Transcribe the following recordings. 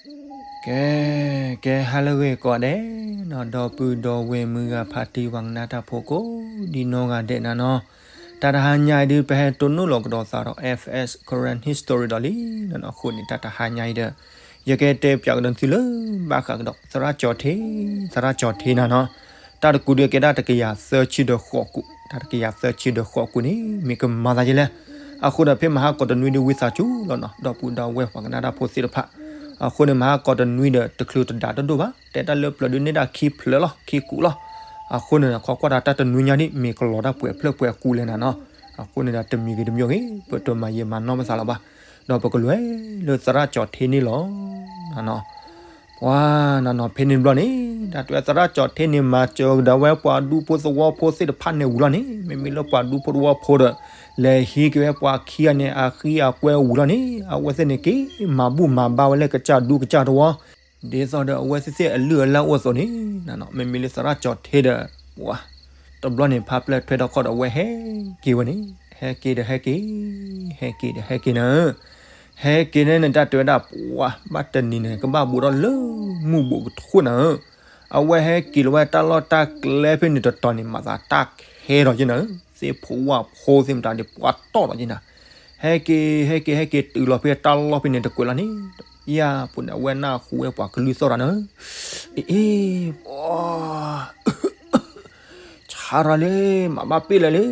ကဲ, ကဲဟါလၢအဂ့ၤကိးဂၤဒဲးနီၤ, ဒီပုၢ်ဒီဝဲၢ်မုၢ်ဂၤဖါတံၢ်ပှၤကနၣ်တၢ်ဖိကိးဒံနီၢ်ဂၤဒဲးနၤနီၤ, တၢ်တဟါညါအံၤဒုး ပဟဲတိၢ်နီၣ်လီၤကဒီးသးဒီး F S Karen History ဒီးလံနီၤ, အဃိန့ၣ် တၢ်တဟါညါအံၤဒီး ယကတဲပၠးကဒီးသုလၢ ဘၣ်ဃးကဒီး သရၣ်ကၠီၤထ့, သရၣ်ကၠီၤထ့နၤနီၤ, တၢ်တကူးဒုးကဲဒၣ်တကယၤသၢဆံဒီးဃိးကူး, တၢ်တကယၤသၢဆံဒီးဃိးကူးန့ၣ် မ့ၢ်ကမၤသးယဲလဲၣ်. အဃိဒီးဖဲမဟါကီးတနွံဒုးဝံသးစူၤလီၤနီၤ, ဒီပုၢ်ဒီဝဲၢ်ပှၤကနၣ်တၢ်ဖိသ့ၣ်တဖၣ်, အဃိန့ၣ် မဟါကီးတနွံဒီး တချုးတဒၣ်တဒိၣ်ဘၣ်, တဲတၢ်လၢပျၢၤဒုးန့ၢ်ဒၣ်ခံဖျၢၣ်လီၤ, ခံကူးလီၤ. အဃိန့ၣ် ခီကွၢ်တၢ်တၢ်တနွံညါဒ် မ့ၢ်ကလီၤတၢ်ပှဲၤဖျၢၣ်ပှဲၤကူးလဲၣ်နၤနီၤ, အဃိန့ၣ်ဒီး တမံၤဂ့ၤတမံၤဂ့ၤ ပတမၤယံာ်မၤနီၢ်ပသးလၢၤဘၣ်, ဒီးပကလဲၤလၢသရၣ်ကၠီၤထ့န့ၣ်လီၤ. နနီၤ, ပှၤနနီၤ ဖဲန့ၣ်တဘျီန့ၣ် တၢ်တဲသရၣ်ကၠီၤထ့န့ၣ် မၤစၢၤကဒီးဝဲပှၤဒူဖိသဝီဖိသ့ၣ်တဖၣ်န့ၣ်ဝံၤလီၤန့ၣ်, မ့မ့ၢ်လၢပှၤဒူဖိသဝီဖိဒီး လဲၤဟံးက့ၤဝဲပှၤခံဂၤန့ၣ် အဃံအကွဲဝံၤလီၤန့ၣ်, အဝဲသ့ၣ်န့ၣ်က့ၤမၤဘူၣ်မၤဘါဝဲလၢကစၢ်ဒူကစၢ်သဝီ, ဒ်သိးဒီးအဝဲသ့ၣ်သ့ၣ်အလုၢ်အလၢ်အိၣ်အသိးန့ၣ်, မ့မ့ၢ်လၢသရၣ်ကၠီၤထ့ဒီး ပှၤ တဘျီန့ၣ် ဖါပျဲၢ်ထွဲထီၣ်ခီၣ်ဒီး အဝဲဟဲက့ၤဝဲန့ၣ်, ဟဲက့ၤဒီးဟဲက့ၤ, ဟဲက့ၤဒီးဟဲက့ၤနၤ, ဟဲက့ၤန့ၣ်န့ၣ် တၢ်တဲဝဲဒၣ် ပှၤဘၣ်တနံၤန့ၣ် ကဘၣ်ဘူးထီၣ်လၢမုၢ်ဘူးကထိၣ်နၤဧၢ, အဝဲဟဲက့ၤလီၤဝဲတၢ်လီၢ်တၢ်ကျဲဖဲန့ၣ်တတီၤန့ၣ် မၤသးတၢ်ခဲထီၣ်က့နၤဧၢ, သ့ၣ်ဖိဝၣ်ဖိသ့ၣ်မတၤဒ်ပှၤတီၢ်ထီၣ်က့နၤ, ဟဲက့ၤ ဟဲက့ၤ ဟဲက့ၤတုၤလီၤဖဲတၢ်လီၢ်ဖဲန့ၣ်တကွဲးလီၤန့ၣ်, ယၤဖိန့ၣ် အဝဲနၢ်ဟူဝဲပှၤကလုၢ်သီၣ်တၢ်န့ၣ်, အ့ၣ် အ့ၣ် ပှၤ ဆါရၤလံ, မၤဘၣ်ပ့ၢ်လၢာ်လံ,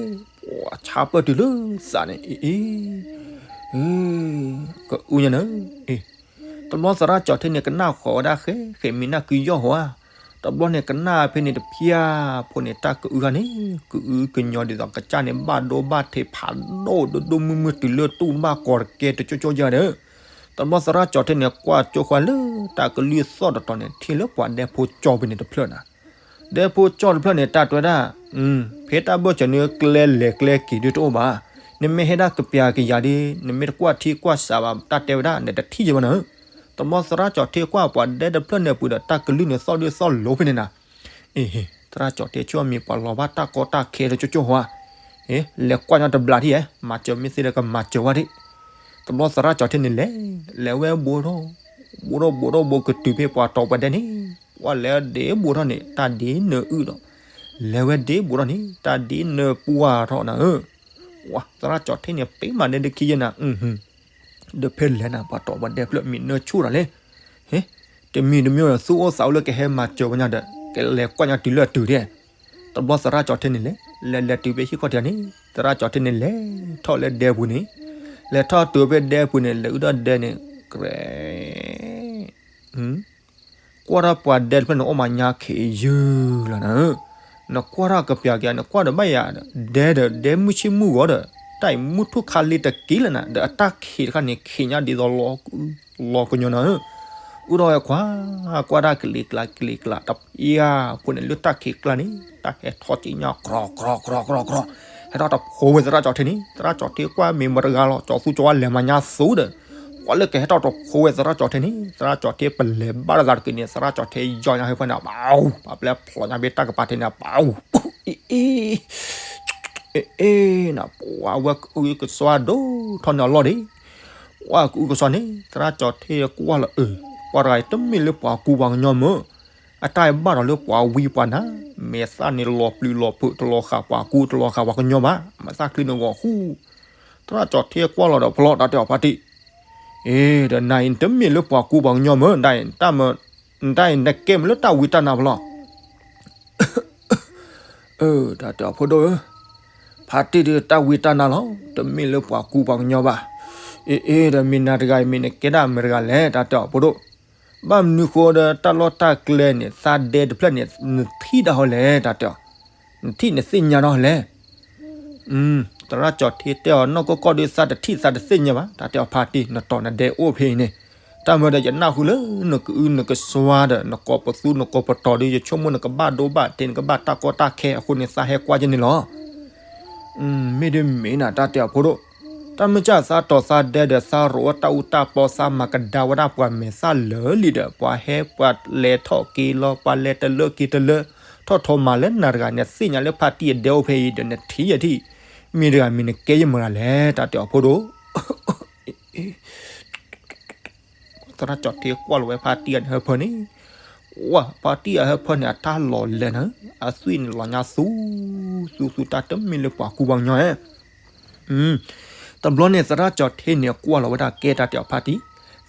ပှၤဆါပၢၢ်တုၤလၢသးန့ၣ်, အ့ၣ် အ့ၣ် ကအုညါန့ၣ်, တဘျီသရၣ်ကၠီၤထ့န့ၣ် ကနၣ်ဃီၤဝဲဒၣ်ဃဲ ဃဲမံၤနၢ်ကုယီၢ်ဟီဧါ, တဘျီန့ၣ် ကနၣ်ဖဲန့ၣ်တဖၠၣ်ဖိန့ၣ် တၢ်ကအုခါန့ၣ် ကအုကညီဒ်သိးကစၢ်န့ၣ် ဘၣ်ဒိဘၣ်ထံးဖးဒိၣ်ဒိၣ်ဒိၣ်မုၢ်မုၢ်တုၤလၢတူၢ်ဘၣ်ကီးတကဲတကၠိကၠိယၤဒီး, တဘျီသရၣ်ကၠီၤထ့န့ၣ် ကွၢ်ကၠိဃီလၢတၢ်ကလုၢ်သီၣ်တတီၤန့ၣ် ထံၣ်လၢပှၤဒဲဖိကၠီၤဖဲန့ၣ်တဖျၢၣ်နၤ ဒဲဖိကၠီၤတဖျၢၣ်န့ၣ် တၢ်တဲဝဲဒၣ်, ဖဲတၢ်ဘၢၣ်စၢၤန့ၣ် ကျဲလဲၤကျဲက့ၤဒုးတအိၣ်ဘၣ်, နမ့ၢ်ဟဲဒၣ်ကပျၤကယၤဒီး နမ့ၢ်တကွၢ်ထံကွၢ်ဆးဘၣ် တၢ်တဲဝဲဒၣ် နတထံၣ်ယဲဘၣ်နၤဧၢ, တဘျီသရၣ်ကၠီၤထ့ကွၢ်ပှၤဒဲတဖျၢၣ်န့ၣ်အပူၤဒီး တၢ်ကလုၢ်န့ၣ်သီၣ်ဒုးသီၣ်လိၤဖဲန့ၣ်နၤ, အ့ၣ် သရၣ်ကၠီၤထ့ဆိမံၤပှၤလီၤဘၣ်တၢ်ကီတၢ်ခဲတကၠိကၠိဟီဧါ, လဲၤကွၢ်ညီတဘျးထံၣ်ဧါ, မၤစၢၤမ့ၢ်သ့ဒီးကမၤစၢၤဝဲဒၣ်, တဘျီသရၣ်ကၠီၤထ့န့ၣ်လဲၤ, လဲၤဝဲဘူးထီၣ်, ဘူးထီၣ်ဘူးထီၣ်ဘူးကတုၤဖဲပှၤတီၤပှၤဒဲန့ၣ်, ပှၤလဲၤဒ့ဘူးထီၣ်န့ၣ် တၢ်ဒ့နၢအုၣ်ဒီး, လဲၤဝဲဒ့ဘူးထီၣ်န့ၣ် တၢ်ဒ့နၢပှၢ်ထီၣ်နၤဧၢ, ပှၤသရၣ်ကၠီၤထ့န့ၣ် ပ့မၤဒဲတခံယဲနၤ, ဒီးဖဲလဲၣ်နၤ ပှၤတီၤပှၤဒဲဖျၢၣ်မံၤနၢဆူၣ်တၢ်လဲၣ်, ဟ့, တမံၤတမံၤဒီး သူၣ်အိၣ်သးအိၣ်လၢကဟဲမၤစၢၤဝဲညါဒီး ကလဲၤကွၢ်ညါတုၤလၢအတုၤဒဲ, တဘျီသရၣ်ကၠီၤထ့န့ၣ်လဲၤ, လဲၤလဲၤတုၤဖဲဟံၣ်ခီၣ်ထံးန့ၣ်, သရၣ်ကၠီၤထ့န့ၣ်လဲၤထီၣ်လၢဒဲပူၤန့ၣ်, လဲၤထီၣ်တုၤဖဲဒဲပူၤန့ၣ် လဲၤအုၣ်ထီၣ်ဒဲန့ၣ်, ကြဲ ကွၢ်ထီၣ်ပှၤဒဲတဖျၢၣ်န့ၣ် အိၣ်မၤညါခံးယုၢ်လီၤနၤဧၢ, နကွၢ်ထီၣ်ကပျၤကယၤ နကွၢ်ဒီးဘၣ်ယၤဒီး ဒဲဒီး ဒဲမုၢ်ဆ့ၣ်မုၢ်ဂီၤဒီး တၢ်အံၤမုၢ်ထူၣ်ခါလံတက့ၢ်လၢနၤ ဒီးအတၢ်ခံးတခါန့ၣ် ခံးညါဒ်သိးလီၤကညီနၤဧၢ, အုၣ်ထီၣ်ဝဲခွါ, ကွၢ်တၢ်ကလံၤကျါကလံၤကျါ တယၤဖိန့ၣ် လၢတၢ်ခံးကျါန့ၣ် တၢ်ဟဲထီၣ်က့ၤညါ ကြီၤကြီၤကြီၤကြီၤ, ဟဲထီၣ်တဖိးဝဲသရၣ်ကၠီၤထ့န့ၣ် သရၣ်ကၠီၤထ့ကွၢ်မ့ၢ်မတၤတဂၤလီၤ ကၠီၤသူကၠီၤဝါလဲၤမၤညါသူဒီး ပှၤလၢကဟဲထီၣ်တဖိးဝဲသရၣ်ကၠီၤထ့န့ၣ် သရၣ်ကၠီၤထ့ပလဲၤဘၣ်တသးတက့ၢ်န့ၣ် သရၣ်ကၠီၤထ့ယီၤညါဟဲဖဲန့ၣ် ပၢ်, ပှၤပျဲဖျိးညါဖဲတၢ်ကပၤထံးန့ၣ် ပၢ်, အ့ၣ်, အ့ၣ်, အ့ၣ်, နပှၤ အဝဲကအုကစွါဒိၣ်ထီၣ်န့ၢ်အလီၢ်ဒံး, ပှၤကအုကစွါန့ၣ် သရၣ်ကၠီၤထ့ကွၢ်လီၤအၢ, ပှၤတဂၤအံၤတမ့ၢ်လၢပှၤကူပှၤကညီမၢ်, အတၢ်အံၤဘၣ်ဒီးလၢပှၤဝံပှၤနါ, မဲာ်သၣ်န့ၣ်လီၤပျုၤလီၤဖုး တလီၤဃာ်ပှၤကူ တလီၤဃာ်ပှၤကညီဘၣ်, မဲာ်သၣ်ချံန့ၣ်ဂီၤဃူ, သရၣ်ကၠီၤထ့ကွၢ်လီၤဒီးဖျီ တၢ်တဲအီၤဖါတံၢ်, အ့ၣ်, ဒီးနၤအံၤနတမ့ၢ်လၢပှၤကူပှၤကညီမၢ်, နတၢ်အံၤနကဲမ့ၢ်လၢတၢ်ဝံတၢ်နါဖျီ အၢ တၢ်တဲအီၤဖိဒိၣ်ဧၢ, ဖါတံၢ်ဒုးတၢ်ဝံတၢ်နါလီၤ, တမ့ၢ်လၢပှၤကူပှၤကညီဘၣ်, အ့ၣ် အ့ၣ် ဒီးမ့ၢ်နၤတဂၤအံၤမ့ၢ်နကဲဒၣ်မတၤတဂၤလဲၣ် တၢ်တဲအီၤဖိဒိၣ်, ဘၣ်မနုၤဃိဒီးတၢ်လီၢ်တၢ်ကျဲန့ၣ် သးဒဲတဖျၢၣ်န့ၣ် နထံၣ်ဒၣ်ဟီလဲၣ် တၢ်တဲအီၤ, နထံၣ်နသ့ၣ်ညါဒၣ်ဟီလဲၣ် သရၣ်ကၠီၤထ့တဲအီၤ နီၢ်ကီၢ်ကီၢ်ဒုးသးတထံၣ်သးတသ့ၣ်ညါဘၣ်, တၢ်တဲအီၤဖါတံၢ် နတီၤနဒဲအိၣ်ဖဲအံၤန့ၣ်, တၢ်မၤဒီးယနၢ်ဟူလၢနကအုနကစွါဒီး နကိးပသူနကိးပတီၤဒုး ယဆိကမိၣ်နကဘၣ်ဒိဘၣ်ထံး နကဘၣ်တၢ်ကီတၢ်ခဲအဃိန့ၣ် သးဟဲကွၢ်က့ၤန့ၣ်လီၤ. မ့ၢ်ဒ်မ့ၢ်နၤ တၢ်တဲအီၤဖိဒိၣ်, တၢ်မ့ၢ်ကၢ်သးတီၤသးဒဲဒီး သးရိးဝဲတၢ်အူတၢ်ပီ သးမၤကဒါဝဲဒၣ်ပှၤမဲာ်သၣ်လၢာ်လံဒီး ပှၤဟဲပှၤလဲၤထီၣ်က့ၤလီၤ ပှၤလဲၤတလၢက့ၤတလၢ ထီၣ်ထီမၤလၢနၤတဂၤ နသ့ၣ်ညါလၢဖါတံၢ်အဒဲအိၣ်ဖဲအံၤဒီး နထံၣ်ယထံၣ်, မ့ၢ်တဂၤမ့ၢ်နကဲယမတၤလဲၣ် တၢ်တဲအီၤဖိဒိၣ် သရၣ်ကၠီၣ်ထ့ကွၢ်လီၤဝဲဖါတံၢ်အဟၢဖၢန့ၣ်, ဝဲဖါတံၢ်အဟၢဖၢန့ၣ် အတၢ်လီၤလဲၤနၤ, အသွံၣ်န့ၣ်လီၤညါသူ, သူသူတၢ်တမ့ၢ်လၢပှၤကူပှၤကညီဧါ. တဘျီန့ၣ်သရၣ်ကၠီၣ်ထ့န့ၣ်ကွၢ်လီၤဝဲဒၣ်ကဲတၢ်တဲအီၤဖါတံၢ်,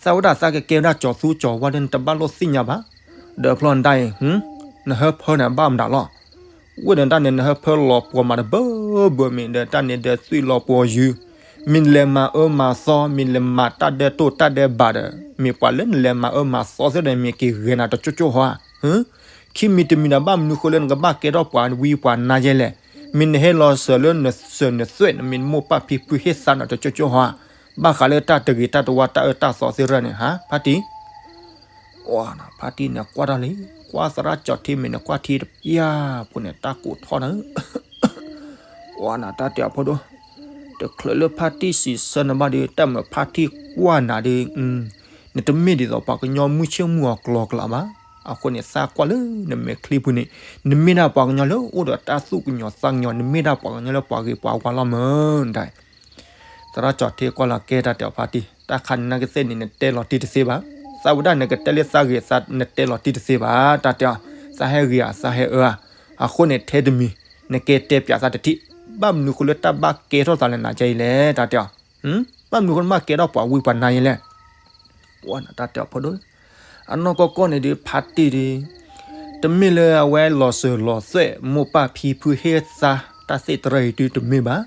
သးဝဲဒၣ်သးကကဲဝဲဒၣ်ကၠီၤသူကၠီၤဝါဒီးနတဘၣ်လိၣ်သ့ၣ်ညါဘၣ်, ဒီးဖျီနဒၣ်အံၤ, နဟၢဖၢန့ၣ်ဘၣ်မတၤလီၤ. ဝဲဒီးတၢ်န့ၣ်နဟၢဖၢလီၤပှီၤမးတဘၢဘၢမ့ၢ်ဒီးတၢ်န့ၣ်ဒီးသွံၣ်လီၤပှီၤယုၢ်, မ့ၢ်နလဲၤမၤအၢမၤသီ မ့ၢ်နလဲၤမၤတၢ်ဒဲးတိၢ်တၢ်ဒဲးဘးဒီး မ့ၢ်ပှၤလၢနလဲၤမၤအၢမၤသီသ့ၣ်ဒီးမ့ၢ်က့ၤဂဲၤနၤတကၠိကၠိဟီဧါ. ခံမံၤတမံၤဒီးဘၣ်မနုၤဃိလၢနကဘၣ်ကဲထီၣ်ပှၤဝံပှၤနါယဲလဲၣ်. မ့ၢ်နဟဲလီၤစၢၤလၢနစၢၤနသွဲၣ် နမ့ၢ်မိၢ်ပၢ်ဖံဖုဟ့ၣ်သါနၤတကၠိကၠိဟီဧါ. ဘၣ်ဃးလၢတၢ်တဂ့ၤတၢ်တဝါတၢ်အၢတၢ်သီသ့ၣ်ရၢန့ၣ်ဟါ ဖါတံၢ် ဖါတံၢ်န့ၣ်ကွၢ်တၢ်လံ, ကွၢ်သရၣ်ကၠီၣ်ထ့မ့ၢ်န့ၣ်ကွၢ်ထံတပျၢ်ဖိန့ၣ် တၢ်ကိးထီၣ်နၤ, ဝဲနၤတၢ်တဲအီၤဖိဒိၣ်, တချုးလၢဖါတံၢ်စံးဆၢနၤဘၣ်ဒီး တၢ်မၤဖါတံၢ်ကွၢ်နၤဒီး, နတမ့ၢ်ဒ်သိးပှၤကညီမုၢ်ဆ့ၣ်မုၢ်အီၤကျီၤကျးဘၣ်. အဃိန့ၣ် သးကွၢ်လၢနမဲာ်ချံပူၤန့ၣ်, နမ့ၢ်ဒၣ်ပှၤကညီလၢအိၣ်ဒီးတၢ်သူၣ်ကညီၤသးကညီၤ, နမ့ၢ်ဒၣ်ပှၤကညီလၢပှၤဂ့ၤပှၤဝါလီၤမၢ်ဒၣ် သရၣ်ကၠီၣ်ထ့ကွၢ်လီၤကဲတၢ်တဲအီၤဖါတံၢ်, တၢ်ခါန့ၣ်နကသ့ၣ်န့ၣ် နတဲလီၤတံၢ်တသ့ဘၣ်. သးဝဲဒၣ်နကတဲလၢသးဂ့ၤ နတဲလီၤတံၢ်တသ့ဘၣ် တၢ်တဲအီၤ, သးဟဲဂ့ၤဧါ သးဟဲအၢဧါ. အဃိန့ၣ်ထဲတမံၤ နကဲတဲပၠးသးတထံၣ်, ဘၣ်မနုၤဃိလၢတၢ်ဘၣ်ကဲထီၣ်သးလၢနၤကဲအံၤလဲၣ် တၢ်တဲအီၤ, ဘၣ်မနုၤဃိနဘၣ်ကဲထီၣ်ပှၤဝံပှၤနါယဲလဲၣ်. ဝဲနၤတၢ်တဲအီၤဖိဒိၣ်, အနီၢ်ကီၢ်ကီၢ်န့ၣ်ဒီးဖါတံၢ်ဒီး တမ့ၢ်လၢအဝဲလီၤစၢၤလီၤသွဲၣ် မိၢ်ပၢ်ဖံဖုဟ့ၣ်သါတၢ်သ့ၣ်တရၢအံၤဒုတမ့ၢ်ဘၣ်.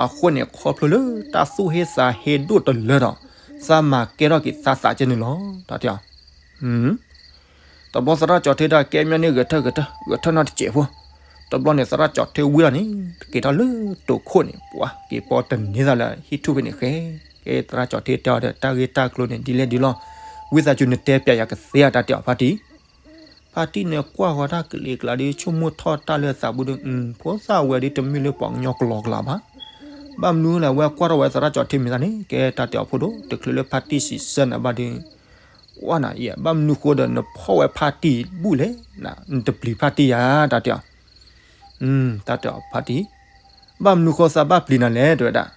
အဃိန့ၣ်ခီဖျိလၢတၢ်သူၣ်ဟ့သးဟ့ဒိၣ်တလၢဒီး သးမၤကဲထီၣ်က့ၤသးသးကဲန့ၣ်လီၤ တၢ်တဲအီၤ. တဘျီသရၣ်ကၠီၣ်ထ့တၢ်ကဲမညီန့ၣ် ဂဲၤထၢၣ်ဂဲၤထၢၣ်ဂဲၤထၢၣ်နီတစဲးဖိ, တဘျီန့ၣ်သရၣ်ကၠီၣ်ထ့ဝံလီၤန့ၣ် က့ၤထီၣ်လၢတိာ်ခိၣ်န့ၣ် ပှၤက့ၤပီတန့ၢ်သးလၢဟံၣ်ထူၣ်ဖဲန့ၣ်ဃဲ, ကဲသရၣ်ကၠီၣ်ထ့တဲအီၤဒီး တၢ်ဂ့ၢ်တၢ်ကျိၤန့ၣ် ဒ်လဲၣ်ဒ်လဲၣ်, ဝံသးစူၤနတဲပၠးယၤကသ့ဧါ တၢ်တဲအီၤဖါတံၢ်. ဖါတံၢ်န့ၣ်ကွၢ်ဃီၤတၢ်ကလံၤကျါဒီး ဆိကမိၣ်ထီၣ်တၢ်လၢသးပူၤဒီး ဖိသၣ်ဝဲဒီးတမ့ၢ်လၢပှၤကညီကျီၤကျးဘၣ်. ဘၣ်မနုၤလဲၣ် အဝဲကွၢ်ထီၣ်ဝဲသရၣ်ကၠီၣ်ထ့မ့ၢ်သးန့ၣ် ကဲတၢ်တဲအီၤဖိဒိၣ်, တချုးလၢဖါတံၢ်စံးဆၢနၤဘၣ်ဒီး ဝဲနၤအံၤ ဘၣ်မနုၤဃိဒီးနဖီၣ်ဝဲဖါတံၢ်ဘူၣ်လဲၣ်, နတပျံၤဖါတံၢ်ဧါ တၢ်တဲအီၤ. တၢ်တဲအီၤဖါတံၢ်, ဘၣ်မနုၤဃိသးဘၣ်ပျံၤနၤလဲၣ် တဲဝဲဒၣ်.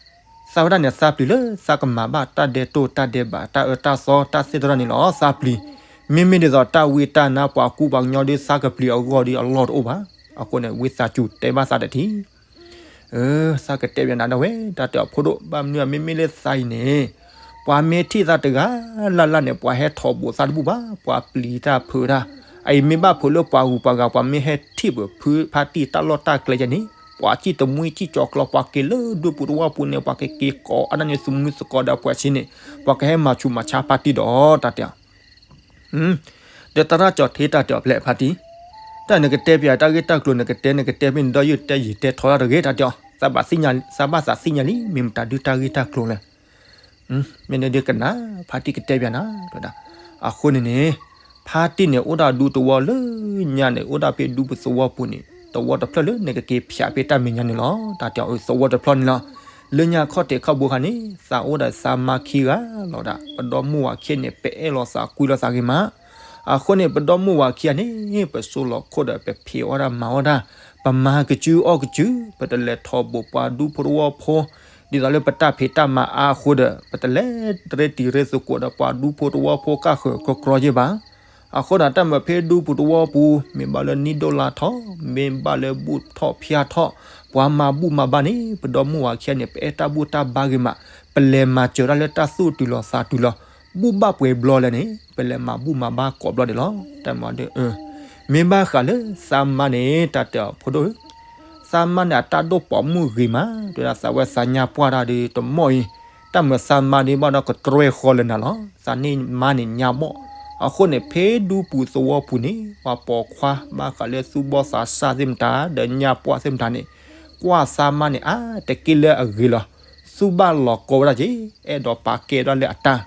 သးဝဲဒၣ်န့ၣ် သးပျံၤလၢသးကမၤဘၣ်တၢ်ဒဲးတိၢ်တၢ်ဒဲးဘး တၢ်အၢတၢ်သီတၢ်သ့ၣ်တဖၣ်န့ၣ်လီၤ သးပျံၤ. မ့မ့ၢ်ဒ်သိးတၢ်ဝံတၢ်နါပှၤကူပှၤကညီဒီး သးကပျံၤအဂီၢ်ဒီးအလီၢ်တအိၣ်ဘၣ်. အဃိန့ၣ် ဝံသးစူၤတဲဘၣ်သးတထံၣ် သးကတဲပၠးနၤဒၣ်ဝဲ တၢ်တဲအီၤဖိဒိၣ်, ဘၣ်မနုၤမ့မ့ၢ်လၢသးအံၤန့ၣ် ပှၤမ့ၢ်ထံၣ်သးတဂၤလၢ်လၢ်န့ၣ် ပှၤဟဲထီၣ်ဘိးသးတဘူၣ်ဘၣ်, ပှၤပျံၤတၢ်ဖုးတၢ်. အအံၤမ့ၢ်ဘၣ်ဖုးလၢပှၤဂုၤပှၤဂၤ ပှၤမ့ၢ်ဟဲထံၣ်ပဖုဖါတံၢ်တၢ်လီၢ်တၢ်ကျဲယဲန့ၣ် ပှၤစံၣ်တမှံစံၣ်ကၠီကျီ ပှၤက့ၤလၢဒူပူၤသဝီပူၤန့ၣ် ပှၤကက့ၤကိးအါဒၣ်န့ၣ် သုးမုၢ်သကိးဒီးပှၤဆံးန့ၣ် ပှၤကဟဲမၤဆူးမၤဆါဖါတံၢ်ဒီး တၢ်တဲအီၤ ဒီးသရၣ်ကၠီၣ်ထ့တၢ်တဲအီၤဖဲလဲၣ်ဖါတံၢ်, တၢ်နကတဲပၠးတၢ်ဂ့ၢ်တၢ်ကျိၤ နကတဲနကတဲမ့ၢ်နဒီးယိၣ်တဲယံာ်တဲထီတၢ်တဂ့ၤ တၢ်တဲအီၤ, သးဘၣ်သးသ့ၣ်ညါလံ မ့ၢ်မတၤဒုတၢ်ဂ့ၢ်တၢ်ကျိၤလဲၣ်. မ့ၢ်န့ၣ်ဒုကနၣ် ဖါတံၢ်ကတဲပၠးနၤ တဲဝဲဒၣ်. အဃိန့ၣ်န့ၣ် ဖါတံၢ်န့ၣ်အိၣ်ဒၣ်ဒူသဝီလၢညါန့ၣ် အိၣ်ဒၣ်ဖဲဒူပူၤသဝီပူၤန့ၣ် သဝီတဖျၢၣ်လၢနကက့ၤဖၠးဖဲတၢ်မဲာ်ညါန့ၣ်လီၤ တၢ်တဲအီၤ. သဝီတဖျၢၣ်န့ၣ်လီၤ. လၢညါခီၣ်ထံးခီၣ်ဘိခါန့ၣ် သးအိၣ်ဒီးသးမါခံဂၤလီၤဒၣ်. ပဒီမိၢ်ဝၤခံန့ၣ် ပအဲၣ်လီၤသးကွံလီၤသးဂ့ၤမး. အဃိန့ၣ် ပဒီမိၢ်ဝၤခံဂၤန့ၣ် ပစိာ်လီၤခိၣ်ဒီး ပဖံးအီၣ်တၢ်မၤအီၣ်တၢ်, ပမၤကစုအီၣ်ကစု, ပတလဲၤထီၣ်ဘိးပှၤဒူဖိသဝီဖိ, ဒ်သိးလၢပတၢ်ဖံးတၢ်မၤအါအဃိဒီး ပတလဲၤတရ့တံၤရ့သကိးဒီးပှၤဒူဖိသဝီဖိကၢ်ဃၢၤကီကီယဲၢ်ဘၣ်. အဃိဒီးတၢ်မၤဖဲဒူပူၤသဝီပူၤ မ့ၢ်ဘၣ်လၢနံၣ်ဒိၣ်လါထီၣ်, မ့ၢ်ဘၣ်လၢဘူၣ်ထီၣ်ဖၠါထီၣ်, ပှၤမၤဘူၣ်မၤဘါန့ၣ် ပဒီမိၢ်ဝၤခံဂၤန့ၣ် ပအဲၣ်တၢ်ဘူၣ်တၢ်ဘါဂ့ၤမး, ပလဲၤမၤစၢၤတၢ်လၢတၢ်သူၣ်တုၤလီၤသးတုၤလီၤ, ဘူၣ်ဘၣ်ပှဲၤဘျီလဲၣ်န့ၣ် ပလဲၤမၤဘူၣ်မၤဘါကိးဘျီဒံးလီၤ. တၢ်မၤဒီး မ့ၢ်ဘၣ်ဃးလၢသးမါန့ၣ် တၢ်တဲအီၤဖိဒိၣ်ဧၢ, သးမါန့ၣ် အတၢ်ဒိၣ်ပိာ်မုၣ်ဂ့ၤမး, တဲဝဲဒၣ်သးဝဲသးညါပှၢ်တၢ်ဒီးတမီၢ်အံၤ, တၢ်မၤသးမါန့ၣ်ဘၣ်ဒီးကတြဲဃီလၢနၤလီၤ. သးန့ၢ်မါန့ၣ်ညါဘီၣ်, အဃိန့ၣ် ဖဲဒူပူၤသဝီပူၤန့ၣ် ပှၤပိာ်ခွါဘၣ်ဃးလၢသူၣ်ဘီၣ်သးစၢ်သ့ၣ်မတၤ ဒီးညါပှၢ်သ့ၣ်မတၤန့ၣ် ကွၢ်သးမါန့ၣ် အါတက့ၢ်လၢအဂ့ၤလီၤ. သူၣ်ဘၣ်လီၤကီဝဲဒၣ်က့ၤ အဲၣ်ဒိးပာ်ကဲဒၣ်လၢအတၢ်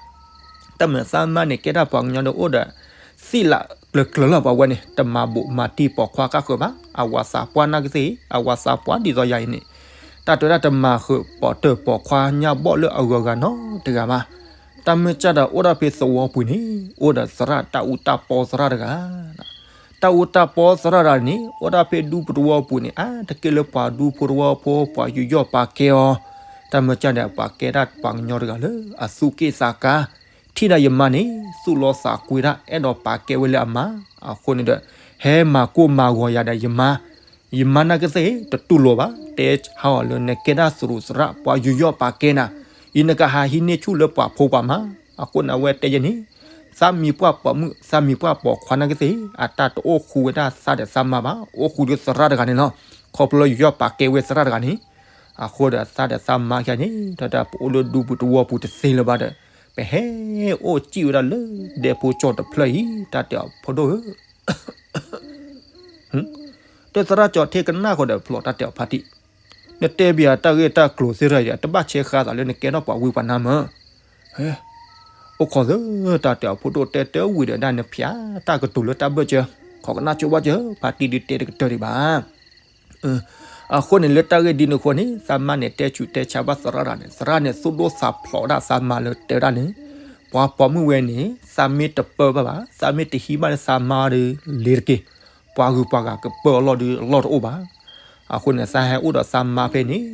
တၢ်မၤသးမါန့ၣ် ကဲဒၣ်ပှၤကညီဒီးအိၣ်ဒီး သ့ၣ်လးကျၢၤကျၢၤလီၤ ပှၤဝဲန့ၣ် တမၤဘိးမၤတံၢ်ပိာ်ခွါကၢ်ဃၢၤဘၣ်. အဝၤသးပှၢ်နာ်ကသ့ၣ် အဝၤသးပှၢ်ဒ်သိးယၤအံၤန့ၣ် တၢ်တဲဝဲဒၣ်တမၤဃုာ်ပိာ်တၢၢ်ပိာ်ခွါညါဘီၣ်လၢအဂၤဂၤနီတဂၤဘၣ်. တၢ်မ့ၢ်ကၢ်ဒီးအိၣ်ဒၣ်ဖဲသဝီပူၤန့ၣ် အိၣ်ဒီးသရၣ်တၢ်အူတၢ်ပီသရၣ်တဂၤ တၢ်အူတၢ်ပီသရၣ်တဂၤန့ၣ် အိၣ်ဒၣ်ဖဲဒူပူၤသဝီပူၤန့ၣ် အါတက့ၢ်လၢပှၤဒူဖိသဝီဖိ ပှၤယူးယီၣ်ပာ်ကဲအီၤ, တၢ်မ့ၢ်ကၢ်ဒီးပှၤကဲဒၣ်ပှၤကညီတဂၤလၢအသူၣ်က့ၣ်သးကါ, ထ ထံၣ်ဒၣ်ယမါန့ၣ် သူၣ်လီသးကွံတၢ် အဲၣ်ဒိးပာ်ကဲဝဲလၢအမါ, အဃိန့ၣ်ဒီး ဟဲမၤကိၢ်မၤဂီၤယၤဒီးယမါ, ယမါနာ်ကသ့ၣ် တတူၢ်လိာ်ဘၣ်, တဲဟးအီၤလၢနကဲဒၣ်သရူးသရၣ် ပှၤယူးယီၣ်ပာ်ကဲနၤ, ယနကဟးဟံးန့ၢ်ဆူၣ်လၢပှၤဖိပှၤမါ, အဃိန့ၣ်အဝဲတဲယဲန့ၣ်, သးမံၤပှၢ်ပိာ်မုၣ် သးမံၤပှၢ်ပိာ်ခွါနာ်ကသ့ၣ် အတၢ်တအိၣ်ဃူဝဲဒၣ်သးဒီးသးမါဘၣ်, အိၣ်ဃူဒီးသရၣ်တဂၤန့ၣ်လီၤ, ခီဖျိယူးယီၣ်ပာ်ကဲဝဲသရၣ်တဂၤန့ၣ်, အဃိဒီးသးဒီးသးမါခဲန့ၣ် တၢ်တၢ်ပအိၣ်လၢဒူပူၤတဝီပူၤတသ့လၢၤဘၣ်ဒီး, ပဟဲအိၣ်စံၣ်ဝဲဒၣ်လၢဒဲဖိကၠီတဖျၢၣ်အံၤ တၢ်တဲအီၤဖိဒိၣ်ဧၢ ဒီးသရၣ်ကၠီထံကနၣ်ဃီဒီးဖျိးတၢ်တဲအီၤဖါတံၢ်, နတဲဘၣ်ယၤတၢ်ဂ့ၢ်တၢ်ကျိၤသ့ၣ်တဖၣ်အံၤ တဘၣ်ဆဲးဃါသးလၢနကဲထီၣ်ပှၤဝံပှၤနါမၢ်, ဟဲ, အိၣ်ခိးသၢ တၢ်တဲအီၤဖိဒိၣ်တဲတဝံၤဒီးဒၣ်နဖၠးတၢ်ကတိၤလၢတၢ်ဘၢၣ်စၢၤ, ခိးကနၣ်ကၠိဘၣ်စၢၤ ဖါတံၢ်ဒုးတဲတကတၢၢ်ဒံးဘၣ် အဃိန့ၣ်လၢတၢ်ဂ့ၢ်ဒ်န့ၣ်အဃိန့ၣ် သးမါန့ၣ်တဲဆူးတဲဆါဘၣ်သရၣ်တဂၤန့ၣ် သရၣ်န့ၣ်သူၣ်ဒိၣ်သးဖျိးဒၣ်သးမါလၢတဲဝဲဒၣ်န့ၣ်, ပှၤပိာ်မုၣ်ဝဲန့ၣ် သးမ့ၢ်တပၢဘၣ်ဘၣ် သးမ့ၢ်တဟံးဘၣ်လၢသးမါဒီးလ့ၤတက့ၢ်, ပှၤဂုၤပှၤဂၤကပၢအလီၢ်ဒီးအလီၢ်တအိၣ်ဘၣ်. အဃိန့ၣ် သးဟဲအိၣ်ဒီးသးမါဖဲန့ၣ်,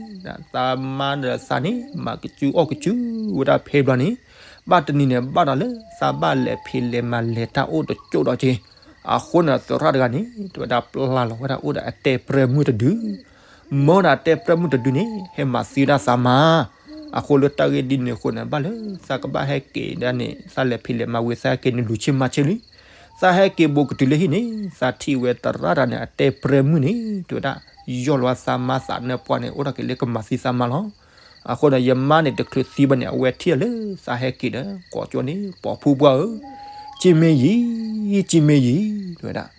သးမါဒီးသးန့ၣ် မၤကစုအီၣ်ကစုဝဲဒၣ်ဖဲဘျီန့ၣ်, ဘၣ်တနံၤန့ၣ် ဘၣ်ဒီးလၢသးဘၣ်လဲၤဖံးလဲၤမၤလဲၤတၢ်အိၣ်တကၠိၣ်ဒီးက့ၤ, အဃိန့ၣ် သရၣ်တဂၤန့ၣ် တဲဝဲဒၣ်ပျၢ်လီၤဝဲဒၣ်အိၣ်ဒီးအတဲပြဲမုၢ်တဒု မၢဒီးတဲပြဲမုၢ်တဒုန့ၣ် ဟဲမၤသံဝဲဒၣ်သးမါ, အဃိလၢတၢ်ဂ့ၢ်ဒ်န့ၣ်အဃိန့ၣ် ဘၣ်လၢသးကဘၣ်ဟဲက့ၤဒၣ်န့ၣ် သးလဲၤဖံးလဲၤမၤဝံၤ သးဟဲက့ၤန့ၣ်လူၤဆ့မၤဆ့လံ, သးဟဲက့ၤဘူးကတုၤလၢဟံၣ်န့ၣ် သးထံၣ်ဝဲသရၣ်တဂၤန့ၣ် အတဲပြဲမုၢ်န့ၣ် တဲဝဲဒၣ် ယီၢ်လီၤသးမါသးနၢပှၢ်န့ၣ် အိၣ်ဒီးက့ၤလၢကမၤသံသးမါလီၤ. အဃိဒီးယမါန့ၣ်တချုးသံဘၣ်န့ၣ် အဝဲထံၣ်လၢသးဟဲက့ၤဒီး ကိးကၠိန့ၣ် ပိာ်ဖုပှၢ်ဧၢ, ကၠံမ့ၢ်ယံၤ, ကၠံမ့ၢ်ယံၤ တဲဝဲဒၣ်,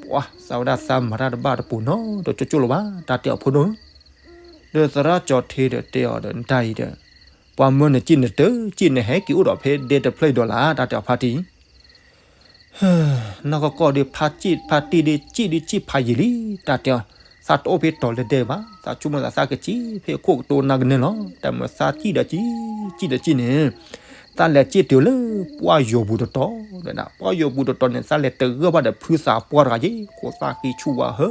ပှၤသးဝဲဒၣ်သးမၤတၢ်တဘၣ်တပူၤနီတကၠိၣ်ကၠိၣ်လၢၤဘၣ် တၢ်တဲအီၤဖိဒိၣ်ဧၢ, ဒီးသရၣ်ကၠီထံဒီးတဲအီၤဒီး နတၢ်အံၤဒီး ပှၤမၢနကၠံၣ်နတၢ်ကၠံၣ် နဟဲက့ၤအိၣ်ဒီးဖဲဒဲတဖျၢၣ်အံၤဒီးလၢ် တၢ်တဲအီၤဖါတံၢ် နီၢ်ကီၢ်ကီၢ်ဒီး ဖါတံၢ်ဒုးကၠံၣ်ဒုးကၠံၣ်ဖးယံာ်လံ တၢ်တဲအီၤ, သးတအိၣ်ဖဲတီၤလၢဒဲဘၣ်, သးဆိကမိၣ်သးသးကကၠံၣ်ဖဲအခိၣ်ကတိၤနၤကန့ၢ်လီၤ. တၢ်မၤသးကၠံၣ်ဒီးကၠံၣ်, ကၠံၣ်ဒီးကၠံၣ်န့ၣ်, သးလဲၤကၠံၣ်တုၤလၢပှၢ်ယိာ်ပူၤတတီၤ, ပှၢ်ယိာ်ပူၤတတီၤန့ၣ် သးလဲၤတဂၢၢ်ဘၣ်ဒီးဖုသးပှၢ်တဂၤယ့ၣ် ခိးသးဃံဆူၣ်ဝါဟၢ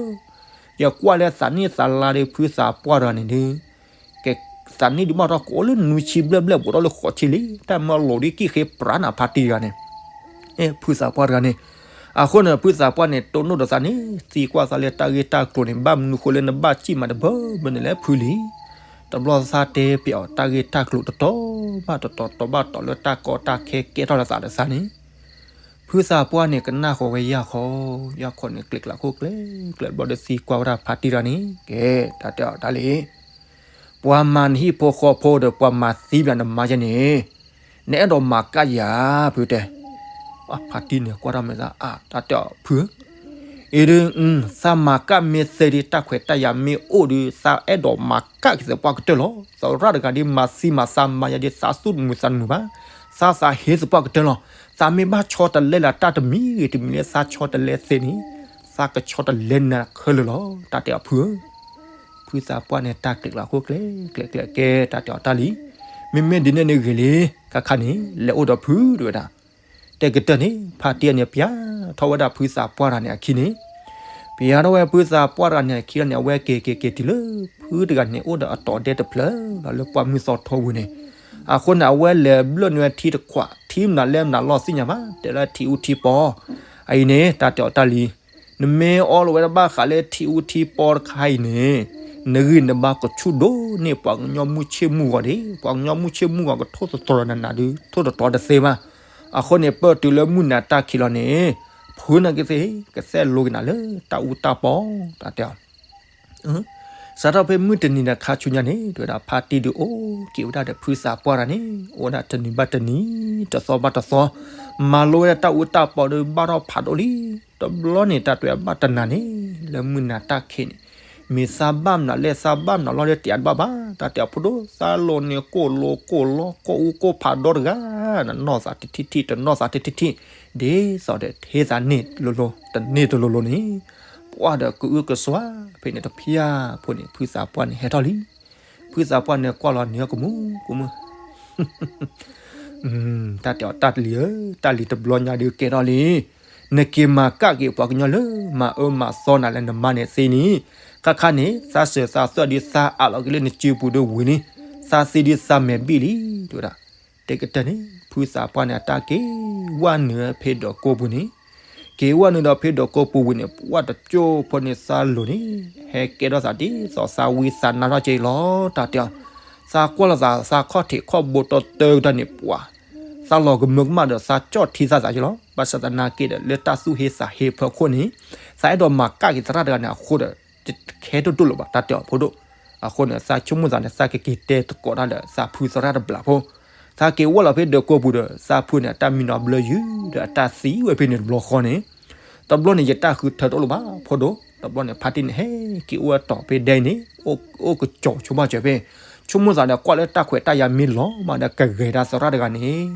ယကွၢ်လၢသးနံၣ်သးလါဒီးဖုသးပှၢ်တဂၤန့ၣ်ဒုး ကဲ, သးနံၣ်ဒုးဘၣ်ထီၣ်ကအိၣ်လၢနွံဆံဘျဲၣ်ဘျဲၣ် ဘူးထီၣ်လၢဃိးဆံလံ, တၢ်မၢလီၤဒ်ကံၣ်ဃ့ပြးနၤဖါတံၢ်တဂၤန့ၣ်, ဖုသးပှၢ်တဂၤန့ၣ်, အဃိန့ၣ် ဖုသးပှၢ်န့ၣ် တိၢ်နီၣ်ဒီးသးန့ၣ် သံကွၢ်သးလၢတၢ်ဂ့ၢ်တၢ်ကျိၤန့ၣ် ဘၣ်မနုၤဃိလၢနဘၣ်ကၠံၣ်မးတဘၢဘၢန့ၣ်လဲၣ်ဖုလံ. တဘျီသးတဲပျဲအီၤတၢ်ဂ့ၢ်တၢ်ကျိၤတတီၤဘၣ်တတီၤ တီၤဘၣ်တီၤလၢတၢ်ကီတၢ်ခဲကဲထီၣ်လၢသးဒီးသးန့ၣ် ဖုသးပှၢ်န့ၣ် ကနၣ်ဃီၤဝဲယၢ်ခီ, ယၢ်ခီန့ၣ် ကျဲးကျးခိၣ်ကျဲးကျဲးဘျီဒီးသံကွၢ်ဝဲဒၣ်ဖါတံၢ်တဂၤန့ၣ် ကဲ, တၢ်တဲအီၤတၢ်လံ, ပှၤမၤနဟံၣ်ဖိဃီဖိဒီးပှၤမၤသံပှၤနမါယဲန့ၣ်, နအဲၣ်ဒိးမၤကၣ်ယၤ ဖုတဲ, ဖါတံၢ်န့ၣ်ကွၢ်ထီၣ်မဲာ်သးအါ တၢ်တဲအီၤဖု အံၤဒုး, သးမၤကၣ်မ့ၢ်သ့ဒီး တၢ်ခွဲးတၢ်ယာ်မ့ၢ်အိၣ်ဒီး သးအဲၣ်ဒိးမၤကၣ်က့ၤသပှၢ်ကတၢၢ်လီၤ. သရၣ်တဂၤဒ်မၤသံမၤသးမါယၤဒ် သးသူၣ်တမုာ်သးတမုာ်ဘၣ်. သးသးဟ့သပှၢ်ကတၢၢ်လီၤ. သးမ့ၢ်ဘၣ်ဆီတလဲလၢတၢ်တမံၤဂ့ၤတမံၤလၢသးဆီတလဲသ့န့ၣ်, သးကဆီတလဲနၤခဲလၢာ်လီၤ. တၢ်တဲအီၤဖုဧၢ, ဖုသးပှၢ်န့ၣ် တၢ်ကျဲးကျးခိၣ်ကျဲးကျဲးကျဲးကဲ တၢ်တဲအီၤတၢ်လံ, မ့မ့ၢ်ဒ်န့ၣ်န့ၣ်ဂ့ၤလံ, ခါခါန့ၣ် လဲၤအိၣ်ဒီးဖုတဲဝဲဒၣ် တဲကတၢၢ်န့ၣ် ဖါတံၢ်န့ၣ် ပျၢ်ထီၣ်ဝဲဒၣ်ဖုသးပှၢ်တဂၤန့ၣ်အခံန့ၣ်, ပျၢ်ထီၣ်ဝဲဖုသးပှၢ်တဂၤန့ၣ်အခံလီၤန့ၣ် အဝဲက့ၤက့ၤက့ၤတုၤလၢ ဖုတဂၤန့ၣ်အိၣ်ဒီးအတီၤဒဲတဖျၢၣ်လီၤ လၢပှၢ်မုၢ်သီထီဝံၤန့ၣ်, အဃိန့ၣ် အဝဲလဲၤဘျၢၣ်န့ၢ်ဝဲထံတခွး ထံမနုၤလဲၣ်မနုၤလီၤသ့ၣ်ညါဘၣ် တဲလၢထံအူထံပီ, အအံၤန့ၣ် တၢ်တဲအီၤတၢ်လံ, နမ့ၢ်အီလီၤဝဲဒၣ်ဘၣ်ဃးလၢထံအူထံပီတခါအံၤန့ၣ်, နဂံၢ်နဘါကဆူၣ်ဒိၣ်န့ၢ်ပှၤကညီမုၢ်ဆ့ၣ်မုၢ်ဂီၤဒၣ်, ပှၤကညီမုၢ်ဆ့ၣ်မုၢ်ဂီၤကထိၣ်သတြီၤနၤနၤဒုး ထိၣ်သတြီၤတသ့ဘၣ်. အဃိန့ၣ် ပၢၢ်တုၤလၢမုၢ်နၤတၢ်ခံးလီၤန့ၣ်, ဖုနာ်က့သ့ၣ် ကသဲၣ်လိက့ၤနၤလၢတၢ်အူတၢ်ပီ, တၢ်တဲအီၤ စးထီၣ်ဖဲမုၢ်တနံၤဒီးခါဆူညါန့ၣ် တဲဝဲဒၣ်ဖါတံၢ်ဒုးအိၣ်က့ၤဝဲဒၣ်ဒီးဖုသးပှၢ်တဂၤန့ၣ် အိၣ်ဝဲဒၣ်တနံၤဘၣ်တနံၤ တသီဘၣ်တသီ, မၤလိဝဲဒၣ်တၢ်အူတၢ်ပီဒီးဘၣ်ထီၣ်ဖးဒိၣ်လံ, တဘျီန့ၣ် တၢ်တဲဝဲဘၣ်တနၤန့ၣ် လၢမုၢ်နၤတၢ်ခံးန့ၣ်, မ့ၢ်သးဘၣ်မနုၤလဲၣ် သးဘၣ်မနုၤလီၤဒီးတယးတဘၣ်ဘၣ်, တၢ်တဲအီၤဖိဒိၣ် သးလိၤန့ၣ် ကိၣ်လိၤကိၣ်လီ ကိၣ်အူကိၣ်ဖးဒီတဂၤ, နနီၢ်သးတထံၣ်ထံၣ် တနီၢ်သးတထံၣ်ထံၣ်, ဒ်သိးဒီးထံၣ်သးန့ၣ်လိၤလိၤ တန့ၢ်တလိၤလိၤန့ၣ် ပှၢ်ဒီးကအုကစွါ ဖဲန့ၣ်တဖျၢၣ်ဖိန့ၣ် ဖုသးပှၢ်န့ၣ်ဟဲထီၣ်လံ. ဖုသးပှၢ်န့ၣ်ကွၢ်လီၤန့ၢ်အီၤကမူၣ်ကမူၣ်, တၢ်တဲအီၤတၢ်လံၤဧၢ, တၢ်လံၤတဘျီညါဒုးကဲထီၣ်လံ. နက့ၤမၤကၣ်က့ၤပှၤကညီလၢမၤအၢမၤသီနၤလၢနမါန့ၣ်သ့န့ၣ်, ခါခါန့ၣ် သးစၢၤသးသွဲၣ်ဒုးသးအးလီၤက့ၤလၢနစုပူၤဒုးဝံၤလံ, သးသ့ဒုးသးမဲာ်ဘံၣ်လံ, တဲဝဲဒၣ်. တဲကတၢၢ်န့ၣ် ဖုသးပှၢ်န့ၣ် အတၢ်က့ၤဝဲနုာ်ဖဲဒၢးကိးပူၤန့ၣ်, က့ၤဝဲနုာ်ဒီးဖဲဒၢးကိးပူၤဝံၤန့ၣ် ပှၢ်တကၠိဖိန့ၣ် သးလိၤန့ၣ် ဟဲကဲထီၣ်သးဒ်သိးသးဝံသးနါထီၣ်က့ၤလီၤ တၢ်တဲအီၤ. သးကွၢ်လိာ်သး သးခီၣ်ထံးခီၣ်ဘိတီတီကတၢၢ်န့ၣ် ပှၤ သးလီၤကမၢကမၣ်ဒီးသးကၠီၣ်ထံသးသးက့ၤလီၤ. ဘၣ်ဆၣ်သနာ်က့ဒီး လၢတၢ်သူၣ်ဟ့သးဟ့ဖၢခိၣ်န့ၣ် သးအဲၣ်ဒိးမၤကၣ်က့ၤသရၣ်တဂၤန့ၣ်အဃိဒီး တခဲတိၢ်တိၢ်လၢၤဘၣ် တၢ်တဲအီၤဖိဒိၣ်. အဃိန့ၣ် သးဆိကမိၣ်သးန့ၣ် သးကက့ၤတဲသကိးတၢ်ဒီးသးဖုသရၣ်တဘျီဖိ, သးက့ၤဝဲလီၤဖဲဒၢးကိးပူၤဒီး သးဖုန့ၣ် အတၢ်မံနီၤဘျၢယုာ်ဒီးအတၢ်သံဝဲဖဲန့ၣ်တဘျီဃီန့ၣ်, တဘျီန့ၣ် ယတၢ်ဃုထၢတအိၣ်လၢၤဘၣ် ဖိဒိၣ်. တဘျီန့ၣ် ဖါတံၢ်န့ၣ် ဟဲက့ၤအိၣ်ဝဲတီၤဖဲဒဲအံၤန့ၣ် အိၣ်ကစီၤဆိဘၣ်စၢၤဖဲ, ဆိကမိၣ်သးဒီး ကွၢ်လၢတၢ်ခွဲးတၢ်ယာ်မ့ၢ်လီၤမးဒီး ကဂဲၤတၢ်သရၣ်တဂၤန့ၣ်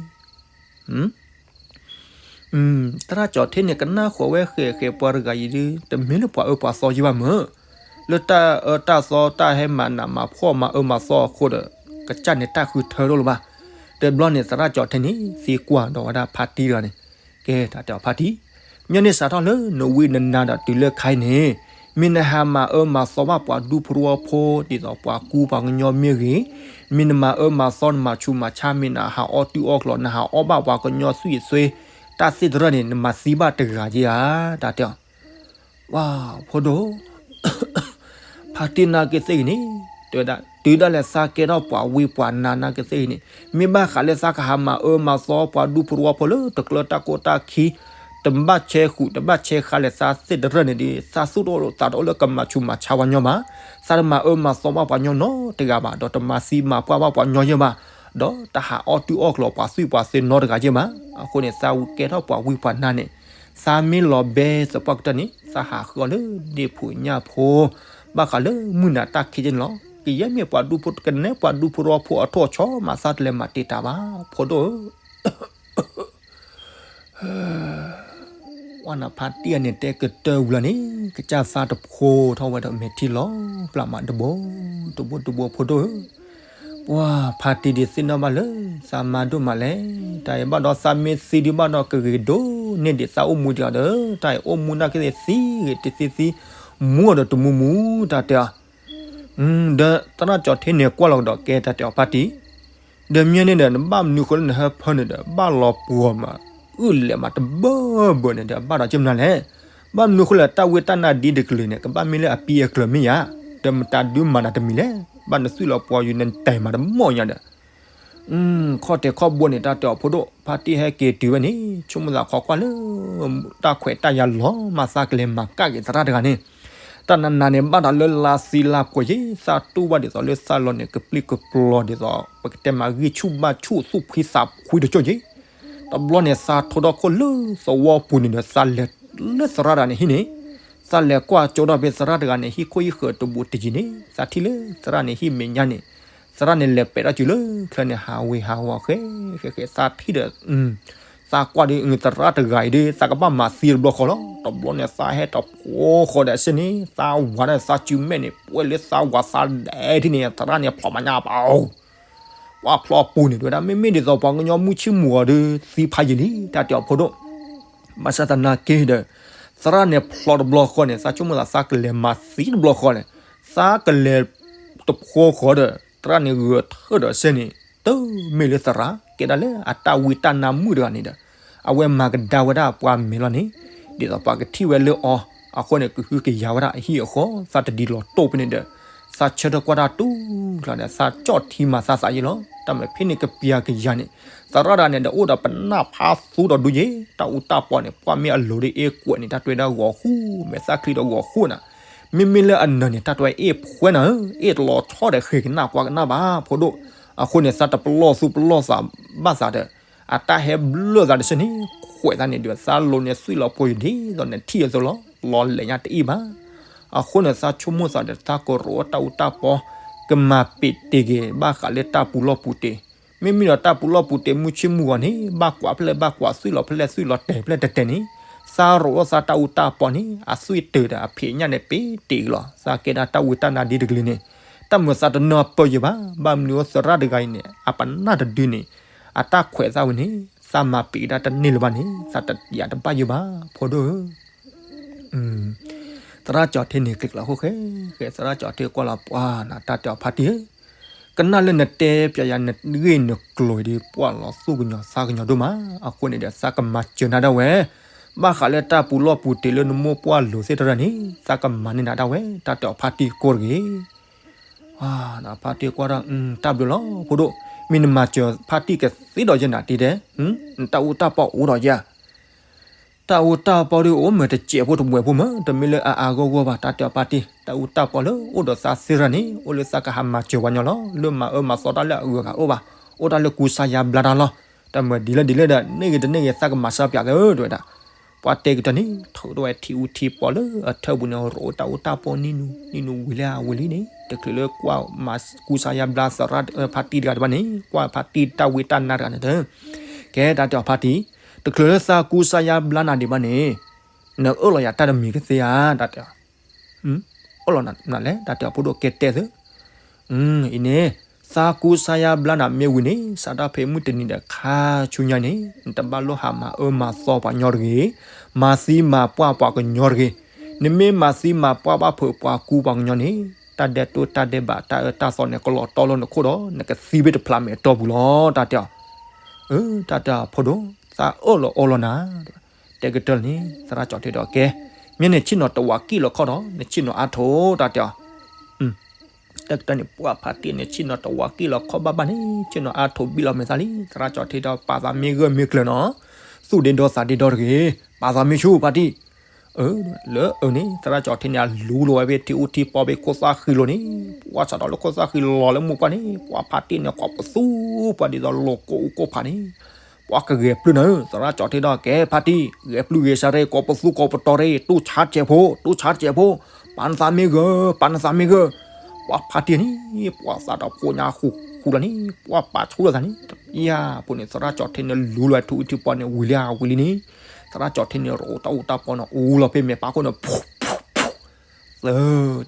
သရၣ်ကၠီၤထ့န့ၣ် ကနၣ်ဃီၤဝဲဃဲးဃဲးပှၤတဂၤအံၤဒုး တမ့ၢ်လၢပှၤအၢပှၤသီယဲၢ်ဘၣ်မၢ်, လၢတၢ်အၢတၢ်သီတၢ်ဟဲမၤနးမၤဖှီၣ်မၤအၢမၤသီအဃိဒီး ကစၢ်န့ၣ်တၢ်ဃုထၢတအိၣ်လၢၤဘၣ်. တဘျီန့ၣ် သရၣ်ကၠီၤထ့န့ၣ် သံကွၢ်ဒီးဝဲဒၣ်ဖါတံၢ်တဂၤန့ၣ်, ကဲ တၢ်တဲအီၤဖါတံၢ်, မ့ၢ်န့ၣ်စးထီၣ်လၢနဝံနနါဒီးတုၤလၢခဲအံၤန့ၣ် မ့ၢ်နဟးမၤအၢမၤသီဘၣ်ပှၤဒူဖိတဝီဖိ ဒ်သိးပှၤကူပှၤကညီမ့ၢ်ဂ့ၤ, မ့ၢ်နမၤအၢမၤသီနမၤဆူးမၤဆါ မ့ၢ်နဟးအီၣ်တုၤအီၣ်ကျိၤ နဟးအီၣ်ဘၣ်ပှၤကညီသွံၣ်အသွဲ တၢ်သ့ၣ်တရၢၣ်န့ၣ် နမၤသံဘၣ်တဂၤဧါ တၢ်တဲအီၤ. ဝါ ဖိဒိၣ် ဖါတံၢ်နာ်က့သ့ၣ်ဂ့ၤန့ၣ် တဲဝဲဒၣ် တုၤဒၣ်လဲာ်သးကဲထီၣ်ပှၤဝံပှၤနါနာ်က့သ့ၣ်ဂ့ၤန့ၣ် မ့ၢ်ဘၣ်ဃးလၢသးကဟးမၤအၢမၤသီပှၤဒူဖိတဝီဖိလၢတကျၢၤတၢ်ကိၢ်တၢ်ခံ တဘၣ်ဆဲးဃုာ် တဘၣ်ဆဲးဃါလဲၣ် သးသ့ၣ်တရၢၣ်န့ၣ်ဒီး သးသူၣ်တအိၣ်သးတအိၣ်လၢကမၤဆူးမၤဆါပှၤညီဘၣ်, သးတမၤအၢမၤသီဘၣ်ပှၤညီနီတဂၤဘၣ်, ဒီးတမၤသံမၤပှၢ်ဘၣ်ပှၤညီယဲၢ်ဘၣ်, ဒီးတဟးအီၣ်တုၤအီၣ်ကျိၤပှၤသွံၣ်ပှၤသွဲနီတဂၤယဲၢ်ဘၣ်. အဃိန့ၣ် သးဝံကဲထီၣ်ပှၤဝံပှၤနါန့ၣ် သးမ့ၢ်လီၤဘဲသပှၢ်ကတၢၢ်န့ၣ် သးဟးဃုအီၤလၢဒ့ၣ်ဖိညၣ်ဖိ ဘၣ်ဃးလၢမုၢ်နၤတၢ်ခံးကဲန့ၣ်လီၤ. ကယဲၢ်မ့ၢ်ပှၤဒူဖိ ကနဲပှၤဒူဖိတဝီဖိအထီၣ်အဆီမး သးတလဲၤမၤတံာ်တာ်ဘၣ် ဖိဒိၣ်ဧၢ. ဝဲနဖါတံၢ်အန့ၣ်တဲကတၢၢ်ဝံၤလီၤန့ၣ် ကစၢ်သးတဖိထီၣ်ဝဲဒီးမဲာ်ထံလီၤပျၢ်မး တဘိ တဘိတဘိဖိဒိၣ်ဧၢ. ပှၤဖါတံၢ်ဒုးသ့ၣ်နီၣ်ဘၣ်လၢ သးမါဒိၣ်မးလဲၣ်, တၢ်အံၤဘၣ်ဒီးသးမ့ၢ်သံဒုးဘၣ်ဒီးကဂ့ၤဒိၣ်န့ၢ်ဒံးသးအိၣ်မူဒံးအီၤဒီး တၢ်အံၤအိၣ်မူနာ်က့သ့ၣ်သံဂ့ၤတသံသံ မူအီၤဒီးတမူမူ တၢ်တဲအီၤ. ဒီးသရၣ်ကၠီၤထ့န့ၣ်ကွၢ်လီၤကဒီးကဲတၢ်တဲအီၤဖါတံၢ် ဒီးမ့ၢ်န့ၣ်ဒီး နဘၣ်မနုၤဃိလၢနဟၢဖၢန့ၣ်ဒီး ဘၣ်လီၤပှီၤမး အုၣ်လဲၤမးတဘၢဘၢန့ၣ်ဒီး ဘၣ်ဒီးကမနုၤလဲၣ်. ဘၣ်မနုၤဃိလၢတၢ်ဝံတၢ်နါဒ်တကလုာ်န့ၣ် ကဘၣ်မ့ၢ်လၢအပံအကျၢၤမ့ၢ်ယၤ, ဒီးမတၤဒုးမၤနၤတမံၤလဲၣ်. ဘၣ်နသွံၣ်လီၤပှီၤယူၤနတဲာ်မးတမီၢ်ညါဒီး ခီၣ်တဲာ်ခီၣ်ဘိန့ၣ် တၢ်တဲအီၤဖိဒိၣ် ဖါတံၢ်ဟဲက့ၤတုၤဝဲန့ၣ် ဆိကမိၣ်သးခိးကွၢ်လၢ တၢ်ခွဲးတၢ်ယာ်လီၤမး သးကလဲၤမၤကၣ်က့ၤသရၣ်တဂၤန့ၣ်, တၢ်နးနးန့ၣ် ဘၣ်ဒီးလၢလါသံလါပှီၤယဲၢ် သးတူၢ်ဘၣ်ဒ်သိးလၢသးလီၤန့ၣ် ကပျံၤကပျီၤဒ်သိး ပကတဲမးဂံၢ်ဆူၣ်ဘၣ်ဆူၣ် သူၣ်ဖှံသးဖှံတကၠိၢ်ယဲၢ်. တဘျီန့ၣ် သးထိထီၣ်ခိၣ်လၢသဝီပူၤန့ၣ်ဒီး သးလဲၤလၢသရၣ်တဂၤန့ၣ်ဟံၣ်န့ၣ်, သးလဲၤကွၢ်ကၠိဒီးဖဲသရၣ်တဂၤန့ၣ် ဟံၣ်ခိၣ်ဟံၣ်ဃၢၤတဘူးတယံၤန့ၣ် သးထံၣ်လၢသရၣ်န့ၣ်ဟံၣ်မဲာ်ညါန့ၣ် သရၣ်န့ၣ်လဲၤပဲာ်ထီၣ်စုၤလၢချၢန့ၣ် ဟးဝ့ၤဟးဝီၤဃဲဃဲဃဲ သးထံၣ်ဒီး သးကွၢ်ဒီး သရၣ်တဂၤအံၤဒီး သးကဘၣ်မၤသံတဘျီဃီလီၤ. တဘျီန့ၣ် သးဟဲတဖိဃီဒီးအစ့ၢ်န့ၣ် သးဝၤဒီးသးစုမဲာ်န့ၣ် ပှဲၤလၢသးဝၤသးဒဲးထံၣ်န့ၣ် သရၣ်န့ၣ်ဖျိးမးညါပၤအိၣ် ပှၤဖျိးပူၤန့ၣ် တဲဝဲဒၣ် မ့မ့ၢ်ဒ်သိးပှၤကညီမုၢ်ဆ့ၣ်မုၢ်ဂီၤဒီး သံဖးယံာ်လံ တၢ်တဲအီၤဖိဒိၣ်. ဘၣ်ဆၣ်သနာ်က့ဒီး သရၣ်န့ၣ်ဖျိးတဘျီဃီန့ၣ် သးဆိကမိၣ်သး သးကလဲၤမၤသံတဘျီဃီန့ၣ် သးကလဲၤတဖိဃီဒီး သရၣ်န့ၣ်ဂဲၤထၢၣ်ဒီးအစ့ၢ်န့ၣ် တမ့ၢ်လၢသရၣ် ကဲဒၣ်လၢအတၢ်ဝံတၢ်နါမုၣ်တဂၤန့ၣ်ဒီး အဝဲမၤကဒါဝဲဒၣ်ပှၤမဲာ်လီၤန့ၣ် ဒ်သိးပှၤကထံၣ်ဝဲလၢအီၤ အဃိန့ၣ် ကဟုကယာ်ဝဲဒၣ်အဟံၣ်အဃီ သးတဒ်လီၤတိၢ်ဖဲန့ၣ်ဒီး သးဆၢထၢၣ်ကွၢ်တၢ်တူၢ်ကျါဒီး သးကၠီၣ်ထံမၤသးသးယဲၢ်လီၤ. တၢ်မ့ၢ်ဖဲန့ၣ်ကပျၤကယၤန့ၣ် သရၣ်တဂၤန့ၣ်ဒီး အိၣ်ဒီးပနၢ်ဖးသူဒီးဒူယဲၢ် တၢ်အူတၢ်ပီန့ၣ် ပှၢ်မ့ၢ်အလိၤဒီးအ့ၣ်ကွဲးန့ၣ် တၢ်တွဲဒၣ်ဂီၤဃူ မဲာ်သၣ်ချံဒီးဂီၤဃူနၤ မ့မ့ၢ်လၢအနၢၤန့ၣ် တၢ်တွဲအ့ၣ်ဖှဲနၤဧၢ အ့ၣ်တလီၤဆီဒီးဃ့ကနၣ်ကွၢ်ကနၣ်ဘၣ်ဖိဒိၣ်. အဃိန့ၣ် သးတပလီၢ်သူပလီၢ်သးဘၣ်သးဒီး အတၢ်ဟဲဘျၢသးတဆၢန့ၣ် ခွဲးသးန့ၣ်ဒီး သးလိၤန့ၣ်သွံၣ်လီၤပှီၤယူၤဒ်သိးန့ၣ် ထံၣ်အသိးလီၤ လီၤလဲၤညါတအံၣ်ဘၣ်. အဃိန့ၣ် သးဆိကမိၣ်သးဒီး သးကရိးတၢ်အူတၢ်ပီ ကမၤပ့းတ့ၢ်က့ၤ ဘၣ်ဃးလၢတၢ်ပူၤလီၢ်ပူၤတ့ၢ် မ့မ့ၢ်ဒီးတၢ်ပူၤလီၢ်ပူၤတ့ၢ် မုၢ်ဆ့ၣ်မုၢ်ဂီၤန့ၣ် ဘၣ်ကွၢ်ဖျဲၣ်ဘၣ်ကွၢ် သွံၣ်လီၤဖျဲၣ်သွံၣ်လီၤတဲာ်ဖျဲၣ်တဲာ်တဲာ်န့ၣ် သးရိးထီၣ်သးတၢ်အူတၢ်ပီန့ၣ် အသွံၣ်တ့ၢ်ဒီးအဖံးအညၣ်န့ၣ် ပ့းတ့ၢ်က့ၤလီၤ. သးကဲဒၣ်တၢ်ဝံတၢ်နါဒ်တကလုာ်န့ၣ် တၢ်မုာ်သးတနၢ်ပၢၢ်ယံၤဘၣ်. ဘၣ်မနုၤအသရၣ်တဂၤအံၤန့ၣ် အပနၢ်တဒုန့ၣ် အတၢ်ခွဲးသးဝဲန့ၣ် သးမၤပ့းကဒါတန့ၢ်လၢၤဘၣ်န့ၣ် သးတယာ်တဘၣ်ယံၤဘၣ် ဖိဒိၣ်ဧၢ. သရၣ်ကၠီၤထ့န့ၣ် ကျံးကျါဃိဃဲဃဲ သရၣ်ကၠီၤထ့ကွၢ်လီၤပှၤနၤ တၢ်တဲအီၤဖါတံၢ်ဧၢ, ကနၣ်လၢနတဲပၠးယၤနဂ့ၢ်နကျိၤအံၤဒီး ပှၤလီၤသူၣ်ကညီၤသးကညီၤဒိၣ်မး, အဃိန့ၣ်ဒီး သးကမၤစၢၤနၤဒၣ်ဝဲ, ဘၣ်ဃးလၢတၢ်ပူၤလီၢ်ပူၤတ့ၢ်လၢနမိၢ်ပှၢ်လိၤသ့ၣ်တဖၣ်န့ၣ် သးကမၤန့ၢ်နၤဒၣ်ဝဲ, တၢ်တဲအီၤဖါတံၢ်ကိးတဂ့ၤ. ဖါတံၢ်ကွၢ်ထီၣ် တၢ်ဘျုးလီၤဖိဒိၣ်, မ့ၢ်နမၤစၢၤဖါတံၢ်ကသ့ဒီးယဲနၤတံၤဒဲး, နတၢ်အူတၢ်ပီအိၣ်ဒီးယဲ တၢ်အူတၢ်ပီဒီးအိၣ်မ့ၢ်တစဲးဖိတဝဲၢ်ဖိမ့ၢ် တမ့ၢ်လၢအအါဂီၢ်ဂီၢ်ဘၣ် တၢ်တဲအီၤဖါတံၢ်, တၢ်အူတၢ်ပီလၢအိၣ်ဒီးသးသ့ၣ်တဖၣ်န့ၣ် အိၣ်လၢသးကဟးမၤစၢၤပှၤညီလီၤ, လၢမၤအၢမၤသီတၢ်လၢအဂုၤအဂၤအိၣ်ဘၣ်, အိၣ်တၢ်လၢကူစါယါဘျါတၢ်လီၤ, တၢ်မၤဒ်လဲၣ်ဒ်လဲၣ်ဒီး န့ၢ်ဂ့ၤတန့ၢ်ဂ့ၤ သးကမၤစၢၤပၠးသ့ တဲဝဲဒၣ်. ပှၤတဲကတၢၢ်န့ၣ် ထုးထီၣ်ဝဲထံအူထံပီလၢအထၢၣ်ပူၤန့ၣ် ရိးတၢ်အူတၢ်ပီနံၤနူၤနံၤနူၤဝံၤလံဝံၤလံန့ၣ် တချုးလၢကွၢ်မၤကူစါယါဘျါသရၣ်ဖါတံၢ်တဂၤတဘၣ်န့ၣ် ကွၢ်ဖါတံၢ်တၢ်ဝံတၢ်နါတဂၤန့ၣ်ဒီး ကဲတၢ်တဲအီၤဖါတံၢ်, တချုးလၢသးကူစါယါဘျါနၤဒံးဘၣ်န့ၣ် နအၢၣ်လီၤယၤတၢ်တမံၤကသ့ဧါ တၢ်တဲအီၤ, အၢၣ်လီၤနၤလဲၣ် တၢ်တဲအီၤဖိဒိၣ်ကဲတဲသ့ အံၤန့ၣ် သးကူစါယါဘျါနၤမ့ၢ်ဝံၤန့ၣ် စးထီၣ်ဖဲမုၢ်တနံၤဒီးခါဆူညါန့ၣ် နတဘၣ်လိၣ်ဟးမၤအၢမၤသီပှၤညီတဂ့ၤ, မၤသံမၤပှၢ်ပှၤကညီတဂ့ၤ, နမ့ၢ်မၤသံမၤပှၢ်ဘၣ်ဖုးပှၤကူပှၤကညီန့ၣ် တၢ်ဒဲးတိၢ်တၢ်ဒဲးဘးတၢ်အၢတၢ်သီန့ၣ် ကလီၤတီလိာ်နခိၣ်ဒီး နကသံဘၣ်တဖျးမဲာ်တီၢ်ပူၤလီၤ တၢ်တဲအီၤ. အၢ တၢ်တဲအီၤဖိဒိၣ် သးအၢၣ်လီၤအီလီၤနၤ တဲကတၢၢ်န့ၣ် သရၣ်ကၠီၣ်ထံဒီးကဲ, မ့ၢ်နဆ့ၣ်နီၤတဝးကံၣ်လီၤခီၣ်ဒီး နဆ့ၣ်နီၤအါထိး တၢ်တဲအီၤ, တၢ်ကတၢၢ်န့ၣ် ပှၤဖါတံၢ်န့ၣ် ဆ့ၣ်နီၤတဝးကံၣ်လီၤခီၣ်ဘၣ်ဘၣ်န့ၣ် ဆ့ၣ်နီၤအါထိးဘံၣ်လီၤမဲာ်သၣ်လံ, သရၣ်ကၠီၣ်ထံဒီးပာ်သးမ့ၢ်ဂၢၢ်မ့ၢ်ကျၢၤနီၤ, သူၣ်ဒ့ဒီသးဒ့ဒီတဂ့ၤ, ပာ်သးမ့ၢ်ဆူၣ်ဖါတံၢ် အၢ လၢအၢန့ၣ် သရၣ်ကၠီၣ်ထံန့ၣ် အလူလီၤဝဲဖဲထံအူထံပီဖဲခိၣ်သၣ်ဃံလိၤန့ၣ်, ပှၤစးထီၣ်လၢခိၣ်သၣ်ဃံလီၤလၢမိၢ်ပှၢ်န့ၣ် ပှၤဖါတံၢ်န့ၣ် ကိးပသူပှၤဒ်သိးလိာ်ကိၣ်အူကိၣ်ဖးန့ၣ်, ပှၤကဂဲၤပျုၢ်နၤဧၢ, သရၣ်ကၠီၣ်ထံဒီးကဲဖါတံၢ် ဂဲၤပျုၢ်ဂဲၤဆါတ့ၢ် ကိးပသူကိးပတီၤတ့ၢ် တူၢ်ဆါတစဲးဖိ တူၢ်ဆါတစဲးဖိ, ပာ်နသးမ့ၢ်ဂၢၢ် ပာ်နသးမ့ၢ်ဂၢၢ်, ပှၤဖါတံၢ်န့ၣ် ပှၤသးဒီးဖိညါဃူဃူလီၤန့ၣ် ပှၤပာ်ဆူၣ်လိာ်သးန့ၣ် တပျၢ်ဖိန့ၣ် သရၣ်ကၠီၣ်ထံန့ၣ် လူလီၤထူအူထံပီန့ၣ် ဝံၤလံဝံၤလံန့ၣ်, သရၣ်ကၠီၣ်ထံန့ၣ် ရိးတၢ်အူတၢ်ပီန့ၣ် အူလီၤဖဲမဲာ်ပာ်ခိၣ်န့ၣ် သၢ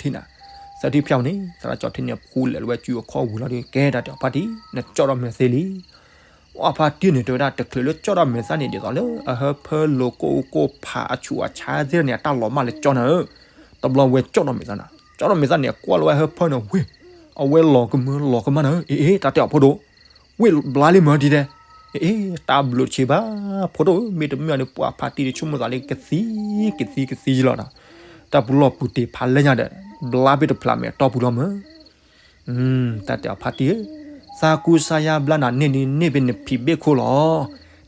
ထံၣ်နၤ, သၢထံၣ်ဖျၢၣ်န့ၣ် သရၣ်ကၠီၣ်ထံန့ၣ် ဖူလဲၤလီၤဝဲစုအခီၣ်ဝံၤလီၤဒီး ကဲတၢ်တဲအီၤဖါတံၢ် နကၠီၣ်ထီၣ်မဲာ်သ့လံ. ပှၤဖါတံၢ်န့ၣ် တဲဝဲဒၣ် တချုးလၢကၠီၣ်ထီၣ်မဲာ်သၣ်န့ၣ် ဒ်သိးလၢအဟၢဖၢလိာ်ကိၣ်အူကိၣ်ဖးအဆူးအဆါသ့ၣ်န့ၣ် အတၢ်လီၤမၢ်လၢကၠီၣ်နၤဧၢ, တဘျီဝဲကၠီၣ်ထီၣ်မဲာ်သၣ်နၤ, ကၠီၣ်ထီၣ်မဲာ်သၣ်န့ၣ် ကွၢ်လီၤဝဲဟၢဖၢန့ၣ် ဝ့ၢ်, အဝဲလီၤကမၢလီၤကမၢနၤဧၢ, အ့ အ့ တၢ်တဲအီၤဖိဒိၣ် ဝ့ၢ်ဘျါလံမၢဒ်ဒဲး, အ့ တၢ်ဘျုးတဆံးဘၣ် ဖိဒိၣ်ဧၢ, မ့တမ့ၢ်န့ၣ် ပှၤဖါတံၢ်တဆိကမိၣ်သးလၢကသံ, ကသံကသံယလီၤဒီး, တၢ်ပူၤလီၢ်ပူၤတ့ၢ်ဖးလဲၢ်ညါဒီး, ဘျါဘ့ၣ်တဖျးမဲာ်တီၢ်ပူၤလီၤမၢ်. တၢ်တဲအီၤဖါတံၢ်ဧၢ, သးကူစါယါဘျါနၤန့ၢ်ဒ်န့ၢ်ဖဲနဖံးဘ့ၣ်ခိၣ်လီၤ.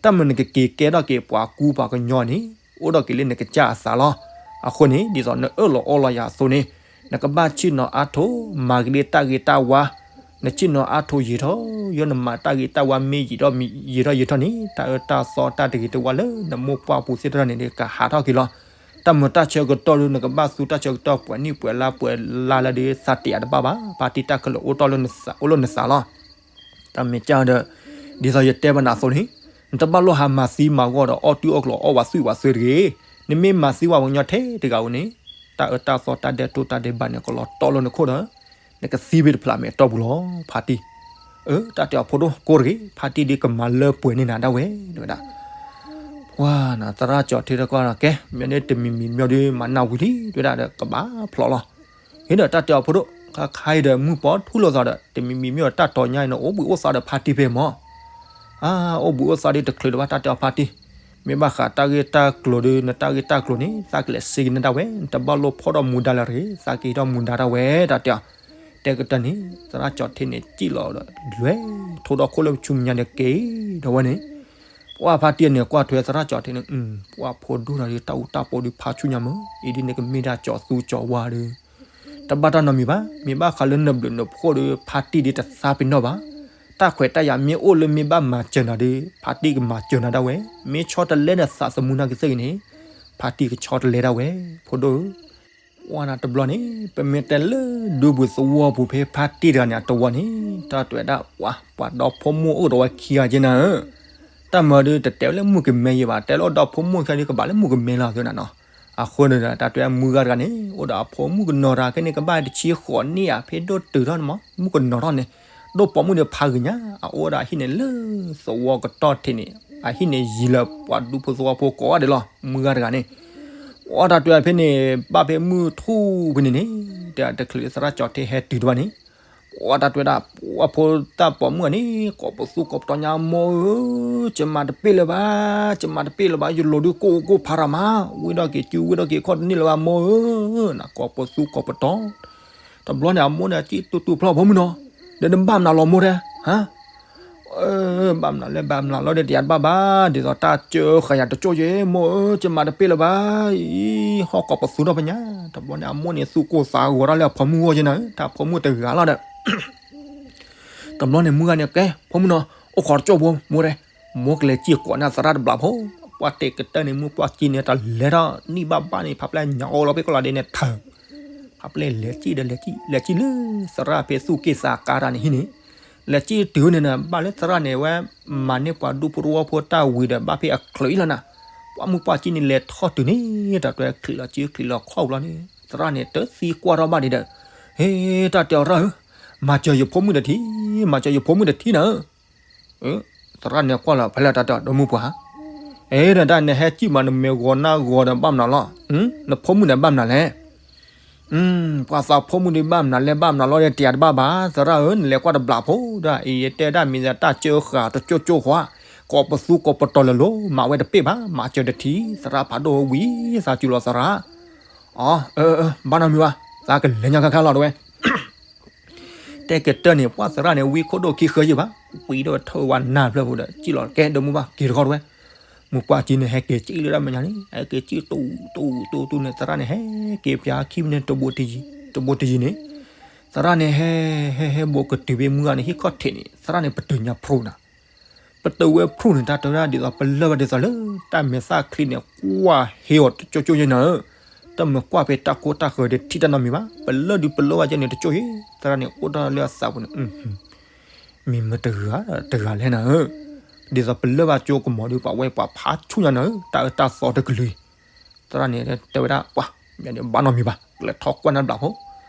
တၢ်မုာ်နကက့ၤကဲထီၣ်က့ၤပှၤကူပှၤကညီန့ၣ်, အိၣ်ဒီးက့ၤလၢနကစၢ်အသးလီၤ. အဃိန့ၣ် ဒ်သိးနအၢၣ်လီၤအီလီၤယၤအသိးန့ၣ်, နကဘၣ်ဆ့ၣ်နီၤအါထိး, မၤကဒ့တၢ်ဂ့ၤတၢ်ဝါ, နဆ့ၣ်နီၤအါထိးယံာ်ထီၣ်, ယဲနမၤတၢ်ဂ့ၤတၢ်ဝါမ့ၢ်ယံာ်ထီၣ်ယံာ်ထီၣ်န့ၣ် တၢ်အၢတၢ်သီတၢ်တဂ့ၤတဝါလၢနမိၢ်ပှၢ်ပူၤသ့ၣ်တဖၣ်န့ၣ် ကဟးထီၣ်က့ၤလီၤ. တၢ်မုာ်တၢ်ဆၢကတီၢ်ဒီး နကဘၣ်သူတၢ်ဆၢကတီၢ်ပှဲၤနံၣ်ပှဲၤလါပှဲၤလါလၢဒ်သးတ့ၢ်အတဘၣ်ဘၣ်, ဖါတံၢ်တၢ်ခဲလၢာ်အိၣ်တ့ၢ်လၢနသး, အိၣ်လၢနသးလီၤ. တၢ်မ့ၢ်ကၢ်ဒီး, ဒ်သိးယတဲဘၣ်နၤအသိးန့ၣ်, နတဘၣ်လိၣ်ဟးမၤသံမၤဂီၢ်ဒီးအီၣ်တုၤအီၣ်ကျိၤအီၣ်ဝးသွံၣ်ဝးသွဲတဂ့ၤ. နမ့ၢ်မၤသံဝဲပှၤကညီထဲတဂၤဧိၤန့ၣ်, တၢ်အၢတၢ်သီတၢ်ဒဲးတိၢ်တၢ်ဒဲးဘးန့ၣ် ကလီၤတီလိာ်နခိၣ်ဒီး, နကသံဘ့ၣ်တဖျးမဲာ်တီၢ်ပူၤလီၤ ဖါတံၢ်. အၢ တၢ်တဲအီၤဖိဒိၣ်ကိးတဂ့ၤ, ဖါတံၢ်ဒ်ကမၤလၢပှဲၤန့ၢ်နၤဒၣ်ဝဲ တဲဝဲဒၣ်. ပှၤနၤသရၣ်ကၠီၣ်ထံတကွၢ်ဒီးကဲ, မ့ၢ်န့ၣ်တမံၤမံၤမ့ၢ်ဒ်မၤနၢ်ဝံၤလံ တဲဝဲဒၣ်ဒီးကဘၣ်ဖျိးလီၤ. ဟ့ၣ်ဒီးတၢ်တဲအီၤဖိဒိၣ်, ခါခါအံၤဒီးမုၢ်ပီၣ်ထူလိာ်သးဒီး တမံၤမံၤမ့ၢ်ဒီးတၢ်တီၤညါအံၤန့ၣ် အိၣ်ဘှံးအိၣ်သါဒီးဖါတံၢ်ဖဲမၢ်. အါ အိၣ်ဘှံးအိၣ်သါဒ်တချုးလၢၤဘၣ် တၢ်တဲအီၤဖါတံၢ်. မ့ၢ်ဘၣ်ဃးတၢ်ဂ့ၢ်တၢ်ကျိၤဒီး နတၢ်ဂ့ၢ်တၢ်ကျိၤန့ၣ် သးကလဲၤစ့က့ၤန့ၢ်ဒၣ်ဝဲ, နတဘၣ်လိၣ်ဖီၣ်ထီၣ်မူဒါလၢၤတဂ့ၤ, သးက့ၤထီၣ်မူဒါဒၣ်ဝဲ တၢ်တဲအီၤ. တဲကတၢၢ်န့ၣ် သရၣ်ကၠီၣ်ထံန့ၣ် စံၣ်လီၤဒီးလွဲၢ်, ထိဒီခိၣ်လၢဆူမဲာ်ညါဒီးက့ၤဒီးဝဲန့ၣ် ပှၤဖါတံၢ်န့ၣ်ကွၢ်ထွဲသရၣ်ကၠီၣ်ထံန့ၣ်, ပှၤဖိဒိၣ်ဒီးတၢ်အူတၢ်ပီဒီးဖးဆူၣ်ညါမၢ်, အံၤဒ်န့ၣ်ကမ့ၢ်ဒၣ်ကၠီၤသူကၠီၤဝါဒီး တဘၣ်တၢ်နီတမံၤဘၣ်. မ့ၢ်ဘၣ်ဃးလၢနဘျုးနဖှိၣ်ဒီး ဖါတံၢ်ဒ်တသးပ့ၤနီၣ်ဘၣ်. တၢ်ခွဲးတၢ်ယာ်မ့ၢ်အိၣ်လၢမ့ၢ်ဘၣ်မၤစၢၤနၤဒီး ဖါတံၢ်ကမၤစၢၤနၤဒၣ်ဝဲ, မ့ၢ်ဆီတလဲနသးသမူနၢ်ကသ့ၣ်ဂ့ၤန့ၣ် ဖါတံၢ်ကဆီတလဲဒၣ်ဝဲ, ဖိဒိၣ်ဧၢ. ပှၤနၤတဘျီန့ၣ် ပမ့ၢ်တဲလၢဒူပူၤသဝီပူၤဖဲဖါတံၢ်တဂၤန့ၣ် အတဝီန့ၣ် တၢ်တဲဝဲဒၣ် ပှၤ ပှၤဒီဖိမိၢ်အိၣ်ဒီးဝဲခံဂၤက့နၤဧၢ. တၢ်မၤဒီးတတဲဝဲလၢမုၣ်ကမဲယဲဘၣ်, တဲလၢဒီဖိမိၢ်ခံဂၤဒီးကဘၣ်လၢမုၣ်ကမဲလီၤ တဲဝဲဒၣ်နီၤ. အဃိန့ၣ်ဒီး တၢ်တဲဝဲမုၢ်ဂၤတဂၤန့ၣ် အိၣ်ဒီးအဖိမုၣ်ကနီၤတဂၤခဲန့ၣ် ကဘၣ်တဆံဃိးနံၣ်ဧါ ဖဲဒိၣ်တုၤထီၣ်န့ၣ်မး မုၣ်ကနီၤထီၣ်န့ၣ် ဒိၣ်ပိာ်မုၣ်ဒီးဖးဂ့ၤညါ အအိၣ်ဝဲဒၣ်အဟံၣ်န့ၣ်လၢသဝီကတီၢ်ထံးန့ၣ် အဟံၣ်န့ၣ်ယံၤလၢပှၤဒူဖိသဝီဖိကိးဂၤဒဲးလီၤ. မုၢ်ဂၤတဂၤန့ၣ် အိၣ်တၢ်တဲဝဲဖဲန့ၣ် ဘၣ်ဖဲမုၢ်ထူၣ်ဖဲန့ၣ်န့ၣ် တဲတချုးသရၣ်ကၠီၣ်ထံဟဲတုၤတဘၣ်န့ၣ် ပှၤတၢ်တဲဝဲဒၣ် ပှၤဖိတၢ်ပိာ်မုၣ်န့ၣ် ကိးပသူကိးပတီၤညါ မိၢ်ဧၢ, ကမၤတပ့ၢ်လၢၤဘၣ်, ကမၤတပ့ၢ်လၢၤဘၣ်, ယလိၤဒုးကိၢ်အိၣ်ကိၢ်ဖးရၤမး, ဝံၣ်ဒီးက့ၤစု ဝံၣ်ဒီးက့ၤခီၣ်တန့ၢ်လၢၤဘၣ် မိၢ်ဧၢ, နကိးပသူကိးပတီၤ. တဘျီန့ၣ် အမိၢ်န့ၣ် အစံၣ်တူၢ်တူၢ်ဖျီၣ် ဖိမုၣ်နီၤ, ဒီးနဘၣ်မနုၤလီၤမိၢ်တဲ, ဟါ ဘၣ်မနုၤလၢဘၣ်မနုၤလီၤဒီး တယၤတဘၣ်ဘၣ်, ဒ်သိးတၢ်စၢဃာ်ယၤတကၠိၢ်ယဲ မိၢ်ဧၢ, ကမၤတပ့ၢ်လၢၤဘၣ်, အံၤ ဟီၣ်ကိးပသူထီၣ်ဖဲညါ, တဘျီန့ၣ် အမိၢ်န့ၣ် သူၣ်ကိၢ်သးဂီၤတၢ်လၢအဖိမုၣ်ဂီၢ်ယဲနၤ, တၢ်ဖိမုၣ်တဂၤလီၤဒီး တဘျီန့ၣ် မုၢ်ဂၤန့ၣ် ကဲ ဖိမုၣ်နီၤ, အိၣ်ခိးတကၠိၢ်ဖိ မိၢ်တဲ, မိၢ်ကလဲၤစံၣ်ကိးန့ၢ်သရၣ်တဘျီဖိ, ပှၤတဲကတၢၢ်န့ၣ် မုၢ်ပှၢ်ကံန့ၣ် တၢ်လဲၤထီၣ်နံၣ်ဘၣ်ဘၣ်န့ၣ် ဖးပျဲၢ်ညါအီလီၤဖဲကီၢ်လီၤဒဲးန့ၣ်ထၢၣ် ဖးပျဲၢ်လဲၤစံၣ်ဒီးလဲၤစံၣ် လဲၤစံၣ်လၢသရၣ်ဖဲသူၣ်က့ၢ်သးကါတၢ်န့ၣ်ဟံၣ်န့ၣ်, လဲၤစံၣ်တုၤန့ၣ်နၤ ဘၣ်လၢသရၣ်န့ၣ် အဝဲ မၤန့ၢ်ပှၤဒူဖိတဝီဖိတၢ်ဝံၤဒီး ဘၣ်ဖဲအချုးအံၤလီၤနၤ, ပှၤမုၢ်ပှၢ်ကံန့ၣ် လဲၤထီၣ်တုၤန့ၣ် တၢ်တဲချုးလီၤစုချုးလီၤခီၣ်ဘျီန့ၣ် သရၣ်န့ၣ် တသံကွၢ်ထီၣ်ဘၣ်ဒံးဒီး, ဟ့ တၢ်တဲအီၤရၣ်ဧၢ, မၤစၢၤယဖိမုၣ်တထံး, မၤစၢၤယဖိမုၣ်တထံးနၤဧၢ သရၣ်န့ၣ်ကွၢ်လီၤ ဖဲလဲၣ်တၢ်တဲအီၤ ဒီမုၢ်ပှၢ်, အဲ ဒီးတၢ်နဟဲစံၣ်မး နမဲာ်ဂီၤနါဂီၤဒီးဘၣ်မနုၤလီၤ, နဖိမုၣ်န့ၣ်ဘၣ်မနုၤလဲၣ်, ပှၤသးဖိမုၣ်ဒုးဘၣ်မနုၤလဲၣ် ဘၣ်မနုၤလီၤဒီး တယၤတဘၣ်ဘၣ်, သရၣ်ဧၢ နလဲၤကွၢ်တဘျီဖိဒီး အံၤယတဲဒၣ်မ့ၢ်တၢ်စၢဃာ်တကၠိၢ်ကၠိၢ်ဃီ, ကိးပသူကိးပတီၤလၢၤလီၤ, မၤဝဲတပ့ၢ်ဘၣ်, မၤစၢၤတထံး, သရၣ်ဖးဒိၣ်ဝံၤ သးစူၤလီၤသရၣ်, အ ဘၣ်နီတမံၤဘၣ်, သးကလဲၤညါခဲခါလီၤတဝဲ တဲကတၢၢ်န့ၣ် ပှၤသရၣ်န့ၣ် ဝံခိၣ်ဒိၣ်ခံဃၢယံာ်ဘၣ်, ဝံဒိၣ်ထၢဝဲနၢ်ဖျၢၣ်ဖိဒီး စံၣ်လီၤကဲ ဒီမုၢ်ပှၢ် က့ၤတခီတဝဲ, မုၢ်ပှၢ်ကံန့ၣ် ဟဲက့ၤစံၣ်လၢတၢ်မဲာ်ညါန့ၣ် ဟဲက့ၤစံၣ်တူတူတူန့ၣ် သရၣ်န့ၣ် ဟဲက့ၤပၠါခံမံးနံး တဘိတယံၤန့ၣ်, သရၣ်န့ၣ် ဟဲဟဲဟဲဘိးကတုၤဖဲမုၢ်ဂၤန့ၣ် ဟံၣ်ခီၣ်ထံးန့ၣ် သရၣ်န့ၣ် ပတုာ်ညါဖျိနၤ ပတုာ်ဝဲဖျိန့ၣ် တၢ်တဲဝဲဒၣ်ဒ်သိး ပလၢၢ်ဘၣ်ဒ်သိးလၢ တၢ်မဲာ်သၣ်ချံန့ၣ် ကွၢ်ဟ့အီၤတကၠိၢ်ကၠိၢ်ယဲနၤဧၢ, တၢ်မၤကွၢ်ဖဲတၢ်ကိၢ်တၢ်ဃၢၤဒီး ထံၣ်တၢ်နီတမံၤဘၣ်, ပလၢၢ်ဒုးပလၢၢ်ဘၣ်ကဲန့ၣ်တကၠိၢ်ယဲ, သရၣ်န့ၣ်အိၣ်တၢ်လၢအသးပူၤန့ၣ် မ့ၢ်မတၤတဂၤလဲၣ်နၤဧၢ, ဒ်သိးပလၢၢ်ဘၣ်ကၠိကမီၤဒီး ပှၤဝဲပှၤဖးဆူၣ်ညါနၤဧၢ, တၢ်အၢတၢ်သီတကလုာ်, သရၣ်န့ၣ်တဲဝဲဒၣ် ပှၤ မ့ၢ်န့ၣ်ဘၣ်နီတမံၤဘၣ်, ကလဲၤထီၣ်ကွၢ်နၢ်ဘျးဖိ,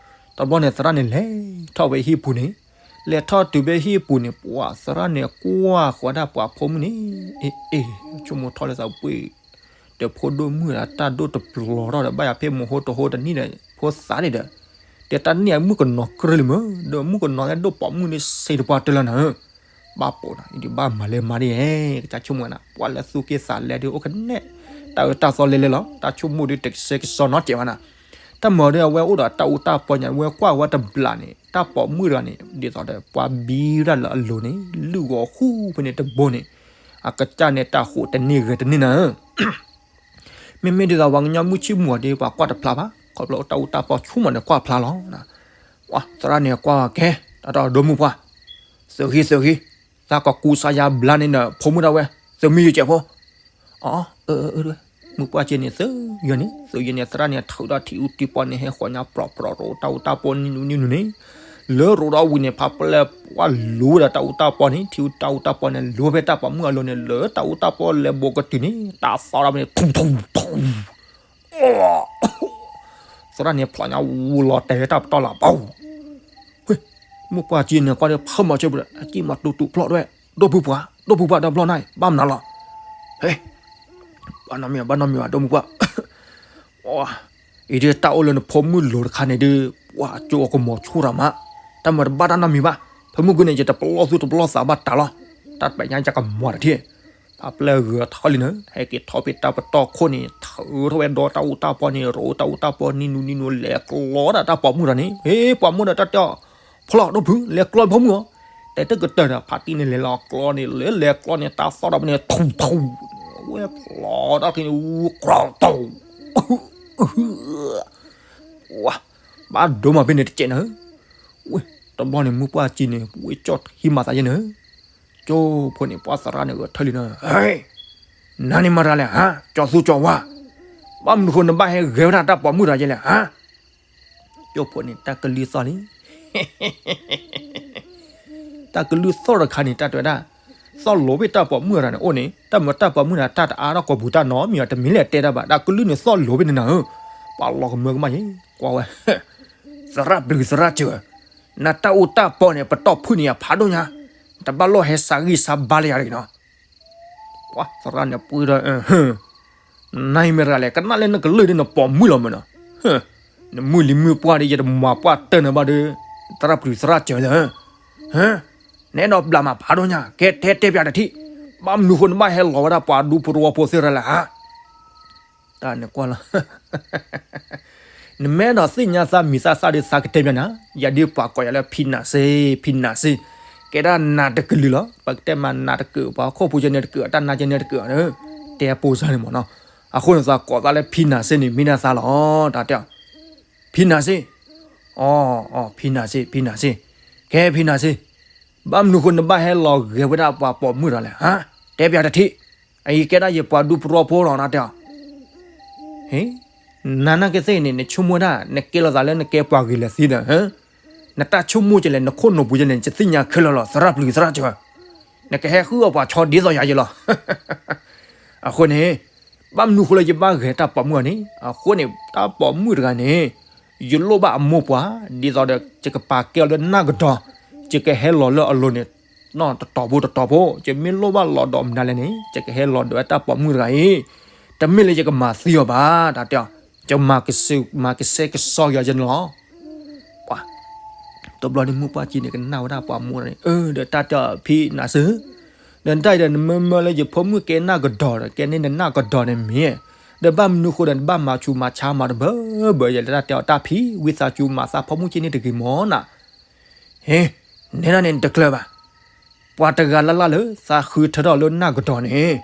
တဘျီန့ၣ် သရၣ်န့ၣ်လဲၤထီၣ်ဝဲဟံၣ်ပူၤန့ၣ်, လဲၤထီၣ်တုၤဖဲဟံၣ်ပူၤန့ၣ် ပှၤသရၣ်န့ၣ်ကွၢ်ဃီၤဒၣ်ပှၤဖိမုၣ်န့ၣ်, အ့ အ့ ဆိကမိၣ်ထီၣ်လၢသးပှ့ၤ ဒီးဖိဒိၣ်မုၣ်ဒီးတၢ်ဒိၣ်တပျီၤထီၣ်ဒီး ဘၣ်ယၤဖဲမိၢ်ဟိတဟိတနံၣ်ဒီး ဖိသၣ်န့ၣ်ဒီး, တဲတၢ်န့ၣ်အမုၣ်ကနီၤကြၢးလံမ့ၢ်, ဒီးမုၣ်ကနီၤဟဲဒိၣ်ပိာ်မုၣ်န့ၣ် စ့တပှၢ်တၢၢ်လၢနၤဧၢ, ဘၣ်ပိာ်နၤ ဒ်ဘၣ်မၤလဲၤမၤဒ်အဲ, ကစၢ်ဆိကမိၣ်နၤ ပှၤလၢသူၣ်က့ၢ်သးလဲဒုးအိၣ်ကနဲ, တၢ်အၢတၢ်သီလဲလဲလီၤ, တၢ်ဆိကမိၣ်ဒုးတကဆှဲကဆှီနီတစဲးဘၣ်နၤ, တၢ်မၤဒီးအဝဲအိၣ်ဒီးတၢ်အူတၢ်ပီညါ အဝဲကွၢ်ဝဲတဘျီန့ၣ် တၢ်ပိာ်မုၣ်တဂၤန့ၣ် ဒ်သိးဒီးပှၤဘံရၣ်လၢအလိၤန့ၣ် လုၢ်ဂီၤဃူဖဲန့ၣ်တဘိန့ၣ်, အကစၢ်န့ၣ်တၢ်ဃိးတန့ၢ်ဂဲၤတန့ၢ်နၤဧၢ မ့မ့ၢ်ဒ်သိးပှၤကညီမုၢ်ဆ့ၣ်မုၢ်ဂီၤဒီး ပှၤကွၢ်တဖျါဘၣ်, ခီဖျိတၢ်အူတၢ်ပီဆိကမိၣ်န့ၣ်ကွၢ်ဖျါလီၤ. ပှၤသရၣ်န့ၣ်ကွၢ်ကဲ, တၢ်တဒီမုၢ်ပှၢ်, သုးဂံၢ်သုးဂံၢ်, သးကကူစါယါဘျါန့ၣ်ဒီး ဖိမုၣ်ဒၣ်ဝဲ, သုးမံယကဲးဖိ, အ မုၢ်ပှၢ်က့န့ၣ် သုးယဲန့ၣ် သုးယဲန့ၣ် သရၣ်န့ၣ်ထုးဒီးထံအူတံပီန့ၣ် ဟဲဃီၤညါပြီပြီရိတၢ်အူတၢ်ပီနံၣ်နူနံၣ်နူန့ၣ်, လၢရိဒီးဝံၤန့ၣ် ဖးပျဲၢ်ပှၢ်လိၤဝဲဒီးတၢ်အူတၢ်ပီန့ၣ် ထံအူတၢ်အူတၢ်ပီန့ၣ် လိၤဖဲတၢ်ပိာ်မုၣ်အလိၤန့ၣ် လၢတၢ်အူတၢ်ပီလဲၤဘိးကတုၤန့ၣ် တၢ်သီဒီးန့ၣ် ဖူဖူဖူ သရၣ်န့ၣ်ဖျိညါဝူလီၤတဲာ်ဝဲတၢ်ပတီၢ်လၢပီၤ, မုၢ်ပှၢ်က့န့ၣ် ကွၢ်ဒီးဖးမၤဆၢပူၤဒီး အက့မၤတူၢ်တူၢ်ဖျီၣ်ဒွဲၣ်, ဒီပုၢ်ပှၢ် ဒီပုၢ်ပှၢ် တဘျီနၤအံၤ ဘၣ်မနုၤလီၤ, ဟဲ, ဘၣ်နီတမံၤဘၣ် ဘၣ်နီတမံၤဘၣ် ဒီပုၢ်ပှၢ် အံၤဒ်တၢ်အိၣ်လၢနဖိမုၣ်လိၤတခါန့ၣ်ဒုး ပှၤကၠိအကမီၤဆူၣ်တၢ်မး, တၢ်မၤတဘၣ်တၢ်နီတမံၤဘၣ်, ဖဲမုၢ်ဂီၤန့ၣ် ယတပလီၢ်သူၣ်တပလီၢ်သးဘၣ်တၢ်လီၤ, တၢ်ပညါယကမၤတထံၣ်, ဖးပျဲၢ်ဂဲၤထီၣ်လံနၤ, ဟဲက့ၤထီၣ်ဖဲတၢ်ပတီၢ်ခိၣ်န့ၣ် ထုးထီၣ်ဝဲဒီးတၢ်အူတၢ်ပီန့ၣ် ရိတၢ်အူတၢ်ပီနံၣ်နူနံၣ်နူ လဲၤကျီဒၣ်တၢ်ပိာ်မုၣ်တဂၤန့ၣ်, ဟ့ ပိာ်မုၣ်ဒီးတၢ်တဲအီၤ, ဖျီၣ်ဒီပုၢ် လဲၤကျီဖိမုၣ်ဧၢ, တဲတကတၢၢ်ဒီး ဖးတံၢ်န့ၣ်လဲၤလီၤကျီန့ၣ် လဲၤလဲၤကျီန့ၣ် တၢ်သီၣ်ဒီးဖဲန့ၣ် ထူထူ, ဝဲဖျီၣ်တၢ်ခံန့ၣ် အူကျီတီၢ် ဝဲ, ဘၣ်ဒိမးဖဲန့ၣ်တကဲးနၤ, ဝဲ, တဘျီန့ၣ် မုၢ်ပှၢ်က့န့ၣ် ဝဲကၠီၣ်ဟံးမၤသးယဲန့ၣ်, ကၠိဖိန့ၣ် ပှၤသရၣ်န့ၣ်ဂဲၤထၢၣ်လံနၤ, ဟဲ, နၤန့ၣ်မတၤလဲၣ်ဟါ, ကၠီသူကၠီဝါ, ဘၣ်မနုၤဃိနဘၣ်ဟဲဂဲၤဝဲဒၣ်တၢ်ပိာ်မုၣ်တဂၤယဲလဲၣ်ဟါ, ကၠိဖိန့ၣ် တၢ်ကလုၢ်သီၣ်လံ တၢ်ကလုၢ်သီၣ်တခါန့ၣ် တၢ်တဲဝဲဒၣ်, သီၣ်လိၤဖဲတၢ်ပိာ်မုၣ်တဂၤန့ၣ်အိၣ်န့ၣ် တၢ်မၤတၢ်ပိာ်မုၣ်န့ၣ် တၢ်တအါထီၣ်ကိာ်ပူၤတၢ်နီတမံၤဘၣ် တမ့ၢ်လၢတဲတၢ်ဘၣ် တၢ်ကလုၢ်န့ၣ်သီၣ်လိၤဖဲန့ၣ်နၤဧၢ, ပှၤလီၤကမၢကမၣ်ယဲ ကွၢ်ဝဲ, သရၣ်ပျုၤသရၣ်စၢၤ, နတၢ်အူတၢ်ပီန့ၣ် ပတီၢ်ဖုၣ်န့ၢ်ယၤဖးဒိၣ်ညါ, တဘၣ်လိၣ်ဟဲစးဂံၢ်စးဘါလၢယၤတဂ့ၤနီၤ ပှၤသရၣ်န့ၣ်ပှ့ၤဒီး, နၤအံၤမ့ၢ်တဂၤလဲၣ် ကနၣ်လၢနကလုၢ်ဒီးနပိာ်မုၣ်လီၤမ့ၢ်နီၤ, နမုၢ်လံၤမုၢ်ပှၢ်ဒီး ယတမၤပှၢ်တၢၢ်နၤဘၣ်ဒီး, သရၣ်ပျုၤသရၣ်စၢၤလၢ နအဲၣ်ဒိးဘျးမးဖးဒိၣ်ညါ ကဲတဲတဲပၠးတထံၣ်, ဘၣ်မနုၤဃိနဘၣ်ဟဲလီၤဝဲဒၣ်ပှၤဒူပရူဖိသ့ၣ်ရၣ်လဲၣ်ဧါ. တၢ်န့ၣ်ကွၢ်လီၤ နမ့ၢ်အဲၣ်ဒိးသ့ၣ်ညါသးမံၤသးသၣ်ဒီး သးကတဲပၠးနၤ, ယၤဒ်ပှၤကိးယၤလၢဖံနၤစ့, ဖံနၤစ့, ကဲဒၣ်နၤတကလုာ်လီၤ. ပကတဲမးနၤတကုာ် ပှၤဟီၣ်ခိၣ်ဖိကဲန့ၣ်တကုာ် အတၢ်နါကဲန့ၣ်တကုာ်, တဲပိစါန့ၣ်မ့ၢ်နီၤ. အဃိန့ၣ်သးကိးသးလၢဖံနၤစ့န့ၣ် မ့ၢ်ဒၣ်သးလီၤ တၢ်တဲအီၤ. ဖံနၤစ့, အီ, ဖံနၤစ့, ဖံနၤစ့, ကဲဖံနၤစ့, ဘၣ်မနုၤဃိနဘၣ်ဟဲလီၤဂဲၤဝဲဒၣ်ပှၤပိာ်မုၣ်တဂၤလဲၣ်, တဲပၠးတထံၣ်, အအံၤကဲဒၣ်ယပှၤဒူပရူဖိလီၤ တၢ်တဲအီၤ. နၤနာ်က့သ့ၣ်န့ၣ် နဆိကမိၣ်ဒၣ် နကဲလိာ်သးလၢနကဲပှၤဂ့ၤလၢာ်သ့ဒီး, နတၢ်ဆိကမိၣ်ကလဲၣ် နခိၣ်နူာ်ပူၤကလဲၣ် နကသ့ၣ်ညါခဲလၢာ်လီၤ သရၣ်ပျုၤသရၣ်စၢၤ, နကဟဲဃုအီၣ်ပှၤဆီဒ်သိးယၤယလီၤ. အဃိန့ၣ်, ဘၣ်မနုၤဃိလၢယဘၣ်ဂဲၤတၢ်ပိာ်မုၣ်အီၤန့ၣ် အဃိန့ၣ် တၢ်ပိာ်မုၣ်တဂၤန့ၣ် ယလိၣ်ဘၣ်အမိၢ်ပှၢ် ဒ်သိးဒီး ယကပာ်ကဲအီၤလၢနၢ်ကဒီး, ယကဟဲလီၤလၢအလိၤန့ၣ် နီၢ်တတီၤဖိတတီၤဖိ, ယမ့ၢ်လိၣ်ဘၣ်လီၤဒီးမနုၤလဲၣ်န့ၣ် ယကဟဲလီၤဒီးဝဲတၢ်ပိာ်မုၣ်တဂၤအံၤ, တမ့ၢ်လၢယကမၤသံအီၤဘၣ် တၢ်တဲအီၤ, ယမၤကစဲကစီက့ၤယဲန့ၣ်လီၤ. ပှၤ, တဘျီန့ၣ်မုၢ်ပှၢ်က့န့ၣ် ကနၣ်ဝဲဒၣ်ပှၤမိၢ်န့ၣ် အၢ ဒီးတၢ်တဲအီၤဖံနၤစ့, ဒီးနတၢ်အံၤဒီးနမၢမၢလၢယဖိမုၣ်ကဲနၢ်ကဒီးဒီး ကဲန့ၢ်နနၢ်ကဒီးန့ၣ်မ့ၢ်, ဒီးဘၣ်မနုၤဃိဒီးနဘၣ်မၤဆူးမၤဆါမၤတဘၢဘၢယဲလၢတၢ်တဲအီၤတၢ်ဖံ ဝံသးစူၤမၤသးဖိမုၣ်က့န့ၢ်တဂ့ၤမ့ၢ်နၤ ဟ့, နဲဒၣ်န့ၣ်နတကျၢၤဘၣ်. ပှၤတဂၤလၢ်လၢ်လၢသးဃုထၢထီၣ်လၢနၢ်ကဒီးန့ၣ်,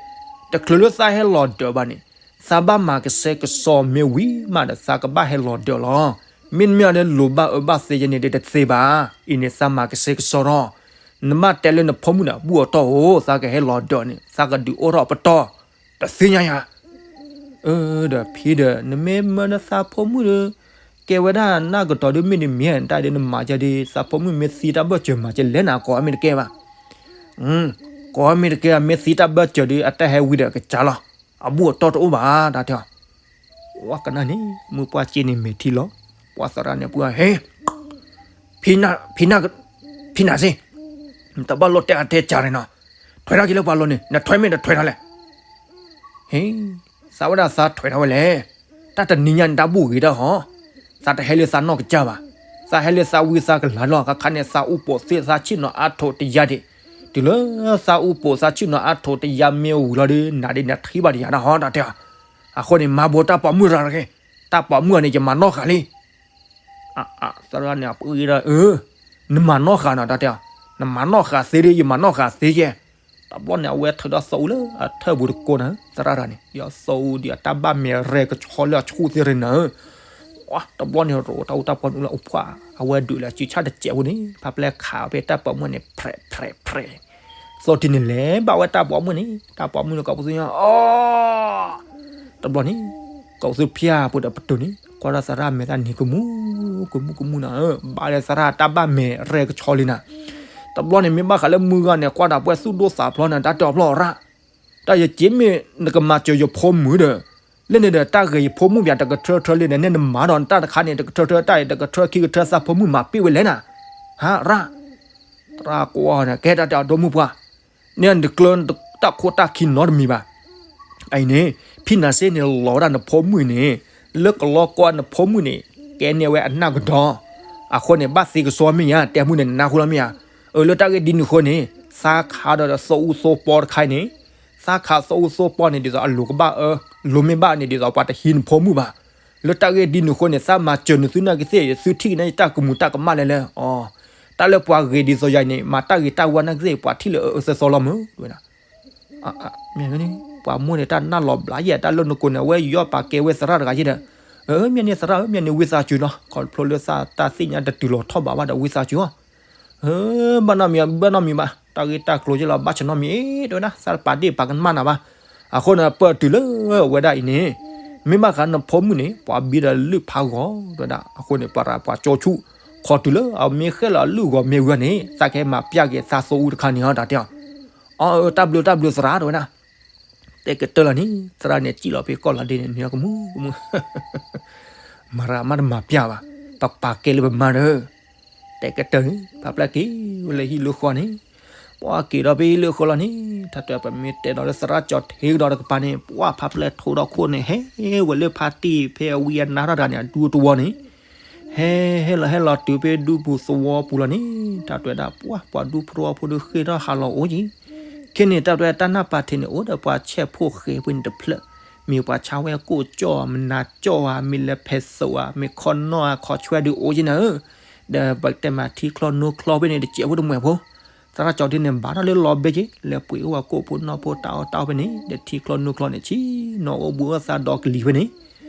တချုးလၢသးဟဲလီၤဒၢးဘၣ်န့ၣ်, သးဘၣ်မၤကစဲကစီမ့ၢ်ဝံၤမးဒီး သးကဘၣ်ဟဲလီၤဒၢးလီၤ. မ့တမ့ၢ်အီၤဒီးလိၤဘၣ်အၢဘၣ်သီယဲန့ၣ်ဒီးတသ့ဘၣ်. အံၤန့ၣ်သးမၤကစဲကစီထီၣ်, နဘၣ်တဲလၢနဖိမုၣ်န့ၣ် ဘူၣ်အတီၢ်ဧိၤ သးကဟဲလီၤဒၢးန့ၣ် သးကဒုးအိၣ်ထီၣ်ပတီၢ်, တသ့ၣ်ညါယၤ အၢ ဒီးဖံဒီး နမ့ၢ်မၢနသးဖိမုၣ်ဒီး ကဲဝဲဒၣ်နၢ်ကဒီးဒီးမ့ၢ်တမ့ၢ် တၢ်ဒ်နမၤကဲဒီး သးဖိမုၣ်မ့ၢ်သံတၢ်ဘၢၣ်စၢၤမၤကဲလဲၣ်နၤ ကိးမ့ၢ်တကဲဘၣ်. ကိးမ့ၢ်တကဲ မ့ၢ်သံတၢ်ဘၢၣ်စၢၤဒီး အတၢ်ဟဲဝံၤဒီးကစၢ်လီၤ. အဘူၣ်အတီၢ်တအိၣ်ဘၣ် တၢ်တဲအီၤ. ဝဲကနၣ်န့ၣ် မုၢ်ပှၢ်က့န့ၣ်မဲာ်ထံလီၤ. ပှၤသရၣ်န့ၣ်ပှၤဟ့ ဖံနၤ, ဖံနၤ, ဖံနၤစ့, တဘၣ်လိၣ်တဲအတဲကၢ်န့ၣ်နီၤ, ထွဲထီၣ်က့ၤလၢပှၤလိၤန့ၣ် နထွဲမ့ၢ်တထွဲထီၣ်လဲၣ်. ဟ့, သးဝဲဒၣ်သးထွဲထီၣ်ဝဲလဲၣ်, တၢ်တနံၤညါန့ၣ် တၢ်ဘူၣ်ဂ့ၤတၢ်ဟီ, သးတဟဲလၢသးနီၢ်ကစၢ်ဘၣ်, သးဟဲလၢသးဝံသးကလၤလီၤ, ခါခါန့ၣ် သးအူပိာ်သ့ၣ်သးဆ့ၣ်နီၤအါထိးတယါဒံး, တုၤလၢသးအူပိာ်သးဆ့ၣ်နီၤအါထိးတယါမ့ၢ်ဝံၤလီၤဒီး နၤဒ်နထံၣ်ဘၣ်တယၤတၢ်ဟီ တၢ်တဲအီၤ. အဃိန့ၣ် မၤဘိးတၢ်ပိာ်မုၣ်ရၤတဂ့ၤ, တၢ်ပိာ်မုၣ်အီၤန့ၣ် ယမၤနီၣ်ဃာ်လံ အသရၣ်န့ၣ် အပှ့ၤဒီး အၢ, နမၤနီၣ်ဃာ်နီၤ တၢ်တဲအီၤ, နမၤနီၣ်ဃာ်သ့ဒီး ယမၤနီၣ်ဃာ်သ့ကဲ. တဘျီန့ၣ် အဝဲထုးဒီးသီအူလၢအထၢၣ်ပူၤတကိးနၤ, သရၣ်တဂၤန့ၣ် ဒ်သိးသီအူဒ်အတၢ်ဘၣ်မဲာ်ရဲၢ်ကဆီလၢအဆူၣ်သ့ၣ်ရ့နၤ. တဘျီန့ၣ် ရိးတၢ်အူတၢ်ပှၤနုာ်လၢအဖှၣ်, အဝဲဒုးလၢစုဆၣ်တစဲးဖိန့ၣ် ဖးပျဲခးဖဲတၢ်ပိာ်မုၣ်န့ၣ် ဖြဲးဖြဲးဖြဲး, သီတံၢ်န့ၣ်လဲၤဘၣ်ဝဲတၢ်ပိာ်မုၣ်န့ၣ်, တၢ်ပိာ်မုၣ်န့ၣ် ကိးပသူညါ အီ တဘျီန့ၣ် ကိးပသူဖၠၣ်ဖိဒီးပတုာ်န့ၣ် ကွၢ်ဒီးသရၣ်မဲာ်တၢ်နံၤကမူၣ်ကမူၣ်ကမူၣ်နၤ, ဘၣ်လၢသရၣ်တၢ်ဘၣ်မဲာ်ရဲၢ်ကဆီလံနၤ. တဘျီန့ၣ် မ့ၢ်ဘၣ်ဃးလၢမုၢ်ဂၤန့ၣ် ကွၢ်ဒၣ်ပှဲၤသူၣ်ဒိၣ်သးဖျိနၤ တၢ်တဲအီၤဖျီရၣ်, တၢ်ယက့မ့ၢ်နကမၤစၢၤယဖိမုၣ်ဒီး လၢန့ၣ်ဒီး တၢ်ဂ့ၤယဖိမုၣ်ပၠးတကထၢထၢလံဒီး နဲနမၤဒီးနတၢ်တခါန့ၣ် တကထၢထၢတၢ်အံၤ တကထၢခံကထၢ သးဖိမုၣ်မၤပ့ၢ်ဝဲလဲၣ်နၤ, ဟးရၣ်. သရၣ်ကွၢ်န့ၣ် ကဲတၢ်တဲအီၤ ဒိမုၣ်ပှၢ်, န့ၣ်နတကျၢၤတၢ်ခိၣ်တၢ်ခံနီတမံၤဘၣ်. အအံၤန့ၣ် ဖံနၤစ့န့ၣ် လီၤဝဲဒၣ်နဖိမုၣ်န့ၣ် လၢကလီကွၢ်နဖိမုၣ်န့ၣ် ကဲန့ၢ်ဝဲအနၢ်ကဒီး, အဃိန့ၣ် ဘၣ်သံကစီမ့ၢ်ဧါ တဲမုၢ်န့ၣ် နနၢ်ဟူလီၤမ့ၢ်ဧါ. အၢ လၢတၢ်ဂ့ၢ်ဒ်န့ၣ်အဃိန့ၣ် သးခးဒီးသိအူသိပီတခါအံၤန့ၣ်, သးခးသိအူသိပီန့ၣ် ဒ်သိးအလိၤကဘၣ်အၢ, လိၤမ့ၢ်ဘၣ်န့ၣ် ဒ်သိးပှၤတဟံးနဖိမုၣ်ဘၣ်. လၢတၢ်ဂ့ၢ်ဒ်န့ၣ်အဃိန့ၣ် သးမၤစၢၤနသုနာ်က့သ့ၣ် သုထံၣ်က့ၤန့ၣ်ယတၢ်ကမူၤတၢ်ကမၣ်လဲၣ်လဲၣ်အီၤ, တၢ်လၢပှၤဂ့ၤဒ်သိးယၤအံၤန့ၣ် မၤတၢ်ဂ့ၤတၢ်ဝါနာ်က့သ့ၣ် ပှၤထံၣ်လၢအအၢအၢသီသီလီၤမုၢ် ဝဲဒၣ် မ့ၢ်န့ၣ် ပှၤမိၢ်န့ၣ် တၢ်နၢ်လီၤဘျးယဲၢ် တၢ်လၢနကိးန့ၣ် အဝဲယီၤပာ်ကဲဝဲသရၣ်တဂၤယဲဒီး, မ့ၢ်န့ၣ်သရၣ်ဧၢ မ့ၢ်န့ၣ်ဝံသးစူၤနီၤ ခီဖျိလၢသးတၢ်သ့ၣ်ညါတတုၤလီၤထီၣ်ဘးဘၣ်ဒီးဝံသးစူၤအီၤ, ဘၣ်နီတမံၤ ဘၣ်နီတမံၤဘၣ် တၢ်ဂ့ၢ်တၢ်ကျိၤယဲလီၤ ဘၣ်ဆၢနီတမံၤ တဲဝဲဒၣ် သးတပာ်ဒ့ၣ်ပာ်ကမၣ်နၤဘၣ်. အဃိန့ၣ် ပၢၢ်တုၤလၢဝဲဒၣ်အံၤန့ၣ် မ့ၢ်ဘၣ်ဃးနဖိမုၣ်န့ၣ် ပှၤဘံဒီးလုၢ်ဖးဂီၤ တဲဝဲဒၣ် အဃိန့ၣ် ပှၤရၤပှၤကၠိဆူၣ် ခီတုၤလၢအမ့ၢ်ဃဲလီၤလုၢ်ဂီၤမ့ၢ်ဝံၤန့ၣ် သးကဟဲမၤပျၢ်က့ၤသးသိအူတခါန့ၣ်ဟီ တၢ်တဲအီၤ, အၢ တၢ်ဘျုးတၢ်ဘျုးသရၣ် တဲဝဲဒၣ် တဲကတၢၢ်လီၤန့ၣ် သရၣ်န့ၣ် စံၣ်လီၤဖဲကီၢ်လီၤဒ့န့ၣ် နကမူၣ်ကမူၣ် မၤရၤမးတမၤပျၢ်ဘၣ် ပပာ်ကဲလၢပမါဒီး တဲကတၢၢ်န့ၣ် ဖးပျၢ်က့ၤဝဲလၢဟံၣ်လၢဃီန့ၣ် ပှၤက့ၤဒီးဖဲဟံၣ်လၢဃီလီၤန့ၣ် တၢ်တဲပမ့ၢ်တဲဒီးလၢသရၣ်ကၠီၤထံကဒီးတကပၤန့ၣ် ပှၤဖးပျၢ်ထိဒီးခိၣ်န့ၣ် ဟဲဝဲလၢဖါတံၢ်ဖဲအဝံအနါထီၣ်တဂၤန့ၣ် အဒူတဝီန့ၣ် ဟဲဟဲလီၤဟဲလီၤတုၤဖဲဒူပူၤသဝီပူၤလီၤန့ၣ် တၢ်တဲဝဲဒၣ် ပှၤဒူဖိတဝီဖိဒုးဃ့ၢ်ထီၣ်ဟးလီၤအိၣ်က့ၤ, ခဲန့ၣ် တၢ်တဲဝဲဒၣ် တၢ်နၢ်ပၤထံးန့ၣ် အိၣ်ဒီးပှၤဆဲးဖိဃဲၤဖဲန့ၣ်တဖျၢၣ်, မ့ၢ်ပှၤဆါဝဲကိၣ်ကၠီၣ်ဧါ, မနၤကၠီၣ်ဧါ, မ့ၢ်လဲၤဖဲးသိးဧါ, မ့ၢ်ခီနီၣ်ဧါ, ခီဆွဲဒုးအိၣ်က့ၤနၤဧၢ, ဒီးပတဲမးထံချီနိချီဖဲန့ၣ် တစဲးဖိတမှဲးဖိ, သရၣ်ကၠီထံန့ၣ် ဘၣ်ထီၣ်လၢလီၤဘဲက့ၤ လဲၤပှ့ၤအိၣ်ဝဲကိၣ်ဖိနီၣ်ဖိတၢ်အီၣ်တၢ်အီဖဲန့ၣ် ဒီးထံချီနိချီန့ၣ် ဆံနီၤအိၣ်ဘှံးအိၣ်သါဒီကလံၤဖဲန့ၣ်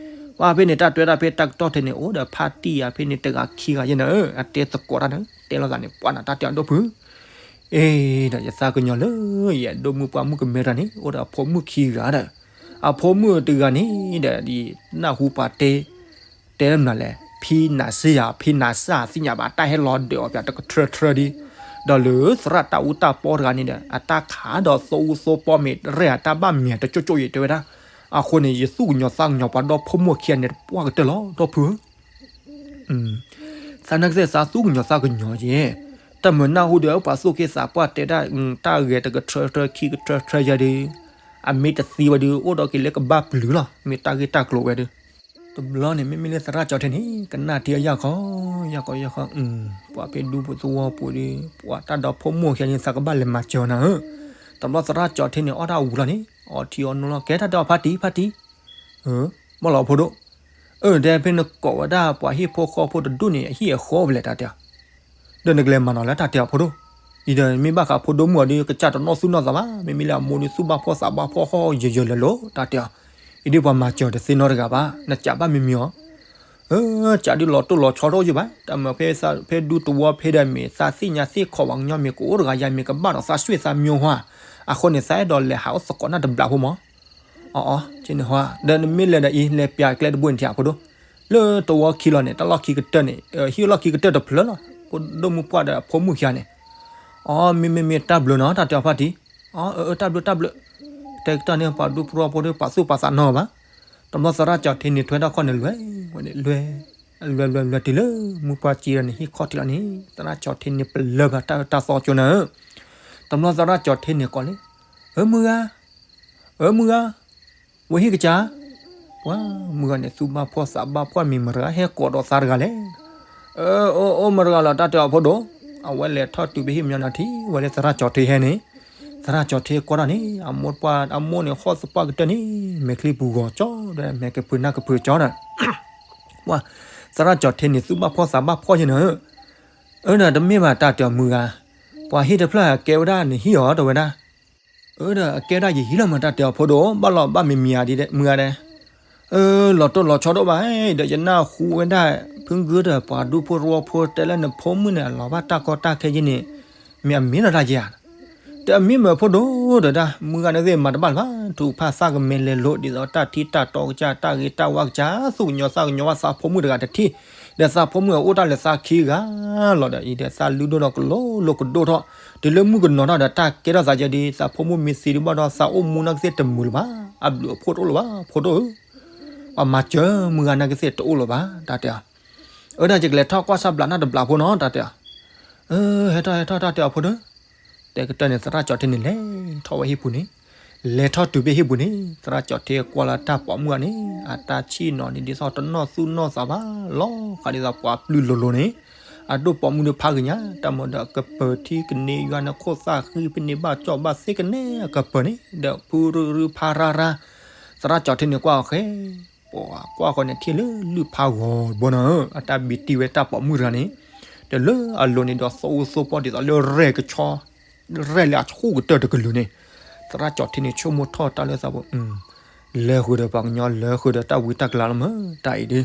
ပှၤဖဲန့ၣ် တၢ်တဲဝဲဒၣ်ဖဲတၢ်ကတီၢ်ထဲန့ၣ် အိၣ်ဒီးဖါတံၢ်ဧါဖဲန့ၣ် တဂၤခံဂၤယဲၢ်နၤဧၢ, အတဲသကိးတၢ်န့ၣ် တဲလိာ်သးန့ၣ် ပှၤနၤတၢ်တဲအီၤဒိၣ်ဖု အ့ဒီးယသးကညီၤလၢ ယအဲၣ်ဒိးမုၢ်ပှၢ်မုၣ်ကမဲတၢ်န့ၣ် အိၣ်ဒီးအဖိမုၣ်ခံဂၤဒီး အဖိမုၣ်တဂၤန့ၣ်ဒီး နၢ်ဟူပှၤတဲ တဲမနုၤလဲၣ်, ဖံနၤစ့ယၤ ဖံနၤစ့သ့ၣ်ညါဘၣ် တၢ်ဟဲလီၤဒၢးအီၤပၠးတကထြၢထြၢဒံး, ဒီးလၢသရၣ်တၢ်အူတၢ်ပီတဂၤန့ၣ်ဒီး အတၢ်ခးဒီးသိအူသိပီမ့ၢ်ရဲၣ်အတၢ်ဘၣ်မံၤတကၠိၣ်ကၠိၣ်အံၤတဲဝဲဒၣ်, အဃိန့ၣ် ယသူၣ်ကညီၤသးကညီၤပှၤဒီဖိမိၢ်ခံဂၤန့ၣ် တပှၢ်ကတၢၢ်လီၤ ဒီဖုဧၢ သးနၢ်ကသ့ၣ်သးသူၣ်ကညီၤသးကညီၤယဲၢ်, တၢ်မုာ်နၢ်ဟူဒီးပှၤသူၣ်က့သးပှၢ်တဲဒၣ် တၢ်ဂဲၤတကထြၢထြၢခံကထြၢထြၢယဲၢ်ဒီး, အမ့ၢ်တသံဝဲဒီး အိၣ်ဒီးက့ၤလၢကဘၣ်ပျုၤလီၤ မ့ၢ်တၢ်ဂ့ၢ်တၢ်ကျိၤဝဲဒီး, တဘျီန့ၣ် မ့မ့ၢ်လၢသရၣ်ကၠီထံန့ၣ် ကနၣ်ထံအယၢ်ခီ, ယၢ်ခီယၢ်ခီ, ပှၤဖဲဒူပူၤသဝီပူၤဒီး ပှၤတၢ်ဒီဖိမိၢ်ခံဂၤန့ၣ် သးကဘၣ်လဲၤမၤစၢၤနၤဧၢ, တဘျီသရၣ်ကၠီထံန့ၣ် အီၣ်တၢ်အူလီၤန့ၣ် အီထံအီနိလီၤ ကဲတၢ်တဲအီၤဖါတံၢ် ဖါတံၢ် ဘၣ်လီၤဖိဒိၣ်, အၢ တဲဖဲနကိးဝဲဒၣ် ပှၤဟံၣ်ဖိဃီဖိတဒူၣ်န့ၣ် အဟံၣ်အဃီဖဲလဲၣ်တၢ်တဲအီၤ, ဒီးနကလဲၤမၤနီၤလၢတၢ်တဲအီၤဖိဒိၣ်, အံၤဒီးမ့ၢ်ဘၣ်ဃးဖိဒိၣ်မုၣ်အီၤဒီး ကစၢ်တနီၣ်သူၣ်နီၣ်သးဘၣ်, မ့မ့ၢ်လၢအမိၢ်ဒီးသူၣ်ဘၣ်ဖှီၣ်သးဘၣ်ဖှီၣ်ဟီၣ်ယၢၤယၢၤလၢာ်လၢာ် တၢ်တဲအီၤ, အံၤဒ်ပှၤမၤစၢၤတသ့နီတဂၤဘၣ် နစံးဘၣ်မံၤမံၤအီၤ စံးဒ်လီၤတိၢ်လီၤဆီတအိၣ်ယုၢ်ဘၣ် တၢ်မၤဖဲဒူတဝီဖဲဒီးမ့ၢ်သးသ့ၣ်ညါသ့ၣ်ခီပှၤကညီမ့ၢ်ကအိၣ်တဂၤ ယၤမ့ၢ်ကဘၣ်ဒီးသးဆွေသးမျိုးဟါ, အဃိန့ၣ် သးအဲၣ်ဒိးလဲၤဟးအိၣ်သကိးနၢ်တဘျီဖိမး, အအီ ကန့ၣ်ဟါ, ဒီးနမ့ၢ်လဲၤဒီးအံၤ လဲၤပျးကျဲတဘိန့ၣ်ထံၣ်အဖိဒိၣ်, လၢတဝီခံလီၤန့ၣ် တၢ်လီၢ်ခံကတၢၢ်န့ၣ် ဟံၣ်လီၢ်ခံကတၢၢ်တဖျၢၣ်လီၤ, ဖိဒိၣ်မုၣ်ပှၢ်ဒီးအဖိမုၣ်ခံဂၤန့ၣ်, အီ မ့မ့ၢ်မ့ၢ်တၢ်ဘျုးနီၤ တၢ်တဲအီၤဖါတံၢ်, အီ အၢ တၢ်ဘျုးတၢ်ဘျုး, တဲကတၢၢ်န့ၣ် ပှၤဒူဖိတဝီဖိဒီး ပာ်သူၣ်ပာ်သးနီၤဘၣ်, တဘျီသရၣ်ကၠီထံန့ၣ် ထွဲထီၣ်ခီၣ်န့ၣ် လွဲဝဲန့ၣ် လွဲ လွဲလွဲလွဲတုၤလၢ မုၢ်ပှၢ်စံဒီးန့ၣ် ဟံၣ်ခီၣ်ထံးလီၤန့ၣ် သရၣ်ကၠီထံန့ၣ် ပလၢဘၣ်တၢ်အၢတၢ်သီကၠိနၤဧၢ, တဘျီသရၣ်ကၠီထံန့ၣ်ကိးလံ, အၢ မုၢ်ဂၤ, အၢ မုၢ်ဂၤ, ဝဲဟံၣ်ကစၢ်, ပှၤမုၢ်ဂၤန့ၣ် သူၣ်ဘၣ်ဖှီၣ်သးဘၣ်ဖှီၣ် မ့ၢ်မတၤဂၤဟဲကိးဒီးသးတဂၤလဲၣ်, အၢ အိၣ်မတၤဂၤလီၤ တၢ်တဲအီၤဖိဒိၣ်, အဝဲလဲၤထီၣ်တုၤဖဲဟံၣ်မညီနၤထံၣ်ဝဲလၢသရၣ်ကၠီထံဟဲန့ၣ်, သရၣ်ကၠီထံကွၢ်ထီၣ်န့ၣ် အမိၢ်ပှၢ် အမိၢ်န့ၣ် ဟီၣ်သပှၢ်ကတၢၢ်န့ၣ် မဲာ်ချံပူၤဂီၤကၠီဒီး မဲာ်ကဖုးနၢ်ကဖုးကၠီဒီး ပှၤသရၣ်ကၠီထံန့ၣ် သူၣ်ဘၣ်ဖှီၣ်သးဘၣ်ဖှီၣ်ယဲၢ်နၤဧၢ, အၢ ဒီးတမ့ၢ်ဘၣ်တၢ်တဲအီၤမုၢ်ဂၤ, ပှၤဟံၣ်တဖျၢၣ်အကဲဝဲဒၣ်နဟံၣ်အီၤတဲဝဲဒၣ်, အၢ ဒီးအကဲဒၣ်ယဟံၣ်လီၤမး တၢ်တဲအီၤဖိဒိၣ် ဘၣ်လီၤဘၣ်မံၤမံၤဧါဒ်မုၢ်ဂၤဒဲး, အၢ လီၤတိၢ်လီၤဆီတအိၣ်ဘၣ်ဒီး ယနၢ်ဟူဝဲဒၣ် ဖုဂုၢ်ဒီးပှၤဒူဖိတဝီဖိတဲလၢနဖိမုၣ်န့ၣ် အလီၤဘၣ်တၢ်ကီတၢ်ခဲယဲၢ်န့ၣ် မ့ၢ်အမ့ၢ်လီၤတၢ်ယဲၢ်ဧါ တမ့ၢ်မ့ၢ်ဖိဒိၣ်ဒီးဒၣ် မုၢ်ဂၤန့ၣ်သ့ၣ်မၤတဘၣ်လၢၤဘၣ် ထုးဖးသၣ်ကမဲလဲၤလိၤ ဒ်သိးတၢ်ထံတၢ်တီကစၢ် တၢ်ဂ့ၤတၢ်ဝါကစၢ် သူၣ်ကညီၤသးကညီၤဘၣ်သးဖိမုၣ်တဂၤတထံၣ်, ဒီးသးဖိမုၣ်အိၣ်တၢ်လၢသးခံဂၤလီၤဒီး အံၤဒီးသးလုၢ်ဒိၣ်ဒီးကလိလိကဒိၣ်ထီၣ်, တုၤလၢမုၣ်ကနီၤထီၣ်ဒီးတၢ်ကဲထီၣ်သးယဲၢ်ဒီး သးဖိမုၣ်မ့ၢ်သံဒံးဘၣ်ဒီး သးအိၣ်မူနာ်ကသ့ၣ်တမုာ်လၢၤဘၣ်, အဘျုးအဖှိၣ်တအိၣ်လၢၤဘၣ် ဖိဒိၣ်ဧၢ, ပှၤမၤစၢၤမုၢ်ဂၤနာ်ကသ့ၣ်တအိၣ်လၢၤဘၣ် တၢ်တဲအီၤ အၢ ဒီးယကလဲၤထီၣ်ကွၢ်ဆၣ်ဘျးနၢ်တဘျးဖိနီၤ တၢ်တဲအီၤ, အၢ ဟဲထီၣ်ဟဲထီၣ် တၢ်တဲအီၤဖိဒိၣ်, တဲကတၢၢ်န့ၣ် သရၣ်ကၠီထံန့ၣ် လဲၤထီၣ်ဝဲဟံၣ်ပူၤန့ၣ်, လဲၤထီၣ်တုၤဖဲဟံၣ်ပူၤန့ၣ် သရၣ်ကၠီထံကွၢ်လၢတၢ်ပိာ်မုၣ်ဂၤန့ၣ် အတၢ်ဆံၣ်နီၤန့ၣ် ဒ်သိးတနီၣ်သူၣ်နီၣ်သးဘၣ်လီၤ, ဃးဒ်သိးပှၤပျုၢ်လိၤလိၤန့ၣ်, အဒိၣ်ပိာ်မုၣ်ဒီးဖးကညါ တၢ်မၤဒီးအကပၢၤထံကန့ၢ်ယွၤန့ၣ် ခိၣ်သၣ်ဃံဖဲန့ၣ် ဘၣ်ကၠီၣ်ဘၣ်သ့ကနဲအကပၢၤန့ၣ် ဒီးဖုရူရူဖးရါရါ, သရၣ်ကၠီထံန့ၣ်ကွၢ်အီၤဃဲ ပှၤကွၢ်ဃီန့ၣ် ထံၣ်လၢလုၢ်ဖးဂီၤတဘိနီၤဧၢ, အတၢ်ဘံတံၢ်ဝဲတၢ်ပိာ်မုၣ်တဂၤန့ၣ်, ဒီးလၢအလိၤန့ၣ်ဒီးသိအူသိပီဒ်သိးလၢရဲၣ်ကဆီ, ရဲၣ်လၢအဆူၣ်ကတၢၢ်တကလုာ်န့ၣ်, သရၣ်ကၠီထံန့ၣ် ဆိကမိၣ်ထီၣ်တၢ်လၢသးပူၤ, လဲၤဃုာ်ဒီးပှၤကညီ လဲၤဃုာ်ဒီးတၢ်ဝံတၢ်ကလၤလီၤမး, တၢ်အံၤဒီး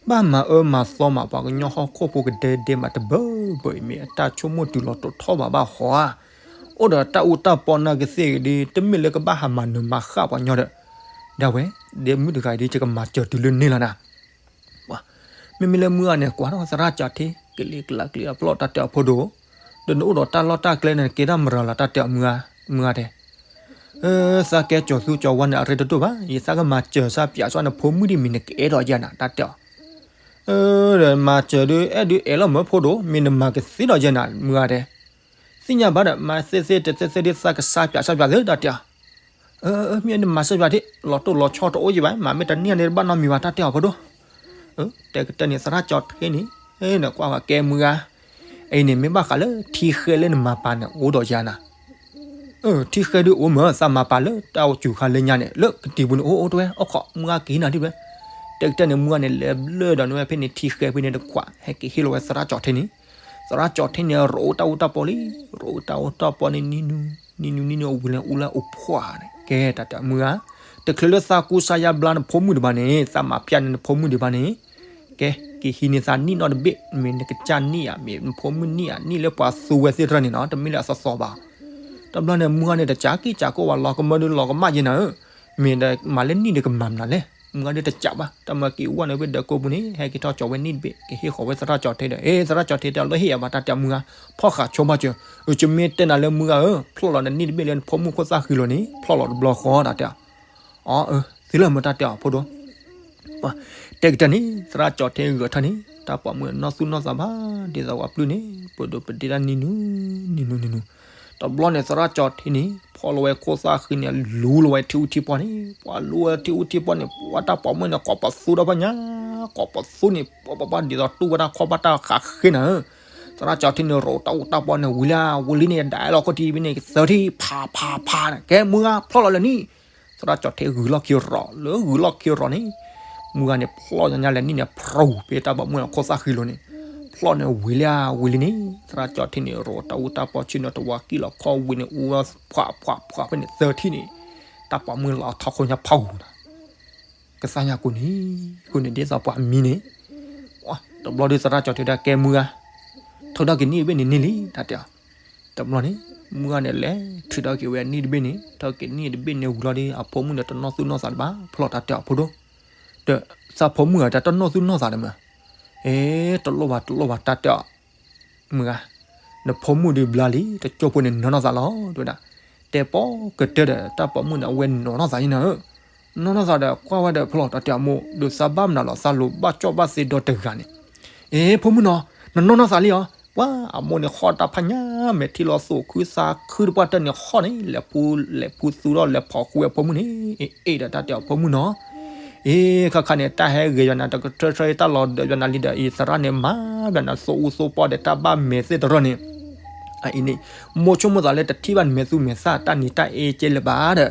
ဘၣ်မၤအၢမၤသီမး ပှၤကညီဟီၣ်ခိၣ်ဖိကဒဲဒဲမးတဘၢဘၢအံၤ မ့ၢ်အတၢ်ဆိကမိၣ်တုၤလီၤတိာ်ထီၣ်ဘၣ်ဘၣ်ဟီဧါ အိၣ်ဒီးတၢ်အူတၢ်ပီနာ်ကသ့ၣ်ဒီး တမ့ၢ်လၢကဘၣ်ဟးမၤနၢၤမၤဃၣ်ပှၤကညီဒီး, ဒၣ်ဝဲ, ဒ်မုၣ်တဂၤအံၤဒီး ယကမၤစၢၤတုၤလၢန့ၣ်လီၤနၤ. မ့မ့ၢ်လၢမုၢ်ဂၤန့ၣ် ကွၢ်ထီၣ်သရၣ်ကၠီထံ ကလံၤကျါကလံၤအပျီၢ် တၢ်တဲအီၤဖိဒိၣ်, ဒီးနအိၣ်ဒီးတၢ်လီၢ်တၢ်ကျဲန့ၣ် ကဲထီၣ်မရၤလီၤ တၢ်တဲအီၤမုၢ်ဂၤ, မုၢ်ဂၤတဲ သးကဲကၠီၤသူကၠီၤဝါန့ၣ် အရ့တဒိၣ်ဘၣ်, ယသးကမၤစၢၤစၢ်ပၠးစၢ်နဖိမုၣ်ဒ်မ့ၢ်နကအဲၣ်ဒိးယဲၢ်နၤ တၢ်တဲအီၤ, ဒီးမၤစၢၤဒုး အဲၣ်ဒုးအဲၣ်လီၤမၢဖိဒိၣ် မ့ၢ်နမၤကသ့ဒီးယဲၢ်နၤ မုၢ်ဂၤတဲ, သ့ၣ်ညါဘၣ်ဒီး မၤသ့သ့တသ့သ့ဒ်သးကစၢ်ပၠးစၢ်ပၠးသ့ တၢ်တဲအီၤ, မ့ၢ်နမၤစၢ်ပၠးဒ် လီၤတိၢ်လီၤဆီတအိၣ်ယံၤဘၣ် မၤမ့ၢ်တန့ၢ်န့ၣ်တဘၣ်နီတမံၤဘၣ် တၢ်တဲအီၤဖိဒိၣ်, တဲကတၢၢ်န့ၣ် သရၣ်ကၠီထံန့ၣ် ဒီးကွၢ်ဃီၤကဲမုၢ်ဂၤ, အံၤန့ၣ် မ့ၢ်ဘၣ်ဃးလၢထံဃဲလၢနမၤပာ်န့ၣ် အိၣ်ဒီးယၤနၤ. ထံဃဲဒုးအိၣ်မ့ၢ် သးမၤပာ်လၢတၢ်အိၣ်စူၤခါလၢညါန့ၣ် လၢကတံၤပူၤန့ၣ် အိၣ်အိၣ်တဝဲ အိၣ်ခိး မုၢ်ဂၤက့ၤနၤဒ်ဝဲ. တဲကတၢၢ်န့ၣ် မုၢ်ဂၤန့ၣ် လဲၤဘျၢဒီးနဝဲဖဲန့ၣ် ထံဃဲဖဲန့ၣ်တကွၢ် ဟဲက့ၤဟ့ၣ်လီၤဝဲသရၣ်ကၠီၤထ့န့ၣ်. သရၣ်ကၠီၤထ့န့ၣ် ရိးတၢ်အူတၢ်ပီလံ, ရိးတၢ်အူတၢ်ပီန့ၣ် နံၤနူၤ နံၤနူၤ နံၤနူၤ အဝံၤလဲၤအူလၢအိၣ်ဖှီၣ်န့ၣ် ကဲတၢ်တဲမုၢ်ဂၤ, တချုးလၢသးကူစါယါဘျါနဖိမုၣ်ဒံးဘၣ်န့ၣ် သးမၤဖျါန့ၣ်နဖိမုၣ်ဒံးဘၣ်န့ၣ် ကဲ က့ၤဟံးန့ၢ်သးနံၣ်နီတဘ့ၣ်, မ့ၢ်နကစၢ်နံၣ်ဧါ, မ့ၢ်နဖိမုၣ်နံၣ်ဧါ, နံၣ်လၢပှၤသူဝဲသ့ၣ်တဖၣ်န့ၣ်နီၤ, တမ့ၢ်လၢအသီသီဘၣ်. တဘျီန့ၣ် မုၢ်ဂၤန့ၣ် တကးက့ၢ်ကးကိးဝဲ လီၤကမၢဒုးလီၤကမၣ်ယဲနၤဧၢ, မ့ၢ်ဒီးမၤလၢနံၣ်ဒီးကမၤမနုၤလဲၣ်. မုၢ်ဂၤဒုးတကးဘၣ်, တၢ်မၤက့ၤဝဲန့ၣ် ဝ့ၢ်ဒၢးကိးပူၤန့ၣ် ဟဲက့ၤထီၣ်ကၠီၤဝဲနံၣ်တဘ့ၣ် ကဟ့ၣ်ဃီၤဝဲသရၣ်ကၠီၤထ့ဒီး အ့ သရၣ်ကၠီၤထ့တဲအီၤ လၢဟ့ၣ်ယၤဘၣ်တၢ်တဲမုၢ်ဂၤ, ဖီၣ်ဃာ်ဆိဘၣ်စၢၤ, အကမ့ၢ်တဲနၤလၢမုၢ်ဂၤဧၢ, ဖျီၣ်လီၤနနံၣ်တဘ့ၣ်လၢနဖိမုၣ်ခိၣ်သၣ်ဃံလိၤန့ၣ် ဖျီၣ်လီၤတဘျီဃီတၢ်တဲအီၤ. အီ အၢ သ့လၢမ့ၢ်တၢ်တဲအီၤဖိဒိၣ် တဲကတၢၢ်န့ၣ် သရၣ်ကၠီၤထ့ဂုၤထၢၣ်န့ၣ် တၢ်ပိာ်မုၣ်နီၢ်သူၣ်နီၢ်သးဘၣ် ဒ်သိးပှၤပျုၢ်န့ၣ် ပဒိးပဒ့တၢ်နံၤနူၤ နံၤနူၤ နံၤနူၤ. တဘျီန့ၣ် သရၣ်ကၠီၤထ့န့ၣ် ဖီၣ်လီၤဝဲခိၣ်သၣ်ဃံန့ၣ် လူလီၤဝဲထံအူထံပီန့ၣ် ပှၤလူဝဲထံအူထံပီန့ၣ် ပှၤတၢ်ပိာ်မုၣ်န့ၣ် ကိးပသူဒီးဖီညါ ကိးပသူန့ၣ် ပှၤပှၤပှၤဒ်သိးတူၢ်ဝဲဒၣ်ခီၣ်ဘၣ်တၢ်ဃးဃ့နၤဧၢ. သရၣ်ကၠီၤထ့န့ၣ် ရိးတၢ်အူတၢ်ပီန့ၣ် ဝံၤလံ ဝံၤလံန့ၣ် ဒၣ်အဲၣ်လီၤခိၣ်ထံးဖဲန့ၣ် သၢထံၣ် ဖးဖးဖးန့ၣ် ကဲမုၢ်ဂၤ ဖျီၣ်လီၤလၢနံၣ် သရၣ်ကၠီၤထ့ဂုၤလီၢ်ခံရီၤ လၢဂုၤလီၢ်ခံရီၤန့ၣ် မုၢ်ဂၤန့ၣ် ဖျီၣ်ညါလဲၤနံၣ်န့ၣ် ဖြူၤ ဖဲတၢ်ပိာ်မုၣ်အခိၣ်သၣ်ဃံလိၤန့ၣ် ဖျီၣ်န့ၣ်ဝံၤလံဝံၤလံန့ၣ် သရၣ်ကၠီၤထ့န့ၣ် ရိးတၢ်အူတၢ်ပီဆ့ၣ်နီၤတဝါကံၣ်လီၤခီၣ်ဝံၤန့ၣ် အူဝဲဖှးဖှးဖှးဖဲန့ၣ်သၢထံၣ်န့ၣ် တၢ်ပိာ်မုၣ်လီၤထီၣ်ခိၣ်ညါဖးဂူၤန့ၣ် ကသါညါကိးနံၤ ကိးနံၤဒ်သိးပှၤမံန့ၣ် တဘျီဒုးသရၣ်ကၠီၤထ့ဒၣ်ကဲမုၢ်ဂၤ ထုးထီၣ်က့ၤနံၣ်တဘ့ၣ်န့ၣ်န့ၢ်လံ တၢ်တဲအီၤ တဘျီန့ၣ် မုၢ်ဂၤန့ၣ်လဲၤထုးထီၣ်က့ၤဝဲနံၣ်တဘ့ၣ်န့ၣ် ထီၣ်က့ၤနံၣ်တဘ့ၣ်န့ၣ်ဝံၤလီၤဒီး အဖိမုၣ်န့ၣ်တနီၢ်သူၣ်နီၢ်သးတဘၣ် ဖျီၣ်တၢ်တဲအီၤဖိဒိၣ် ဒီးသးဖိမုၣ်အတၢ်တနီၢ်သူၣ်နီၢ်သးတမ့ၢ် အ့ တလိၣ်ဘၣ်တလိၣ်ဘၣ်တၢ်တဲအီၤ မုၢ်ဂၤ နဖိမုၣ်ဒုးဘျါလံ တကၠိဖိန့ၣ်နီၢ်နီၢ်သးလီၤ တဲဝဲဒၣ် တဲပိာ်ကတၢၢ်ဒီး တၢ်ပိာ်မုၣ်န့ၣ် အဝဲနီၢ်နီၢ်သးယဲနၤဧၢ နီၢ်နီၢ်သးဒီး ကွၢ်ဝဲဒီးဖျီၣ်တၢ်တဲအီၤမိၢ် ဒီးသးဘၣ်မနုၤလီၤ သးလိၤဘၣ်ကၠီၣ်ဘၣ်သ့ဒီတဂၤန့ၣ် အ့ ဖိမုၣ်နီၤ နနီၢ်နီၢ်သးလံဧါ ပှၤအမိၢ်န့ၣ် ဃီၣ်တၢ်ဖးညါ မဲာ်ထံလီၤသိးခုသးခုတပှၢ်တၢၢ်န့ၣ် ဃီၣ်န့ၣ် လဲၤဖူ လဲၤဖူသူဒီးလဲၤဖီၣ်ဃူဝဲဖိမုၣ်န့ၣ် အ့ အ့ဒီးတၢ်တဲအီၤဖိမုၣ်နီၤ အ့ ခါခါန့ၣ် တၢ်ဟဲဂဲၤယွၤနၤ တကထၢထၢ တၢ်လီၤဒၢးယွၤနၤလံဒီး အံၤသရၣ်န့ၣ် မၤဘၣ်နၤသိအူသိပီဒီး တၢ်ဘၣ်မဲာ်သ့ၣ်တရၢၢ်န့ၣ် အအံၤန့ၣ် မိၢ်ဆိကမိၣ်သးလၢတထံၣ်ဘၣ်နမဲာ်သူမဲာ်သၣ် တၢ်နံၤတၢ်အ့ကဲလၢၤဘၣ်ဒီး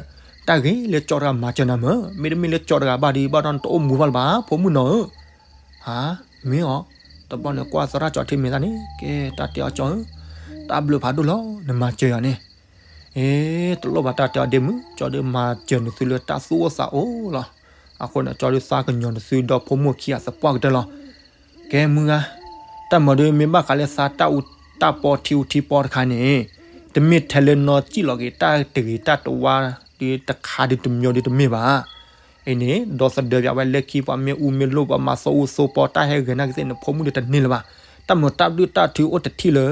တၢ်ဂ့ၤလၢကၠီတဂၤမၤစၢၤနၤမ့ၢ် မ့တမ့ၢ်လၢကၠီတဂၤဘၣ်ဒီး ဘၣ်ဒီးနတအိၣ်မူဘၣ်လၢၤဘၣ် ဖိမုၣ်နီၤဧၢ ဟါ မ့ၢ်အီၤ တဘျီန့ၣ် ကွၢ်သရၣ်ကၠီထံမဲာ်သၣ်န့ၣ် ကဲ တၢ်တဲအီၤကၠီဧၢ တၢ်ဘျုးဖးဒိၣ်လီၤ နမၤစၢၤယၤန့ၣ် အ့ တလိၣ်ဘၣ်တၢ်တဲအီၤဒ့မုၣ် ကၠီဒုးမၤစၢၤနသုလၢတၢ်သူၣ်အိၣ်သးအိၣ်လီၤ အဃိန့ၣ် ကၠီဒုးသးကညီၤနသုဒီဖိမိၢ်ခံဂၤသပှၢ်ကတၢၢ်လီၤ ကဲမုၢ်ဂၤ တၢ်မၤဒုးမ့ၢ်ဘၣ်ဃးလၢသးတၢ်အူတၢ်ပီထံအူထံပီတခါန့ၣ် တမ့ၢ်ထဲလၢနီၢ်စံၣ်လီၤက့ၤ တၢ်တဂ့ၤတၢ်တဝါဒုးတခါဒုးတမံၤဒုးတမ့ၢ်ဘၣ် အံၤန့ၣ် ဒီသဒၢပၠးဝဲလၢခံပှၤမ့ၢ်အူမ့ၢ်လိၣ်ပှၤမၤသိအူသိပီတၢ်ဟဲဂဲၤနာ်က့ၤသ့ၣ် နဖိမုၣ်ဒုးတန့ၢ်လၢၤဘၣ် တၢ်မၤတၢ်ဘျုးတၢ်ထုးအိၣ်တထံၣ်လၢ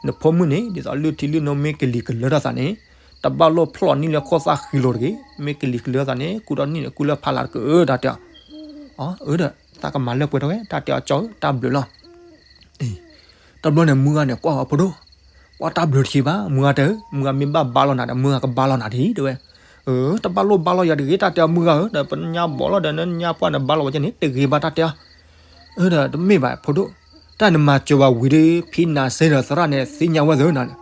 နဖိမုၣ်န့ၣ် ဒ်သိးလုၢ်ထံလုၢ်နိမ့ၢ်ကလံၤကလၢထီၣ်သးန့ၣ် တဘၣ်လိၣ်ဖျီၣ်နံၣ်လၢခိၣ်သၣ်ဃံလိၤတဂ့ၤ မ့ၢ်ကလံၤကလၢထီၣ်သးန့ၣ် ကူထီၣ်နံၣ်န့ၣ် ကူလၢဖးလးတက့ၢ် တၢ်တဲအီၤ အၢ ဒီး သးကမၤလၢပှဲၤထီၣ်ဝဲ တၢ်တဲအီၤကၠီဧၢ တၢ်ဘျုးလီၤ တဘျီန့ၣ် မုၢ်ဂၤန့ၣ် ကွၢ်ဝဲဖိဒိၣ် ကွၢ်တၢ်ဘျုးတဆံးဘၣ် မုၢ်ဂၤတဲ မုၢ်ဂၤမ့ၢ်ဘၣ်ဘါလီၤနၤဒီး မုၢ်ဂၤကဘါလီၤနၤဒ်တဲဝဲ တဘၣ်လိၣ်ဘါလီၤယၤတဂ့ၤ တၢ်တဲအီၤမုၢ်ဂၤဧၢ ဒီးပညါဘီလီၤဒီး နညါပှၢ်နဘါလီၤဝဲကန့ၣ် တဂ့ၤဘၣ်တၢ်တဲအီၤ အၢ ဒီးတမ့ၢ်ဘၣ်ဖိဒိၣ် တၢ်နမၤစၢၤဝဲဝံၤဒီး ဖံနၤစ့ဒီးသရၣ်န့ၣ် သ့ၣ်ညါဝဲသ့ၣ်နၤန့ၣ်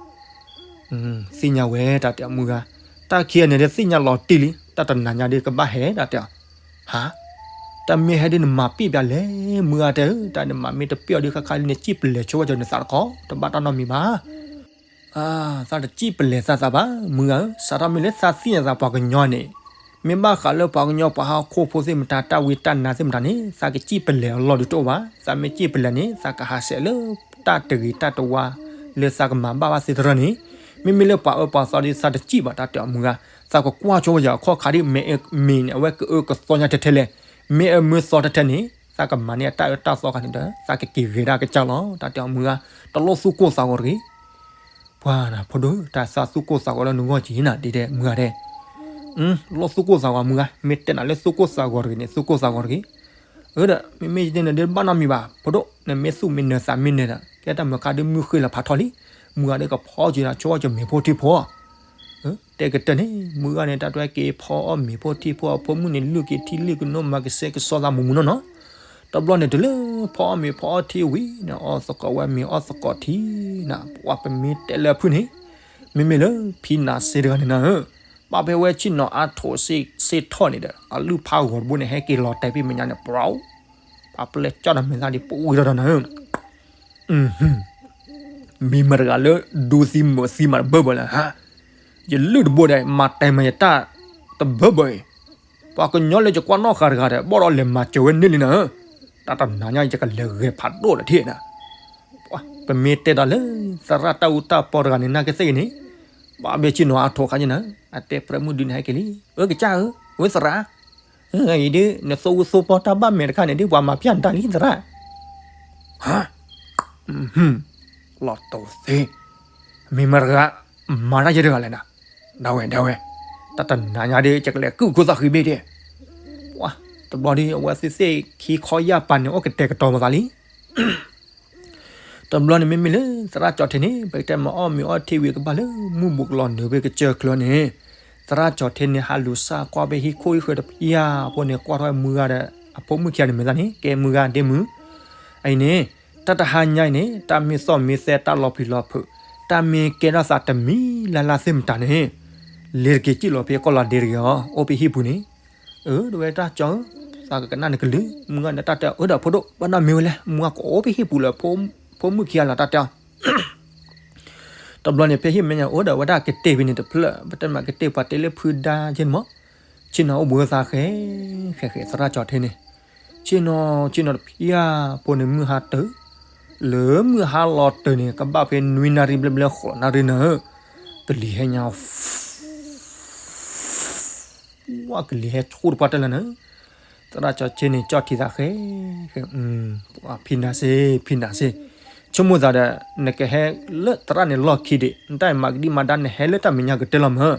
သ့ၣ်ညါဝဲ တၢ်တဲအီၤမုၢ်ဂၤ တၢ်ခံဂၤန့ၣ်ဒီးသ့ၣ်ညါလီၤတံၢ်လံ တၢ်တနၤညါဒီးကဘၣ်ဟဲ တၢ်တဲအီၤ ဟါ တၢ်မ့ၢ်ဟဲဒ်နမၤပ့ၢ်ပၠးလဲၣ် မုၢ်ဂၤတဲဧၢ တၢ်နမၤမ့ၢ်တပ့ၢ်အီၤဒီးခါခါလံ နစံၣ်ပလဲၤဆိဝဲကၠီနသးတခီ တဘၣ်တၢ်နီတမံၤဘၣ် သးတစံၣ်ပလဲၤသးသးဘၣ် မုၢ်ဂၤဧၢ စးထီၣ်မ့ၢ်လၢသးသ့ၣ်ညါသးပှၤကညီန့ၣ် မ့ၢ်ဘၣ်ဃးလၢပှၤကညီပှၤဟီၣ်ခိၣ်ဖိသ့ၣ်မတၤ တၢ်ဝံတၢ်နါသ့ၣ်မတၤန့ၣ် သးကစံၣ်ပလဲၤအလီၢ်ဒုးတအိၣ်ဘၣ် သးမ့ၢ်စံၣ်ပလဲၤန့ၣ် သးကဟးဆှဲးလၢတၢ်တဂ့ၤတၢ်တဝါ လၢသးကမၤဘၣ်ဘၣ်သ့ၣ်တဖၣ်န့ၣ် မ့မ့ၢ်လၢပှၤအၢပှၤသီဒီးသးတစံၣ်ဘၣ် တၢ်တဲအီၤမုၢ်ဂၤ သးကကွၢ်ဆိဝဲယၤအခီၣ်ခါဒ် မ့ၢ်အမ့ၢ်န့ၣ် အဝဲကအၢကသီညါထဲထဲလဲၣ် မ့ၢ်အမ့ၢ်သီထဲထဲန့ၣ် သးကမၤန့ၢ်အတၢ်အၢတၢ်သီခါန့ၣ်ဒီး သးကက့ၤဂဲၤဒၣ်ကစၢ်လီၤ တၢ်တဲအီၤမုၢ်ဂၤ တလိၣ်သူၣ်ကိၢ်သးဂီၤတဂ့ၤ ပှၤနၤဖိဒိၣ် တၢ်သးသူၣ်ကိၢ်သးဂီၤလၢနဂီၢ်က့ၤနၤ ဒ်တဲမုၢ်ဂၤတဲ လိၣ်သူၣ်ကိၢ်သးဂီၤမုၢ်ဂၤ မ့ၢ်တဲနၤလၢသူၣ်ကိၢ်သးဂီၤတဂ့ၤန့ၣ် သူၣ်ကိၢ်သးဂီၤတဂ့ၤ အၢ ဒီး မ့မ့ၢ်ယတဲနၤဒ်ဘၣ်နီတမံၤဘၣ် ဖိဒိၣ် နမ့ၢ်သူၣ်မ့ၢ်နၢၤသးမ့ၢ်နၢၤဒီး ကဲတၢ်မုၢ်ခါဒ်မုၢ်ဃ့ၢ်လီၤဖးထီလံ မုၢ်ဂၤဒ်ကဖီက့ၤဒီးဆိကၠီမ့ၤဖိထံဖိ တဲကတၢၢ်န့ၣ် မုၢ်ဂၤန့ၣ် တၢ်တဝဲက့ၤဖီအီၣ်မ့ၤဖိထံဖိ အဖိမုၣ်န့ၣ် လုၢ်က့ၤထံလုၢ်ကနိး မၤကဆှဲကဆှီသးမူးမူးနီၢ်နီၢ် တဘျီန့ၣ်တုၤလၢဖီအီၣ်မ့ၤဖီအီထံဝံၤန့ၣ် အီၣ်သကိးဝဲမ့ၤအီၣ်သကိးထံနၤ, ပှၤပမ့ၢ်တဲလၢအဖုၣ်န့ၣ်, မ့မ့ၢ်လၢဖံနၤစ့တဂၤန့ၣ်နၤဧၢ, ဘၣ်ဖဲဝဲဆ့ၣ်နီၤအါထိးစ့ၣ်ထီၣ်န့ၣ်ဒီး အလုၢ်ဖးဂီၤတဘိန့ၣ် ဟဲက့ၤလီၤတဲာ်ဖဲမဲာ်ညါန့ၣ် ပှၤအိၣ်, ပှၤပျဲၢ်ကၠီၣ်ဒီးမဲာ်သၣ်ဒ်ပူၤဝံၤထီၣ်ဒီးနၤဧၢ မ့ၢ်မတၤတဂၤလၢဒူသံမုာ်သံမးတဘၢဘၢလၢၤဟါ, ယလုၢ်တဘိဒီး မၤတဲာ်မၤယတၢ်တဘၢဘၢအံၤ, ပှၤကညီလၢယကွၢ်နီၣ်ဃာ်တဂၤဒီး ဘၣ်ဒီးလဲၤမၤစၢၤဝဲန့ၢ်လံနၤဧၢ, တၢ်တနၤညါယကလဲၤဂဲၤဖးဒိၣ်လၢထံၣ်နၤ, ပမ့ၢ်တဲဒီးလၢ သရၣ်တၢ်အူတၢ်ပီတဂၤန့ၣ် နာ်က့သ့ၣ်ဂ့ၤန့ၣ်, ဘၣ်ဘ့ၣ်ဆ့ၣ်နီၤအါထိးခါန့ၣ်နၤဧၢ, အတဲပြဲမုၢ်ဒုန့ၣ်ဟဲက့ၤလံ, အၢကစၢ်ဧၢ, ဝဲသရၣ် အံၤဒ် နသိၣ်အူသိၣ်ပီတၢ်ဘၣ်မဲာ်တခါန့ၣ်ဒ် ပှၤမၤဖၠၣ်နတၢ်လံသရၣ်, ဟါ, လီၤတိၤသ့, မ့ၢ်မတၤတဂၤ မၤတၢ်ယဲတဂၤလဲၣ်နၤ, ဒၣ်ဝဲ ဒၣ်ဝဲ, တၢ်တနၤညါဒ် ယကလဲၤကုၢ်ခိၣ်သၣ်ဃံဘ့ၣ်ဒ့ၣ်, ပှၤ တဘျီဒ် အဝဲသ့ၣ်သ့ၣ်ခံခီယၢ်ပၤန့ၣ် အိၣ်ကတဲာ်ကတီၤပသးလံ တဘျီန့ၣ်မ့မ့ၢ်လၢ သရၣ်ကၠီၤထ့န့ၣ် ပကတဲမၤအီၣ်မ့ၤအီၣ်ထံဝံၤကဘၣ်လၢ မုၢ်ဘူးကလီၤနုာ်ဖဲကစၢၢ်ချၢန့ၣ်, သရၣ်ကၠီၤထ့န့ၣ် ဟးလူၤစၢ်ကွၢ်ဖဲဟံၣ်ခိၣ်ဟံၣ်ဃၢၤတဖျၢၣ်ဖိန့ၣ် ကွၢ်ထီၣ်မုၢ်ဂၤဒီး အဖိမုၣ်ခံဂၤန့ၣ်မဲာ်သၣ်န့ၣ် ကဲမုၢ်ဂၤဒ့မုၢ်, အအံၤန့ၣ် တၢ်တဟါညါအံၤန့ၣ် တၢ်မ့ၢ်သီၣ်မ့ၢ်သဲ တၢ်လီၤပျံၤလီၤဖုး, တၢ်မ့ၢ်ကဲထီၣ်သးတမံၤလၢ်လၢ်သ့ၣ်မတၤန့ၣ်, လဲၤတက့ၤစံၣ်လီၤဖဲကီၢ်လီၤဒ့တဂ့ၤအီၤ အိၣ်ဖဲဟံၣ်ပူၤန့ၣ်, အၢ ဒ်ဝဲတၢ်ကၠီၤဧၢ, သးကကနၣ်နကလုၢ်, မုၢ်ဂၤန့ၣ်တၢ်တဲအၢဒီးဖိဒိၣ် ဘၣ်နီၢ်မ့ၢ်ဝဲလဲၣ်, မုၢ်ဂၤကအိၣ်ဖဲဟံၣ်ပူၤလၢ ဖိမုၣ်ခံဂၤလီၤတၢ်တဲအီၤ တဘျီန့ၣ် ဖဲဟံၣ်မဲာ်ညါအိၣ်ဒီးဝဲဒၣ်ကတ့ၢ်ဖဲန့ၣ်တဖျၢၣ်, ပတဲမးကတ့ၢ်ပှၤတဲလၢဖုဒါက့ၢ်မး, ဆ့ၣ်နီၤအိၣ်ဘှံးသးဃဲ, ဃဲဃဲသရၣ်ကၠီၤထ့န့ၣ်, ဆ့ၣ်နီၤ ဆ့ၣ်နီၤတဖျၢၣ်ဖိန့ၣ်မုၢ်ဟါတၢၢ်, လၢမုၢ်ဟါလီၤတၢၢ်န့ၣ် ကဘၣ်ဖဲနွံနၣ်ရံၣ်ဘျဲၣ်ဘျဲၣ်ဃိးနၣ်ရံၣ်နၤဧၢ, ကလံၤဟဲညါ ဝဲကလံၤဟဲဆိၣ်တပှၢ်တၢၢ်လၢနၤ, သရၣ်ကၠီၤထ့န့ၣ် ကၠီၣ်ထံသးဃဲ, ဖံနၤစ့ ဖံနၤစ့, ဆိကမိၣ်သးဒီး နကဟဲလၢသရၣ်န့ၣ်လီၢ်ခံဒံး, နတၢ်မၤကဒံမၤဒါနဟဲလၢတၢ်မဲာ်ညါကတၢၢ်လီၤမး,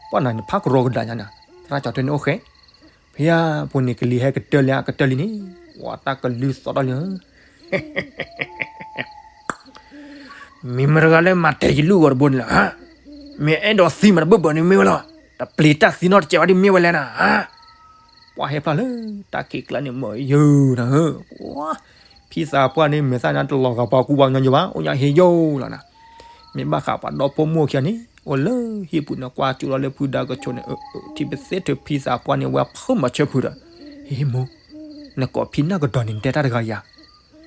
ပှၤနၤနဖးကရီကဒါညါနၤ, သရၣ်ကၠီၤထ့န့ၣ်အိၣ်ဃဲ, ဖဲယါဖိန့ၣ်ကလံၤဟဲကတၢၢ်လံ ကတၢၢ်လံန့ၣ်, ဝဲတၢ်ကလုၢ်သီၣ်ထီၣ်လံဧၢ မ့ၢ်မတၤတဂၤလၢမၤတဲာ်ယလုၢ်ဂီၤတဘိန့ၣ်လဲၣ်, မ့ၢ်အဲၣ်ဒိးသံမးတဘၢၣ်ဘၢၣ်န့ၣ်မ့ၢ်ဝဲလီၤ, တပျံၤတၢ်သံနီတစဲးဘၣ်ဒ်မ့ၢ်ဝဲလဲၣ်နၤ, ပှၤဟဲဖျါလၢ တၢ်ခံးကျါန့ၣ်မ့ၢ်ယိာ်နၤဧၢ, ဖံသးပှၢ်န့ၣ် မဲာ်သၣ်န့ၣ်တလီၤဂာ်ပှၤကူပှၤကညီယိာ်ဘၣ် အိၣ်ညါဟ့ယိာ်လီၤနၤ, မ့ၢ်ဘၣ်ဃးပှၤဒီဖိမိၢ်ခံဂၤန့ၣ် အိၣ်လၢဟံၣ်ပူၤန့ၣ် ကွၢ်ကၠူလီၤလၢဖုဒါကဆိးန့ၣ် ထံပသ့ထုးဖံသးပှၢ်န့ၣ် ဝဲဖုမၤဆၢဖုဒီး, ဟ့ၣ်မိၢ်, နကိးဖံနၢ်ကဒီးန့ၣ် နတဲတၢ်တဂၤယၤ,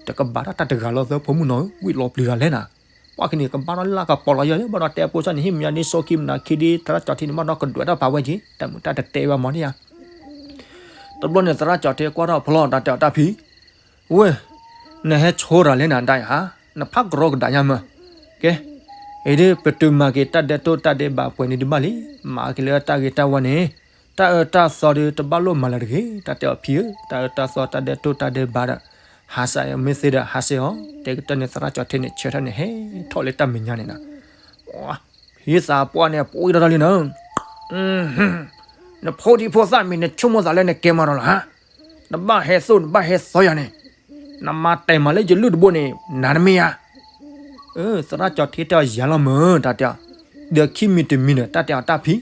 တကဘၣ်တၢ်တဂၤလီၤသၢဖိမုၣ်နီၤဧၢ ဝံၣ်လီၤပျံၤတၢ်လဲၣ်နၤ, ပှၤခဲန့ၣ် ကဘၣ်ဒီးလၢကပီၤလီၤယီၤ ဘၣ်ဒီးတဲဖိသၣ်န့ၣ် ဟ့ၣ်မ့ၢ်ယၤဒ်စီခံမနၤခံဒ် သရၣ်ကၠီၤထ့န့ၣ် ဘၣ်ဒီးကဒွဲးတၢ်ပာ်ဝဲက့ၤ တၢ်မုာ်တၢ်တတဲဘၣ်မးဒ်ယၤ တဘျီန့ၣ် သရၣ်ကၠီၤထ့ကွၢ်ထီၣ်ဖျီတၢ်တဲအီၤတၢ်ဖံ, ဝဲ, နဟဲဆိတၢ်လဲၣ်နၤဒၣ်ယၤဧါ, နဖးကရီကဒါညါမး, ကဲ, အံၤဒ်ပတုာ်မၤက့ၤတၢ်ဒဲးတိၢ်တၢ်ဒဲးဘးပှဲၤန့ၣ်ဒံးဘၣ်လံ, မၤက့ၤလၢတၢ်ဂ့ၤတၢ်ဝါန့ၣ်, တၢ်အၢတၢ်သီဒီးတဘၣ်လိၣ်မၤလၢၤတဂ့ၤ, တၢ်တဲအီၤဖံဧၢ, တၢ်အၢတၢ်သီတၢ်ဒဲးတိၢ်တၢ်ဒဲးဘးဒီး, ဟးစးမ့ၢ်သ့ဒီးဟးစဲအီၤ, တဲကတၢၢ်န့ၣ် သရၣ်ကၠီၤထ့န့ၣ် ဆၢထၢၣ်န့ၣ် ဟဲထီၣ်လၢတၢ်မဲာ်ညါန့ၣ်နၤ ဖံသးပှၢ်န့ၣ် ပှံၢ်ထီၣ်ထီၣ်လံနၤ, နဖိဒံဖိသၣ်မ့ၢ်နဆိကမိၣ်သးလၢနကဲမးဒီးလီၤဧါ, နဘၣ်ဟဲသိၣ်နဘၣ်ဟဲသီယၤန့ၣ်, နမၤတဲာ်မးလၢယလုၢ်တဘိန့ၣ် နၤတမ့ၢ်ဧါ, သရၣ်ကၠီၤထ့တဲအီၤယၤလီၤမး တၢ်တဲ, ဒီးခံမံၤတမံၤဒီး တၢ်တဲအီၤတၢ်ဖံ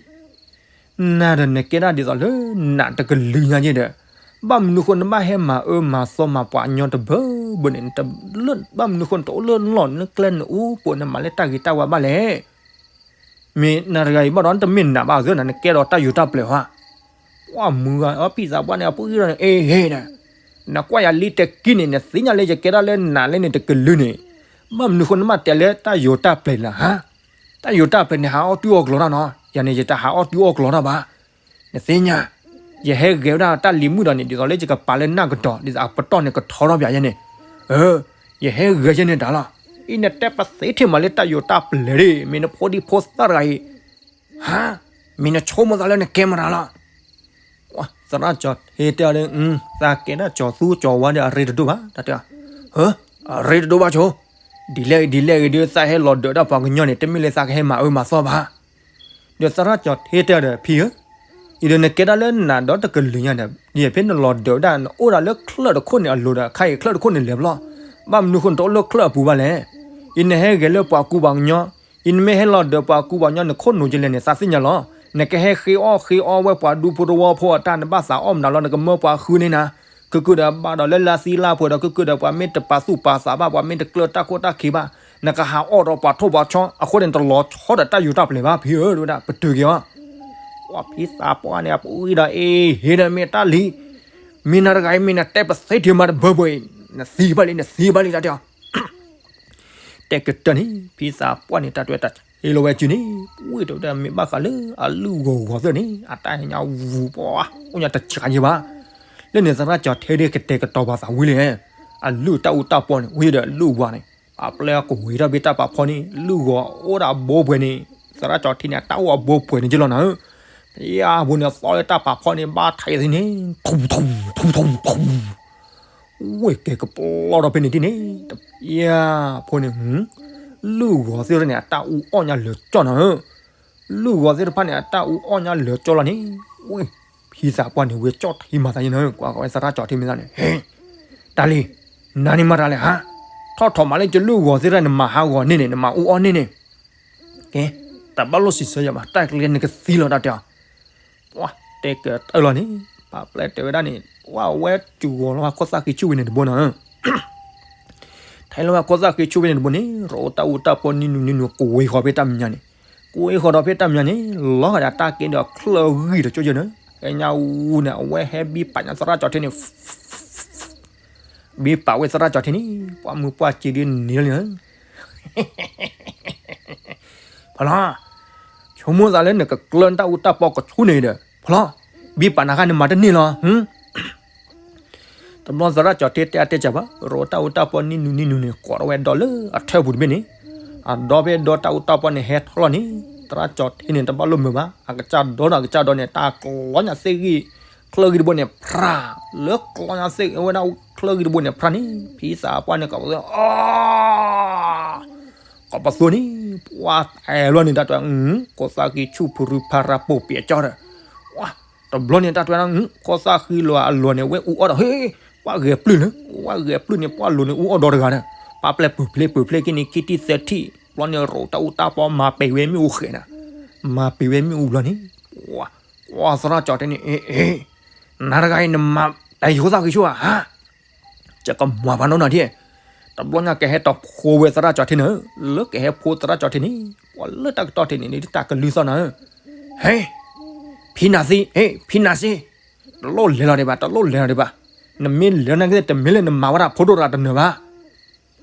နၤဒီးနကဲဒၣ်ဒ်သိးလၢနးတကလုာ်ညါက့ဒီး, ဘၣ်မနုၤဃိနဘၣ်ဟဲမၤအၢမၤသီမၤပှၤကညီတဘၢဘၢန့ၣ်, ဘၣ်မနုၤဃိနတအိၣ်လၢလီၢ်နကျဲနအိၣ်ပိာ် နမၤလၢတၢ်ဂ့ၤတၢ်ဝါဘၣ်လဲၣ်, မ့ၢ်နၤတဂၤအံၤဘၣ်ဒီးနတမ့ၢ်နးဘၣ်အဂ့ၢ်နၤ နကဲဒီးတၢ်ယိၤတၢ်ပျဲၤဧါ, ပှၢ်မုၢ်ဂၤအဖံသးပှၢ်န့ၣ် အပှံၢ်ဒီးန့ၣ် အ့ဟ့ဒီး, နကွၢ်ယၤလံတကံန့ၣ် နသ့ၣ်ညါလၢယကဲဒၣ်လၢနးလၢန့ၣ်တကလုာ်န့ၣ်, ဘၣ်မနုၤဃိနဘၣ်တဲလၢတၢ်ယိၤတၢ်ပျဲၤလၢဟါ တၢ်ယိၤတၢ်ပျဲၤန့ၣ် ဟးအီၣ်တုၤအီၣ်ကျီၤတၢ်နီၤ, ယၤန့ၣ် ယတဟးအီၣ်တုၤအီၣ်ကျီၤတၢ်ဘၣ်, နသ့ၣ်ညါ, ယဟဲဂဲၤဝဲဒၣ်တၢ်လံၤမုၣ်ဒီးန့ၣ် ဒ်သိးလၢယကပာ်လၢနၢ်ကဒီး ဒ်သိးအပတီၢ်န့ၣ်ကထီထီၣ်ပၠးယဲန့ၣ်, အၢ, ယဟဲဂဲၤယဲန့ၣ်တၢ်လီၤ, အံၤနတဲပသ့ထဲမးလၢတၢ်ယိၤတၢ်ပျဲၤဒၣ် မ့ၢ်နဖိဒံဖိသၣ်တဂၤအံၤ, ဟါ, မ့ၢ်နဆိကမိၣ်သးလၢနကဲမတၤလီၤ သရၣ်ကၠီၤထ့တဲအီၤဒီး, သးကဲဒၣ်ကၠီၤသူကၠီၤဝါဒီးအရ့တဒိၣ်ဘၣ်, တၢ်တဲအီၤ, ဟၢ, အရ့တဒိၣ်ဘၣ်ဆိ, ဒ်လဲၣ်ဂ့ၤဒ်လဲၣ်ဂ့ၤဒီး သးဟဲလီၤဒၢးဒၣ်ပှၤကညီန့ၣ် တမ့ၢ်လၢသးကဟဲမၤအၢမၤသီဘၣ်, ဒီးသရၣ်ကၠီၤထ့တဲအီၤဒီး ဖံဧၢ, အံၤဒီးနကဲဒၣ်လၢနးဒီးတကလုာ်ညါဒီး ဒ်ဖဲနလီၤဒၢးဒၣ် နအိၣ်ဒၣ်လၢချၢၣ်တခိၣ်န့ၣ်အလိၤဒီး ခါအံၤချၢၣ်တခိၣ်န့ၣ်လဲၤဘျီ, ဘၣ်မနုၤဃိနတအိၣ်လၢချၢၣ်အပူၤဘၣ်လဲၣ်, အံၤနဟဲဂဲၤလၢပှၤကူပှၤကညီ အံၤနမ့ၢ်ဟဲလီၤဒၢးပှၤကူပှၤကညီ နခိၣ်နူာ်ကလဲၣ်န့ၣ် သးသ့ၣ်ညါလီၤ, နကဟဲဃ့အီၣ်ဃ့အီဝဲပှၤဒူဖိတဝီဖိအတၢ် နဘၣ်သးအီၣ်မနုၤလီၤ နကမၢပှၤဃုန့ၢ်နၤ, က ကုၢ်ကုၢ်ဒီးဘၣ်ဒီးလၢလါသံလါပှဲၤဒီး ကုၢ်ကုၢ်ဒီးပှၤမ့ၢ်တပာ်သူၣ်ပာ်သးဘၣ် ပှၤမ့ၢ်တကျၢတၢ်ခိၣ်တၢ်ခံဘၣ် နကဟးအီၣ်ဒီးပှၤထိၣ်ပှၤဆီ အဃိန့ၣ် တလီၤဆီဒီးတၢ်ယူးတၢ်ပျဲၤဘၣ် ဖံဧၢ တဲဝဲဒၣ် ပတုာ်က့ၤအီၤ ပှၤဖံသးပှၢ်န့ၣ် အပူၤအံၤဒီး အ့ ဟ့ၣ်ဒီးမ့ၢ်တၢ်လံ မ့ၢ်နၤတဂၤအံၤ မ့ၢ်နတဲပသ့ထံမၤတဘၢဘၢအံၤ နသံဘၣ်လံ နသံဘၣ်လံ တၢ်တဲအီၤ တဲကတၢၢ်န့ၣ် ဖံသးပှၢ်န့ၣ် တၢ်တဲဝဲတၢ်ဟ့ၣ်လီၤဝဲစုန့ၣ် ဝ့ၢ်တဲဝဲဒၣ်မ့ၢ်ဘၣ်ဃးလၢအလုၢ်ဂီၤဂီၤသ့ၣ်န့ၣ် အတၢ်ဟဲညါဝူပှၤ အိၣ်ညါတဆးယံၤဘၣ် လၢန့ၣ် သရၣ်ကၠီၤထ့ဒ်ကတဲာ်ကတီၤပှၤသးဝံၤလံ အလုၢ်တၢ်အူတၢ်ပီန့ၣ် ဝံၤဒီးလုၢ်ဝါန့ၣ် အပျဲၢ်ကဝံၤထီၣ်ဘ့ၣ်တၢ်ပာ်ဖီန့ၣ် လုၢ်ဂီၤအိၣ်ဒၣ်အဘိပှဲၤန့ၣ် သရၣ်ကၠီၤထ့န့ၣ် အတၢ်အိၣ်အဘိပှဲၤန့ၣ်ကလီၤနၤဧၢ ယၤအဘိန့ၣ် သီလၢတၢ်ပာ်ဖီန့ၣ် ဘၣ်ထဲးသ့န့ၣ် ထူထူထူထူထူ ဝ့ၢ်ကဲကပျီထီၣ်ဖဲန့ၣ်တန့ၣ် ယၤဖိန့ၣ် လုၢ်ဂီၤသ့ၣ်တဖၣ်န့ၣ် အတၢ်အူအီၣ်ညါလၢာ်ကၠီနၤဧၢ လုၢ်ဂီၤသ့ၣ်တဖၣ်န့ၣ် အတၢ်အူအီၣ်ညါလၢာ်ကၠီလီၤန့ၣ် ဝ့ၢ် ဖံသးပှၢ်န့ၣ် ဝဲကၠီထံမၤသးယဲနၤဧၢ ကွၢ်ဃီၤဝဲသရၣ်ကၠီၤထ့မ့ၢ်သးန့ၣ် ဟ့ တၢ်လံ နၤန့ၣ်မၤတၢ်လဲၣ်ဟါ ထီၣ်ထီၣ်မးလၢကလုၢ်ဂီၤသ့ၣ်တဖၣ် နမၤဟးဂီၤန့ၢ်န့ၣ် နမၤအူအီၣ်န့ၢ်န့ၣ် ကဲ တဘၣ်လိၣ်စံးဆၢယၤဘၣ် တၢ်ကျဲန့ၣ်ကသံလီၤတၢ်တဲအီၤ ပှၤတဲကတၢၢ်လီၤန့ၣ် ပှၤပျဲၢ်တဲဝဲဒၣ်န့ၣ် ဝဲဝဲစူၤဂီၤလီၤဝဲခိၣ်သၣ်ဃံဆူၣ်ဝဲန့ၣ်တဘိနၤဧၢ ထဲလီၤဝဲခိၣ်သၣ်ဃံဆူၣ်ဝဲန့ၣ်တဘိန့ၣ် ရိးတၢ်အူတၢ်ပီနံၣ်နူနံၣ်နူ ကဝ့ၤဃီၤဖဲတၢ်မဲာ်ညါန့ၣ် ကဝ့ၤဃီၤဒီးဖဲတၢ်မဲာ်ညါန့ၣ် လီၤဂာ်ဒီးတၢ်ကဲဒီးချၢၣ်ဂံၢ်တကၠိကၠိန့ၣ် ဟဲညါဝူန့ၣ် အဝဲဟဲဘံပာ်ညါသရၣ်ကၠီၤထ့န့ၣ် ဘံပာ်ဝဲသရၣ်ကၠီၤထ့န့ၣ် ပှၤမုၢ်ပှၢ်စ့ဒ်န့ၣ်လီၤန့ၣ် ဖီလီၤ ဆိကမိၣ်သးလၢနကကျၢၢ်တၢ်အူတၢ်ပီကဆူၣ်န့ၣ်ဒီး ဖီလီၤ ဘံပာ်နၤဃါန့ၣ်မၤတန့ၢ်လီၤ တဘျီသရၣ်ကၠီၤထ့တဲအါတဲစှၤဘၣ် ရိးတၢ်အူတၢ်ပီနံၣ်နူနံၣ်နူန့ၣ် ကိးထီၣ်ဝဲဒီလၢအထၢၣ်ပူၤတဘ့ၣ်န့ၣ် အဒီဖဲဒီတၢ်အူတၢ်ပီန့ၣ်ဟဲထီၣ်လီၤန့ၣ် သရၣ်ကၠီၤထ့န့ၣ် တဘၣ်လိၣ်မုာ်ဘၣ် အကစၢ်ဒီဒီးအကစၢ်ဒီန့ၣ် တၢ်ကျီညါသ့ၣ်ဂံၢ် ချၢၣ်ဂံၢ်တဘိန့ၣ် ဖြး လၢကျီညါသ့ၣ်ဂံၢ်ဝဲဒၣ်ချၢၣ်ဂံၢ်တဘိန့ၣ် ဖြးန့ၣ် ဖံသးပှၢ်န့ၣ် ကိးပသူ အ ကိးပသူန့ၣ် ပှၤအဲၣ်လီၤန့ၣ် တၢ်တဲ ခိၣ်သၣ်ဃံဆူၣ်ဖုရူဖးရၢပိာ်ပၠးကၠီဒီး တဘျီန့ၣ် တၢ်တဲဝဲဒၣ် ခိၣ်သၣ်ဃံလီၤအလီၤန့ၣ် ဝဲအူအီၣ်ဒီး ဟ့ ပှၤဂဲၤပျုၢ်လၢ ပှၤဂဲၤပျုၢ်န့ၣ် ပှၤလိၤန့ၣ် အူအီၣ်ဒီတဂၤဒီး ပှၤပျဲၢ်ပၢၢ်ဖျ့က့ၤန့ၣ် ခံထံၣ်သၢထံၣ် ဘျီန့ၣ် ရိးတၢ်အူတၢ်ပီမၤပံာ်ဝဲမ့ၣ်အူဃဲၤနၤ မၤပံာ်ဝဲမ့ၣ်အူဘျီန့ၣ် ကွၢ်သရၣ်ကၠီၤထ့န့ၣ် အ့ အ့ နၤတဂၤအံၤ နမၤတၢ်ဟံၣ်ခိၣ်သၣ်ဃံဆူၣ်ဧါ ဟါ ကကမၤပှၤနီၢ်နီၢ်ဒံး တဘျီညါကဟဲတီၤဖိဝဲသရၣ်ကၠီၤထ့န့ၣ် လၢကဟဲဖိသရၣ်ကၠီၤထ့န့ၣ် ပှၤလၢတၢ်ကတီၢ်ထံးန့ၣ် ဒ်တၢ်ကလုၢ်သီၣ်နၤဧၢ ဟဲ ဖံနၤသံ ဟဲ ဖံနၤစ့ တလိၣ်လဲၤလီၤဒံးဘၣ် တလိၣ်လဲၤလီၤဒံးဘၣ် နမ့ၢ်လဲၤနာ်က့ တမ့ၢ်လၢနမၤဝဲဒၣ်ဖိဒိၣ်တဂၤတနၢၤဘၣ်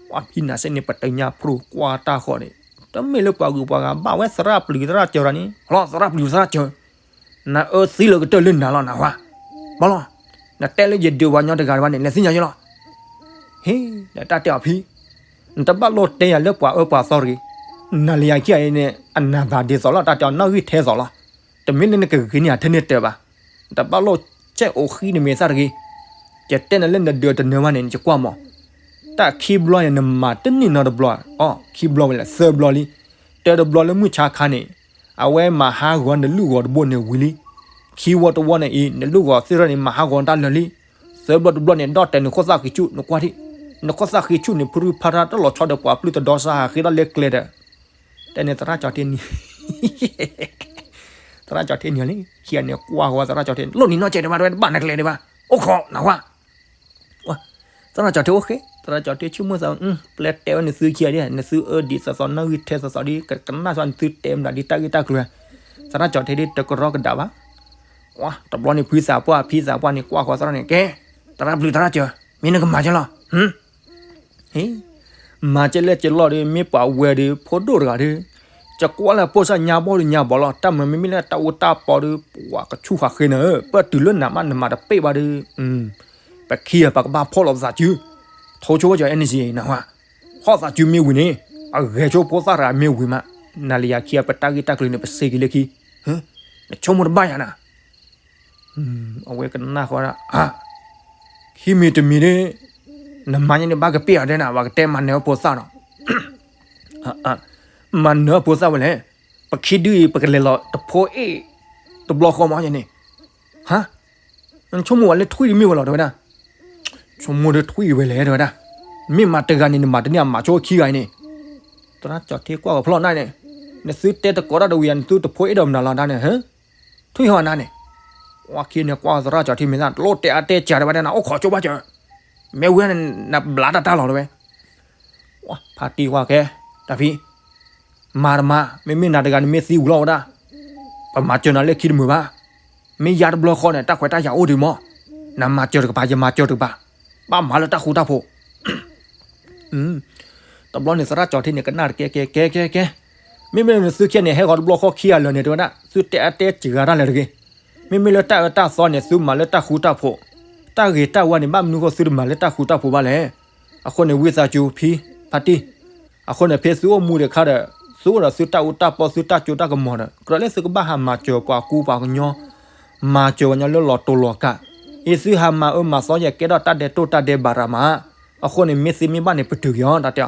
ပှၤဖံနၤစ့န့ၣ် ပတညါဖျိကွၢ်တၢ်ဃီန့ၣ် တမ့ၢ်လၢပှၤဂုၤပှၤဂၤဘၣ်ဝဲသရၣ်ပျုၤသရၣ်စၢၤဒီးန့ၣ် လီၤသရၣ်ပျုၤသရၣ်စၢၤ နအၢသံလၢကတၢၢ်လၢနၤလီၤနၤဝါ ဘၣ်လီၤ နတဲလၢယဒုးပှၤညီတဂၤတဘၣ်န့ၣ် လဲၤသ့ၣ်ညါယလီၤ ဟ့ ဒီးတၢ်တဲအီၤဖံ နတဘၣ်လိၣ်တဲယၤလၢပှၤအၢပှၤသီတဂ့ၤ နၤလၢယၤခံဂၤအံၤန့ၣ် အနၢ်သးဒ်သိးလီၤ တၢ်တဲအီၤနီၣ်ဂံၢ်ထဲသိးလီၤ တမ့ၢ်လၢနကဂ့ၤန့ၢ်ယၤထဲန့ၣ်တၢၤဘၣ် နတဘၣ်လိၣ်စဲးအိၣ်ဃံနမဲာ်သၣ်တဂ့ၤ ယတဲနၤလၢနဒုးတနၢၤဘၣ်န့ၣ် နကကွၢ်မး တၢ်ခံဘျီန့ၣ် နမၤတန့ၢ်နီတဘျီ အီ ခံဘျီဝဲလဲၣ် သၢဘျီလံ တၢတဘျီလၢမုၢ်ဆါခါန့ၣ် အဝဲမၤဟးဂီၤနလုၢ်ဂီၤတဘိန့ၣ်ဝံၤလံ ခံဝီတဝီန့ၣ်အံၤ နလုၢ်ဂီၤသ့ၣ်ထီၣ်န့ၣ် မၤဟးဂီၤတၢ်လၢာ်လံ သၢဘျီတဘျီန့ၣ် ဒီၣ်တဲာ်နခိၣ်သၣ်ဃံဆူၣ် နကွၢ်ထံၣ် နခိၣ်သၣ်ဃံဆူၣ်န့ၣ် ဖုရူဖးထါတလီၤဆီဒီးပှၤပျုၢ်တဒီစါဟးဃ့ထီၣ်လၢကျဲဒီး တဲန့ၣ်သရၣ်ကၠီၤထ့န့ၣ် သရၣ်ကၠီၤထ့န့ၣ်လံ ခံဂၤန့ၣ်ကွၢ်ဃီသရၣ်ကၠီၤထ့ လိၣ်နံၤနီၢ်ကဲးဒံးဘၣ် တဝဲတဘၣ်နကျဲဒံးဘၣ် အိၣ်ခိးနၤဝါ သရၣ်ကၠီၤထ့အိၣ်ဃ့ သရၣ်ကၠီၤထ့ဆိကမိၣ်သး ပျဲတဲဝဲနသုခံဂၤဒ် နသုအၢဒ်သိးသိး နီၣ်ဂံၢ်ထဲသိးသိးဒ် ကနၣ်သးနသုတဲမနုၤဒ်တၢ်ဂ့ၢ်တၢ်ကျိၤ သရၣ်ကၠီၤထ့ဒ်တကရီကဒးဘၣ် တဘျီန့ၣ် ဖံသးပှၢ် ဖံသးပှၢ်န့ၣ် ကွၢ်ဃီသရၣ်န့ၣ် ကဲ သရၣ်ပျုၤသရၣ်စၢၤ မ့ၢ်နကမၤကဲလီၤ ဟ့ မၤကဲလဲၣ်ကဲလီၤဒီး မ့ၢ်ပှၤဝဲဒီး ဖိဒိၣ်တဂၤဒီး ကကွၢ်လၢပိၢ်စၢ်ညါဘီၣ်ဒီးညါဘီၣ်လီၤ တၢ်မၤမ့မ့ၢ်လၢတၢ်အူတၢ်ပီဒီး ပှၤကဆူၣ်ဃာ်ဃ့နၤဧၢ ပၢၢ်တုၤလၢနၤမး နမၤတပ့ၢ်ဘၣ်ဒီး ပခံဂၤပကဘၣ်ဖီၣ်လီၤပသးစု ထိဆိဝဲကၠီၤ energy နၤဝါ ဖီၣ်သးစုမ့ၢ်ဝံၤန့ၣ် အဂဲၤဆိဖိသၣ်တဂၤမ့ၢ်ဝံၤမး နၤလၢယၤခံဂၤ ပတၢ်ဂ့ၢ်တၢ်ကျိၤန့ၣ် ပစ့က့ၤလၢခံ နဆိကမိၣ်တဘၣ်ယၤနၤ အဝဲကနၣ်ဃီဒၣ် အါ ခံမံၤတမံၤဒ် နမၤညါန့ၣ် ဘၣ်ကပ့ၢ်အီၤဒဲနၤ ပှၤကတဲမၤနၢၤအဖိသၣ်ဒီး မၤနၢၤအဖိသၣ်ဝဲလဲၣ် ပခံဒုအံၤ ပကလဲၤလီၤတဖိအ့ၣ် တဘျီဃီမးန့ၣ် ဟါ နဆိကမိၣ်ဝဲလၢထွံၣ်တမ့ၢ်ဝဲလီၤ တဲဝဲဒၣ် ဆိကမိၣ်လၢထွံၣ်ဝဲလဲၣ် တဲဝဲဒၣ် မ့ၢ်မၤတဂၤန့ၣ် နမၤတန့ၢ်အမၤဆိခံဂၤအံၤန့ၣ် သရၣ်ကၠီၤထ့ကွၢ်ကဖျီၣ်နၤန့ၣ် နသုတဲတကိးတၢ်တဝံၤဧါ နသုတဖိအ့ၣ်ဒီးမနုၤလီၤဒၣ်န့ၣ် ထွံၣ်ဟီၣ်နၤန့ၣ် ဝ ဝဲခံန့ၣ်ကွၢ်သရၣ်ကၠီၤထံမ့ၢ်သး တလိၣ်တဲအါတဲစှၤတဲဝဲဒၣ် နအိၣ်ခိးကၠိဘၣ်စၢၤ, မ့ၢ်ဝံၤန့ၣ် နဘျးတၢ်တၢ်လီၤတဲဝဲ. ဖါတံၢ်ကွၢ်ကဲ, တၢ်ဖံ, မၤတမၤ, မ့မ့ၢ်နၤတဂၤန့ၣ်မ့ၢ်သံဝံၤလီၤဝဲဒၣ်, ပမၤစၢၤနၤလၢခံတမုာ်ဘၣ်. မ့ၢ်ယါတဘျီဃီန့ၣ် တၢ်ခွဲးတၢ်ယာ်အိၣ်ဒံးမး, နမၤစၢၤတကပၤ ယမၤစၢၤတကပၤ, ဘၣ်မၤလၢတၢ်ဃူတၢ်ဖိး တဘျီန့ၣ်သရၣ်ကၠီၤထံန့ၣ် ကနၣ်တကဲကဲကဲကဲကဲ, မ့မ့ၢ်နသုခံဂၤန့ၣ် ဟဲဃီၤတဘျီဃီခံဂၤလၢာ်န့ၣ် တဲဝဲဒၣ် သုတဲအါတဲစှၤတၢ်လၢာ်တဂ့ၤ. မ့မ့ၢ်လၢတၢ်အၢတၢ်သီန့ၣ် သုမၤလၢတၢ်ဃူတၢ်ဖိး, တၢ်ဂ့ၤတၢ်ဝါန့ၣ် ဘၣ်မနုၤဃိသုတမၤလၢတၢ်ဃူတၢ်ဖိးဘၣ်လဲၣ်. အဃိန့ၣ် ဝံသးစူၤ ဖံ, ဖါတံၢ်, အဃိန့ၣ် ဖဲသုအိၣ်မူဒံးအခါဒီး သုအိၣ်ဒီးသုတၢ်အူတၢ်ပီ သုတၢ်စိတၢ်ကမီၤဒီး ကြၢးလၢသုကဘၣ်ဟးမၤစၢၤပှၤကူပှၤကညီ, မၤစၢၤပှၤကညီလၢလီၤတိၢ်လီၤကး, အံၤသုဟးမၤအၢမၤသီယဲၢ်ကဲထီၣ်တၢ်ဒဲးတိၢ်တၢ်ဒဲးဘးရၤမး, အဃိန့ၣ် မ့ၢ်သ့မ့ၢ်ဘၣ်န့ၣ် ပတုာ်က့ၤအီၤ တၢ်တ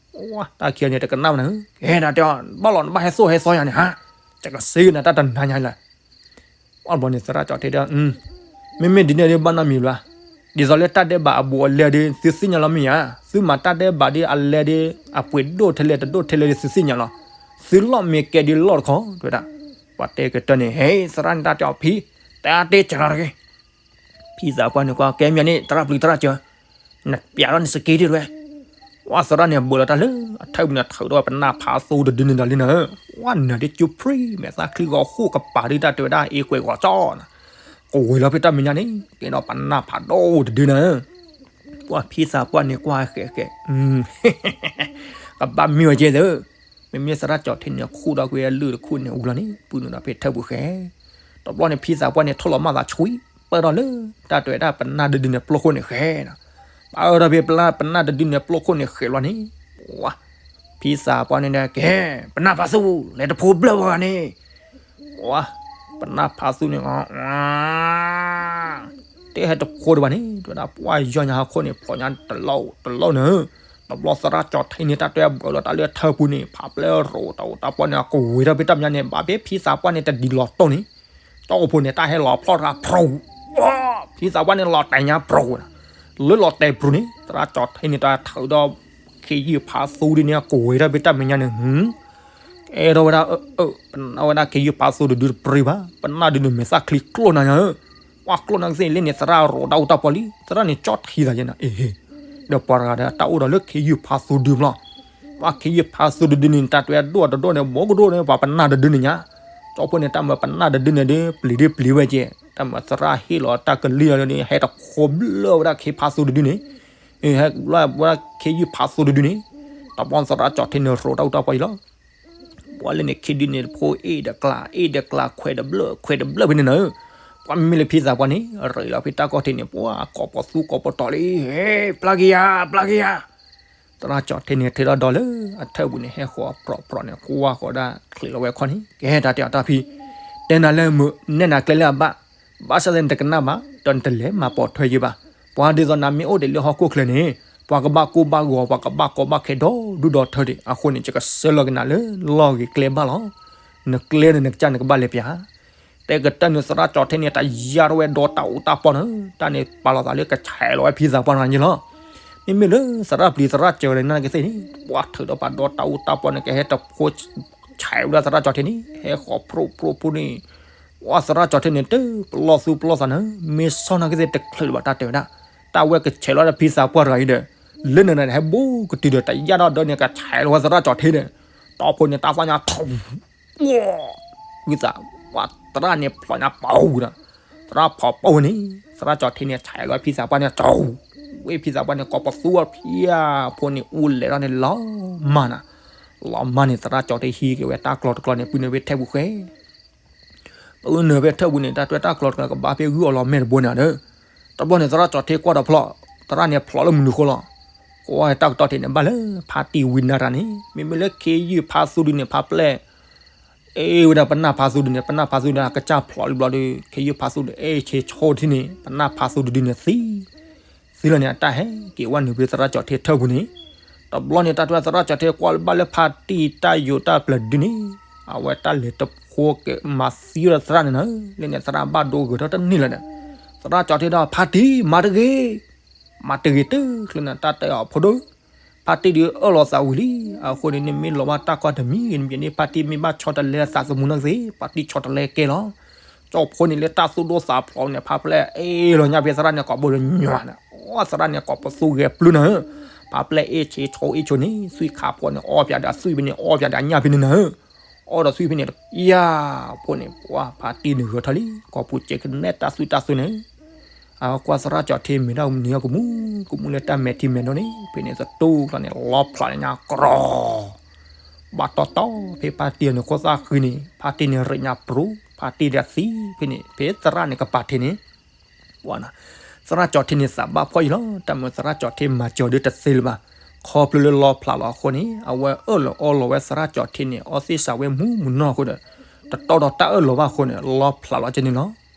ဲအီၤ. တၢ်ခံဂၤန့ၣ် တကနၣ်ဘၣ်န့ၣ်, ကဲ တၢ်တဲအီၤ ဘၣ်လီၤနဘၣ်ဟဲသိၣ်ဟဲသီယၤန့ၣ်ဟါ, ယကစ့ကနၤတၢ်တနၤညါလၢာ်. အဘျီန့ၣ်သရၣ်ကၠီၤထံတဲ, မ့မ့ၢ်ဒ်န့ၣ်ဒ်ဘၣ်နီတမံၤဘၣ်, ဒ်သိးလၢတၢ်ဒဲးဘးအဘူးအလဲဒ် သုသ့ၣ်ညါလီၤမ့ၢ်ဧါ, သုမၤတၢ်ဒဲးဘးဒ်အလဲဒ် အပှ့ၤဒိၣ်ထဲလဲၣ်တဒိၣ်ထဲလဲၣ်ဒ် သုသ့ၣ်ညါလီၤ. သုလီၢ်မ့ၢ်ကဲဒ်လီၢ်တခီ တဲဝဲဒၣ်. ပှၤတဲကတၢၢ်န့ၣ် ဟဲ သရၣ်န့ၣ်တၢ်တဲအီၤ ဖံ, တဲအါတဲစှၤလီၤတဂ့ၤ. ဖံသးပှၢ်န့ၣ်ကွၢ် ကဲမ့ၢ်န့ၣ် သရၣ်ပျံၤသရၣ်စၢၤ, နပျးထီၣ်န့ၣ်စက့တ့ၢ်တဝဲ. ဝဲသရၣ်န့ၣ်ဘၢးလီၤတၢ်လၢ အထၢၣ်ပူၤန့ၣ် ထုးထီၣ်ပနၢ်ဖးသိတဒုန့ၣ်ဒီးလံနၤ, ဝဲနၤဒ်ကၠူဖရံ မဲာ်သၣ်ချံဂီၤဃိၣ်ကပၤဒ်တၢ်တဲဝဲဒၣ် အ့ကွဲးဂီၤကၠီနၤ, ကဝဲၤလီၤဖဲတၢ်မဲာ်ညါန့ၣ် ကဲဒီးပနၢ်ဖးဒိၣ်တဒုနၤ. ပှၤဖံသးပှၢ်န့ၣ်ကွၢ်ဃဲးဃဲး, ကဘၣ်မ့ၢ်ဝဲကဲသၢ, မ့မ့ၢ်သရၣ်ကၠီၤထံန့ၣ် ခူၣ်ဒီးကွံာ်အလုၢ်တခူၣ်န့ၣ်ဝံၤလီၤန့ၣ် ပုၢ်နုာ်ဒီးဖဲထၢၣ်ပူၤဃဲ. တဘျီန့ၣ် ဖံသးပှၢ်န့ၣ် ထိၣ်လီၤမၢ်သးဆှံ ပၢၢ်ထီၣ်လၢ တၢ်တဲဝဲဒၣ်ပနၢ်တဒုန့ၣ် ပျိခိၣ်န့ၣ်ဃဲနၤ, ပၢၢ်ထီၣ်ဖဲပနၢ်တဒုန့ၣ် ပျိခိၣ်န့ၣ်ဃဲလီၤန့ၣ်, ဝါ, ဖံသးပှၢ်န့ၣ်ဒီး ကဲ, ပနၢ်ဖးသူ လဲၤတဖိဘျၢၣ်ဝဲဂၤန့ၣ်, ဝါ, ပနၢ်ဖးသူန့ၣ် တဲဟဲတဖိဒံးဘၣ်န့ၣ် တဲဝဲဒၣ် ပှၢ်ယီၢ်ညါဟီၣ်ခိၣ်န့ၣ် ဖျိးညါတလီၢ်တလီၢ်န့ၣ်, တဘျီသရၣ်ကၠီၤထံန့ၣ် တၢ်တဲဘၢးလီၤတၢ်လၢထၢၣ်ပူၤန့ၣ် ဖးပျဲရိၤတၢ်အိၣ်တၢ်ပီၢ်န့ၣ် အကဝဲၤထီၣ်ဖဲတၢ်မဲာ်ညါန့ၣ် ဘၣ်ဖဲဖံသးပှၢ်န့ၣ် တဒ်လီၤတိၢ်န့ၣ်, တီၢ်အိၣ်ဖိန့ၣ် တၢ်ဟဲလီၤဖျီၣ်တခါ ဖြူ, ဖံသးပှၢ်န့ၣ် လီၤတဲာ်ညါဖြူ, လၢလီၤတဲာ်ဖြူန့ၣ် သရၣ်ကၠီၤထံန့ၣ် တၢ်ထုးဒီး ခ့ယုၢ်ဖးသူဒုန့ၣ် အကဝဲၤထီၣ်ဖဲတၢ်မဲာ်ညါန့ၣ် ကဲထီၣ်ဝဲဒၣ်, ပနၢ်ဝဲဒၣ်ခ့ယုၢ်ဖးသူတဒုတပြံဘၣ်, ပနၢ်ဒုန့ၣ် မဲာ်သၣ်ချံကျိၣ်နၤညါဧၢ, ပှၤကျိၣ်နၤကသ့ၣ်လၢန့ၣ် သရၣ်ရိၤတၢ်အိၣ်တၢ်ပီၢ်လံ, သရၣ်န့ၣ်ကၠီထံသးယဲနၤ, အ့ဟ့, ဒီးပှၤတဂၤဒီးတၢ်အိၣ်ဒီးလၢခ့ယုၢ်ဖးသူဒုဘျီ, ပှၤခ့ယုၢ်ဖးသူတဒုန့ၣ် တၢ်တဲဒိၣ်တဒိၣ်န့ၣ် ဘိကဒိၣ်န့ၣ် ပှၤပနၢ်တဒုန့ၣ်ညါ, ကၠီဖိန့ၣ် တၢ်မၤပနၢ်တဒုန့ၣ်ဒီး ပျံၤဒုပျံၤဝဲကဲ, တၢ်မၤသရၣ်ဟ့ၣ်လီၤတၢ်ကလံၤလီၤန့ၣ် ဟဲတဖိဘျၢၣ်ဝဲဒၣ်ခ့ဖးသူတဒုန့ၣ်, ဟဲဝဲဒၣ်ခ့ယုၢ်ဖးသူတဒုန့ၣ်, တဘျီသရၣ်ကၠီၤထံန့ၣ် ရိၤတၢ်အိၣ်တၢ်ပီၢ်အံၤလီၤ. ပှၤလၢန့ၣ်ခ့ဒုန့ၣ်တဖိအ့ၣ်ဒီးကျါ အ့ၣ်ဒီးကျါ ခွဲးတဘျၢၣ် ခွဲးတဘျၢၣ်ဖဲန့ၣ်နၤ, ပှၤမ့မ့ၢ်လၢဖံသးပှၢ်န့ၣ် ရ့လီၤဖဲတၢ်ကီၢ်ထံးန့ၣ် ပှၤကိးပသူကိးပတီၤလံ, ဟဲ ပျၢ်က့ၤယၤ ပျၢ်က့ၤယၤ, သရၣ်ကၠီၤထံန့ၣ် ထဲထီၣ်ဒီးလၢအထၢၣ်ပူၤန့ၣ် ဟဲဃီၤပြီပြီန့ၣ် ကွၢ်ဃီၤဒၣ်ချံးလီၤဝဲခီၣ်န့ၣ် ကဟဲတၢ်တဲအီၤတၢ်ဖံ, တဲနၤလၢမုာ်နဲၣ်နၤကျဲလၢအဘၣ်, ဘၣ်ဆၣ်သနာ်က့နတကနၣ်ဘၣ် ဒီးနတလဲၤမၤပိာ်ထွဲယၤဘၣ်, ပှၤဒ်သိးနမ့ၢ်အိၣ်ဒံးလၢဟီၣ်ခိၣ်ချၢန့ၣ် ပှၤကဘၣ်ကိၢ်ဘၣ်ဂီၤ ပှၤကဘၣ်ကီဘၣ်ခဲဒီဒူၣ်ဒီထၢဒံး, အဃိန့ၣ် ယကဆှၢလီၤက့ၤနၤလၢလီၢ်ဂ့ၤကျဲဘၣ်လီၤ. နကျဲန့ၣ်နကစၢ်န့ၣ်ကဘၣ်လဲၤပျၢ် တဲကတၢၢ်န့ၣ် သရၣ်ကၠီၤထံန့ၣ် တယာ်ထီၣ်ဝဲဒီးတၢ်အူတၢ်ပီၢ်န့ၣ် တၢ်န့ၣ်ပာ်လီၤသးလၢကဆဲးလီၤဝဲဖံသးပှၢ်န့ၣ်လီၤ. မ့မ့ၢ်လၢသရၣ်ပျံၤသရၣ်စၢၤန့ၣ် နာ်က့သ့ၣ်န့ၣ် ပှၤထုးဒီးပာ်ဒီးတၢ်အူတၢ်ပီၢ်န့ၣ် ကဟဲတဖိဆဲးဝဲဒၣ်သရၣ်ကၠီၤထံန့ၣ် ဟဲဃီၤဖြိၣ်ဖြိၣ်ဖိန့ၣ် ပှၤသရၣ်ကၠီၤထံန့ၣ် တပလီၢ်သူပလီၢ်သးန့ၣ် မ့ၢ်ဆီၣ်နာ်က့သ့ၣ်တချုးလၢၤဘၣ်တၢ်တဲဝဲဒၣ် တၢ်ဝဲကဆဲးလီၤဝဲဒၣ်ဖံသးပှၢ်တဂၤအံၤဒီး လၢနၤန့ၣ် ဟဲဘူးကတုၤဒီးတယာ်ထီၣ်ဒီးန့ၣ် ကဆဲးလီၤဝဲသရၣ်ကၠီၤထံဒီး တီၢ်ဖိန့ၣ် တၢ်သၣ်ညါထီၣ် ဝံသး ပှၤသရၣ်န့ၣ်ဖျိးညါပီၤဒီး သရၣ်ဖီးပီၢ်ဝဲန့ၣ် သရၣ်ကၠီၤထံန့ၣ် ဆဲးလီၤဝဲဖံသးပှၢ်န့ၣ် ကၠီၤ ဝဲဖံသးပှၢ်န့ၣ် ကိးပသူအဖံအဖိန့ၣ် အူလဲၤထီၣ်န့ၣ် လီၤမၢ်နၤ လီၤမၢ်န့ၣ် သရၣ်ကၠီၤထံဟံးက့ၤဝဲတၢ်ကျီတကျီန့ၣ် ပုၢ်နုာ်ဖဲထၢၣ်ပူၤဃဲ ပနၢ်ဖဲထၢၣ်ပူၤန့ၣ် တၢ်တွဲတၢ်ကျီတကျီကဘၣ်ဖဲဂုၢ်အီၣ်လီၤမဲာ်တဘိန့ၣ်ဒီး တဘျီန့ၣ် သရၣ်ကၠီၤထံကွၢ်ဒီးဖျီၣ် သရၣ်န့ၣ်ဖျိးလၢမနုၤဃိလီၤ ကွၢ်တၢ်ကတီၢ်ထံးန့ၣ် ဘၣ်လၢဖါတံၢ်ဝံနၤတၢ်န့ၣ် မ့မ့ၢ်လၢခ့ယုၢ်ဖါသူဒုန့ၣ် ဖါပျဲၢ် အ့ၣ်ဝဲဒၣ်ပနၢ်ဖါသူဒုန့ၣ် ပနၢ်ဖါသူဒုန့ၣ် အကစၢ်ဖျိးလံဘျီဒီး ခ့ယုၢ်ဖါသူဒု အ့ၣ်ဆ့ဆိထံန့ၣ် ပနၢ်ဖါသူတဒုန့ၣ်သံ သံလီၤန့ၣ် အတၢ်ဟဲက့ၤဝဲနုာ်ဖဲသရၣ်ကၠီၤထံထၢၣ်ပူၤန့ၣ် တဘျီန့ၣ် တၢ်တွဲသရၣ်ကၠီၤထံကွၢ်လၢဘၣ်လၢဖါတံၢ်တၢ်ယိးတၢ်ပျၢၤဒုန့ၣ် အဝဲတၢ်လဲၤတဖိက့ၤမၤသံဝဲဒၣ်သရၣ်န့ၣ်နၤ လၢန့ၣ်သရၣ်ဘၣ်ဒိဂဲၤထီၣ်တန့ၢ်လၢၤဒီး သရၣ်ကၠီၤထံဒီး ဖါတံၢ် မၤတဂ့ၤ မၤတဂ့ၤတချုးန့ၣ် တၢ်တဲအီၤဖိဒိၣ် ဖါတံၢ်ဒုးအၢၣ်လီၤသးဝံၤလံ အဃိန့ၣ် နမ့ၢ်လီၤဘၣ်တၢ်ကီတမံၤဂ့ၤ နပျဲန့ၣ် ဖါတံၢ်မ့ၢ်ဘၣ်ဆီတလဲသးသမူနီၢ်ကသ့ၣ် ဖါတံၢ်ဆီတလဲကဲလီၤ. ကၠီၣ်ဖိန့ၣ်လၢတၢ်သူၣ်ဒိၣ်သးဖျိးန့ၣ် ဖါပျဲၢ်အ့ၣ်လီၤညါဖဲသရၣ်န့ၣ်ကိာ်ဘိဒီးညါန့ၣ်, အိ သရၣ်န့ၣ်ကိာ်ပသူဂဲၤပျုၢ်နၤဧၢ, ဖါပျဲၢ်အ့ၣ်ဆ့ဆိအ့ၣ်ဆိန့ၣ် သွံၣ်ခးဖီန့ၣ်အီၣ်ပၠးဒီးအသွံၣ်ဖဲန့ၣ်အီၣ်ပၠးဒီးအညၣ်ဖဲန့ၣ်နၤဧၢ, အီၣ်ဒီးသွံၣ်ဖဲန့ၣ် ယၤဖိန့ၣ် ပှၤဖါတံၢ်န့ၣ်ဂဲၤထီၣ်လံ ကိာ်ပူၤစဲးကနဲတၢ်သွံၣ်တၢ်သွံၣ်န့ၣ် အကွၢ်သရၣ်ကၠီၤထ့မ့ၢ်ဒၣ်မနုၤကမူ ကမူလၢတၢ်မဲာ်ထံမဲာ်နိန့ၣ် ဖဲန့ၣ်သတူၢ်ကျီန့ၣ် လီဖျးလၢညါကြီၤ, ဘၣ်တီတီဖဲဖါတံၢ်န့ၣ်ခိၣ်သၣ်ဃံန့ၣ် ဖါတံၢ်န့ၣ်ရ့ၣ်ညါပြူၤ ဖါတံၢ်ဒီးသံဖဲန့ၣ် ဖဲသရၣ်န့ၣ်ကပၤထံးန့ၣ် ပှၤနၤ, သရၣ်ကၠီၤထ့န့ၣ်သးဘၣ်ဖှီၣ်အံၤလီၤ တၢ်မုာ်သရၣ်ကၠီၤထ့မၤစၢၤဒုတသ့လၢၤဘၣ်, ခီဖျိလၢလီဖျးလီၤအဃိန့ၣ် အဝဲအၢၣ်လီၤအီလီၤဝဲသရၣ်ကၠီၤထ့န့ၣ် အီသ့ၣ်စးဝဲမူမူနီၢ်အဃိဒီး တတီဒီးတၢ်အၢၣ်လီၤဘၣ်အဃိန့ၣ် လီဖျးလီၤကဲန့ၣ်လီၤ.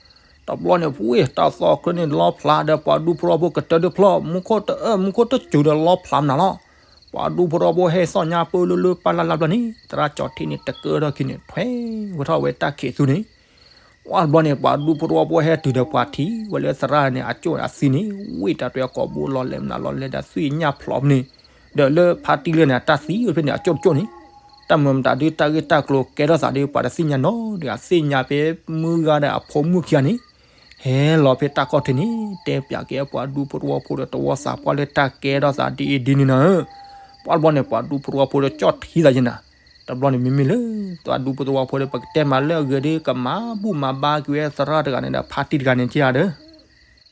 တဘျီန့ၣ် ဝ့ၢ်တၢ်သီၣ်ချၢန့ၣ် လီဖျးဒီးပှၤဒူဖိသဝီဖိကတၢၢ်ဒုဖျီၣ် မူခိၣ်တအၢၣ် မူခိၣ်တစူၤဒီးလီဖျးမနုၤလီၤ. ပှၤဒူဖိသဝီဖိဟဲသီၣ်ညါပၢလၢလၢပၢ်လၢ်လၢ်ဘျီန့ၣ် သရၣ်ကၠီၤထ့န့ၣ် တကၢထီၣ်ခံန့ၣ် ထွဲဝဲထီၣ်ဝဲတၢ်ခံးသူန့ၣ် ဝံၤတဘျီန့ၣ် ပှၤဒူဖိသဝီဖိဟဲတုၤဒီးပှၤထံၣ်ဝဲလၢသရၣ်န့ၣ် အကၠိၣ်အသံန့ၣ် ဝ့ၢ်တၢ်တွဲကိာ်ဘိလီၤလဲၤမနုၤလီၤလဲၤဒီးသွံၣ်ညၣ်ဖျိးန့ၣ် ဒီးလၢဖါတံၢ်လၢန့ၣ် အတၢ်သံဝဲဖဲန့ၣ်အကၠိၣ်တကၠိၣ်န့ၣ် တၢ်မုာ်မတၤဒုတၢ်ဂ့ၢ်တၢ်ကျိၤကဲထီၣ်သးဒု ပှၤတသ့ၣ်ညါနီတဂၤ သ့ၣ်ညါဖဲမုၢ်ဂၤဒီးအဖိမုၣ်ခံဂၤန့ၣ် ဟဲလီၤဖဲတၢ်ခီၣ်ထံးန့ၣ် တဲပၠးက့ၤပှၤဒူဖိသဝီဖိဒီးတဝီသးပှၢ်လၢတၢ်ကဲထီၣ်သးဒ်အံၤဒ်န့ၣ်နၤဧၢ, ပှၤတဘျီန့ၣ် ပှၤဒူဖိသဝီဖိဒီးကၠီၣ်ထံသးယဲနၤ, တဘျီန့ၣ်မ့မ့ၢ်လၢ ပှၤဒူဖိသဝီဖိဒီး ပကတဲမးလၢအဂ့ၤဒီး ကမၤဘူၣ်မၤဘါက့ၤဝဲသရၣ်တဂၤန့ၣ်ဒီးဖါတံၢ်တဂၤန့ၣ်က့ၤဧါဒီး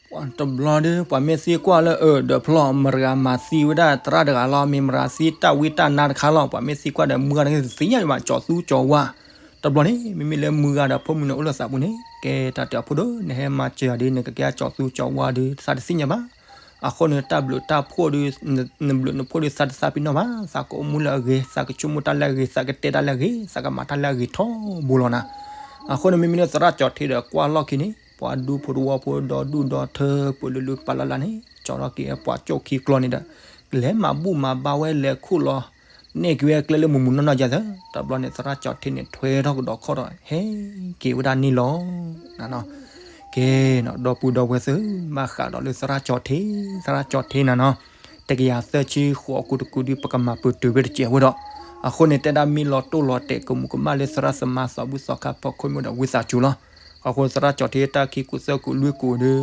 ပှၤတဘျီဒီး ပှၤမ့ၢ်သံကွၢ်လၢအၢ ဒီးဖျီၣ်မတၤတဂၤမၤသံဝဲဒၣ်သရၣ်တဂၤလီၤ မ့ၢ်မတၤသံတၢ်ဝံတၢ်နါတခါလီၤ ပှၤမ့ၢ်သံကွၢ်ဒီးမုၢ်ဂၤန့ၣ်သ့ၣ်ညါဘၣ် ကၠီၤသူကၠီၤဝါ, တဘျီန့ၣ် မ့မ့ၢ်လၢမုၢ်ဂၤဒီးဖိမုၣ်န့ၣ်အိၣ်လၢသးပူၤန့ၣ် ကဲတၢ်တဲအဖိဒီး နဟဲမၤစၢၤယၤဒီး နကကဲကၠီၤသူကၠီၤဝါဒီး သးတသ့ၣ်ညါဘၣ်, အဃိန့ၣ်တၢ်ဘျုးတၢ်ဖှိၣ်ဒီး နဘျုးနဖှိၣ်ဒီးသးတသးပ့ၤနီၣ်ဘၣ်, သးကအိၣ်မူလၢအဂ့ၤ သးကဆိကမိၣ်တၢ်လၢအဂ့ၤ သးကတဲတၢ်လၢအဂ့ၤ သးကမၤတၢ်လၢအဂ့ၤထီဘိလီၤနၤ, အဃိန့ၣ် မ့မ့ၢ်လၢသရၣ်ကၠီၤထ့ဒီးကွၢ်လီၢ်ခံန့ၣ် ပှၤဒူဖိသဝီဖိဒီဒူၣ်ဒီထၢ ပၢလၢလၢပၢ်လၢ်လၢ်န့ၣ် ကၠီထီၣ်က့ၤပှၤကၠိၣ်ခံကျီန့ၣ်ဒီး လဲၤမၤဘူၣ်မၤဘါဝဲလဲၤခူၣ်လီၤ နဲၣ်က့ၤဝဲကျဲလၢမုၢ်မုၢ်နီၢ်နီၢ်ယၤသၢ, တဘျီန့ၣ် သရၣ်ကၠီၤထ့န့ၣ် ထွဲထီၣ်ကဒီးခီၣ်ဒီး ဟဲက့ၤဝဲဒၣ်န့ၣ်လီၤ. ကဲနီၤ ဒီပုၢ်ဒီဝဲၢ်သ့ၣ် ဘၣ်ဃးဒီးလၢသရၣ်ကၠီၤထ့, သရၣ်ကၠီၤထ့နၤနီၤ, တကယၤသၢဆံဃိးကူတကူဒု ပကမၤပတုာ်ဝဲတစဲးဝဲဒီး, အဃိန့ၣ် တဲဒၣ်မ့ၢ်လီၤတိၢ်လီၤတဲာ် ကမူၤကမၣ်လၢသရၣ်သမါသးဘုၣ်သီခါဖီခိၣ်မ့ၢ်ဒီးဝံသးစူၤလီၤ. အဃိသရၣ်ကၠီၤထ့တၢ်ခံကူသၢကူလွံၢ်ကူဒီး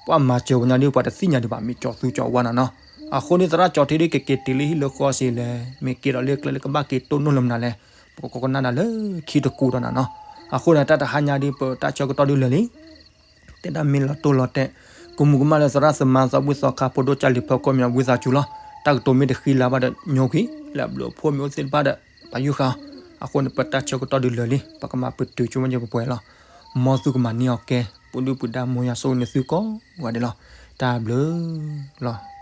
ပှၤမၤစၢၤဝဲညါဒု ပှၤတသ့ၣ်ညါဒံးဘၣ် မ့ၢ်ကၠီၤသူကၠီၤဝါနၤနီၤ, အဃိန့ၣ်သရၣ်ကၠီၤထ့ဒု ကက့ၤတုၤလၢဟံၣ်လၢဃီစ့ၢ်လဲၣ်, မ့ၢ်က့ၤဒီးလၢကျဲလၢကဘၣ်က့ၤတိၢ်နီၣ်လၢမနုၤလဲၣ်, ပကကိးကနၣ်ဒၣ်လၢခံတကူဒီးနၤနီၤ, အဃိန့ၣ် တၢ်တဟါညါဒု ပတၢ်ဆၢကတီၢ်ဒုလၢာ်လံ တဲဒၣ်မ့ၢ်လီၤတိၢ်လီၤတဲာ် ကမူၤကမၣ်လၢသရၣ်သမါသးဘုၣ်သီခါဖိဒိၣ်ကၢ်လံၤဖီခိၣ်မ့ၢ်ဝံသးစူၤလီၤ. တၢ်ကတိၤမ့ၢ်တဃံလၤဘၣ်ဒီးညိကွံာ် လၢအဘျုးအဖှိၣ်မ့ၢ်အိၣ်သ့ၣ်တဖၣ်ဒီး ပာ်ယုၢ်ဃာ်အီၤ, အဃိန့ၣ် ပတၢ်ဆၢကတီၢ်ဒုလၢာ်လံ ပကမၤပတုာ်ဆိကမိၣ်ပှဲၤလီၤ. မ်သုကမၤန့ၢ်အီၤကဲ ပူၤဒုၣ်ပူၤဒါ မ်ယွၤဆိၣ်ဂ့ၤန့ၢ်သုကိးဂၤဒဲးလီၤ. တၢ်ဘျုးလီၤ.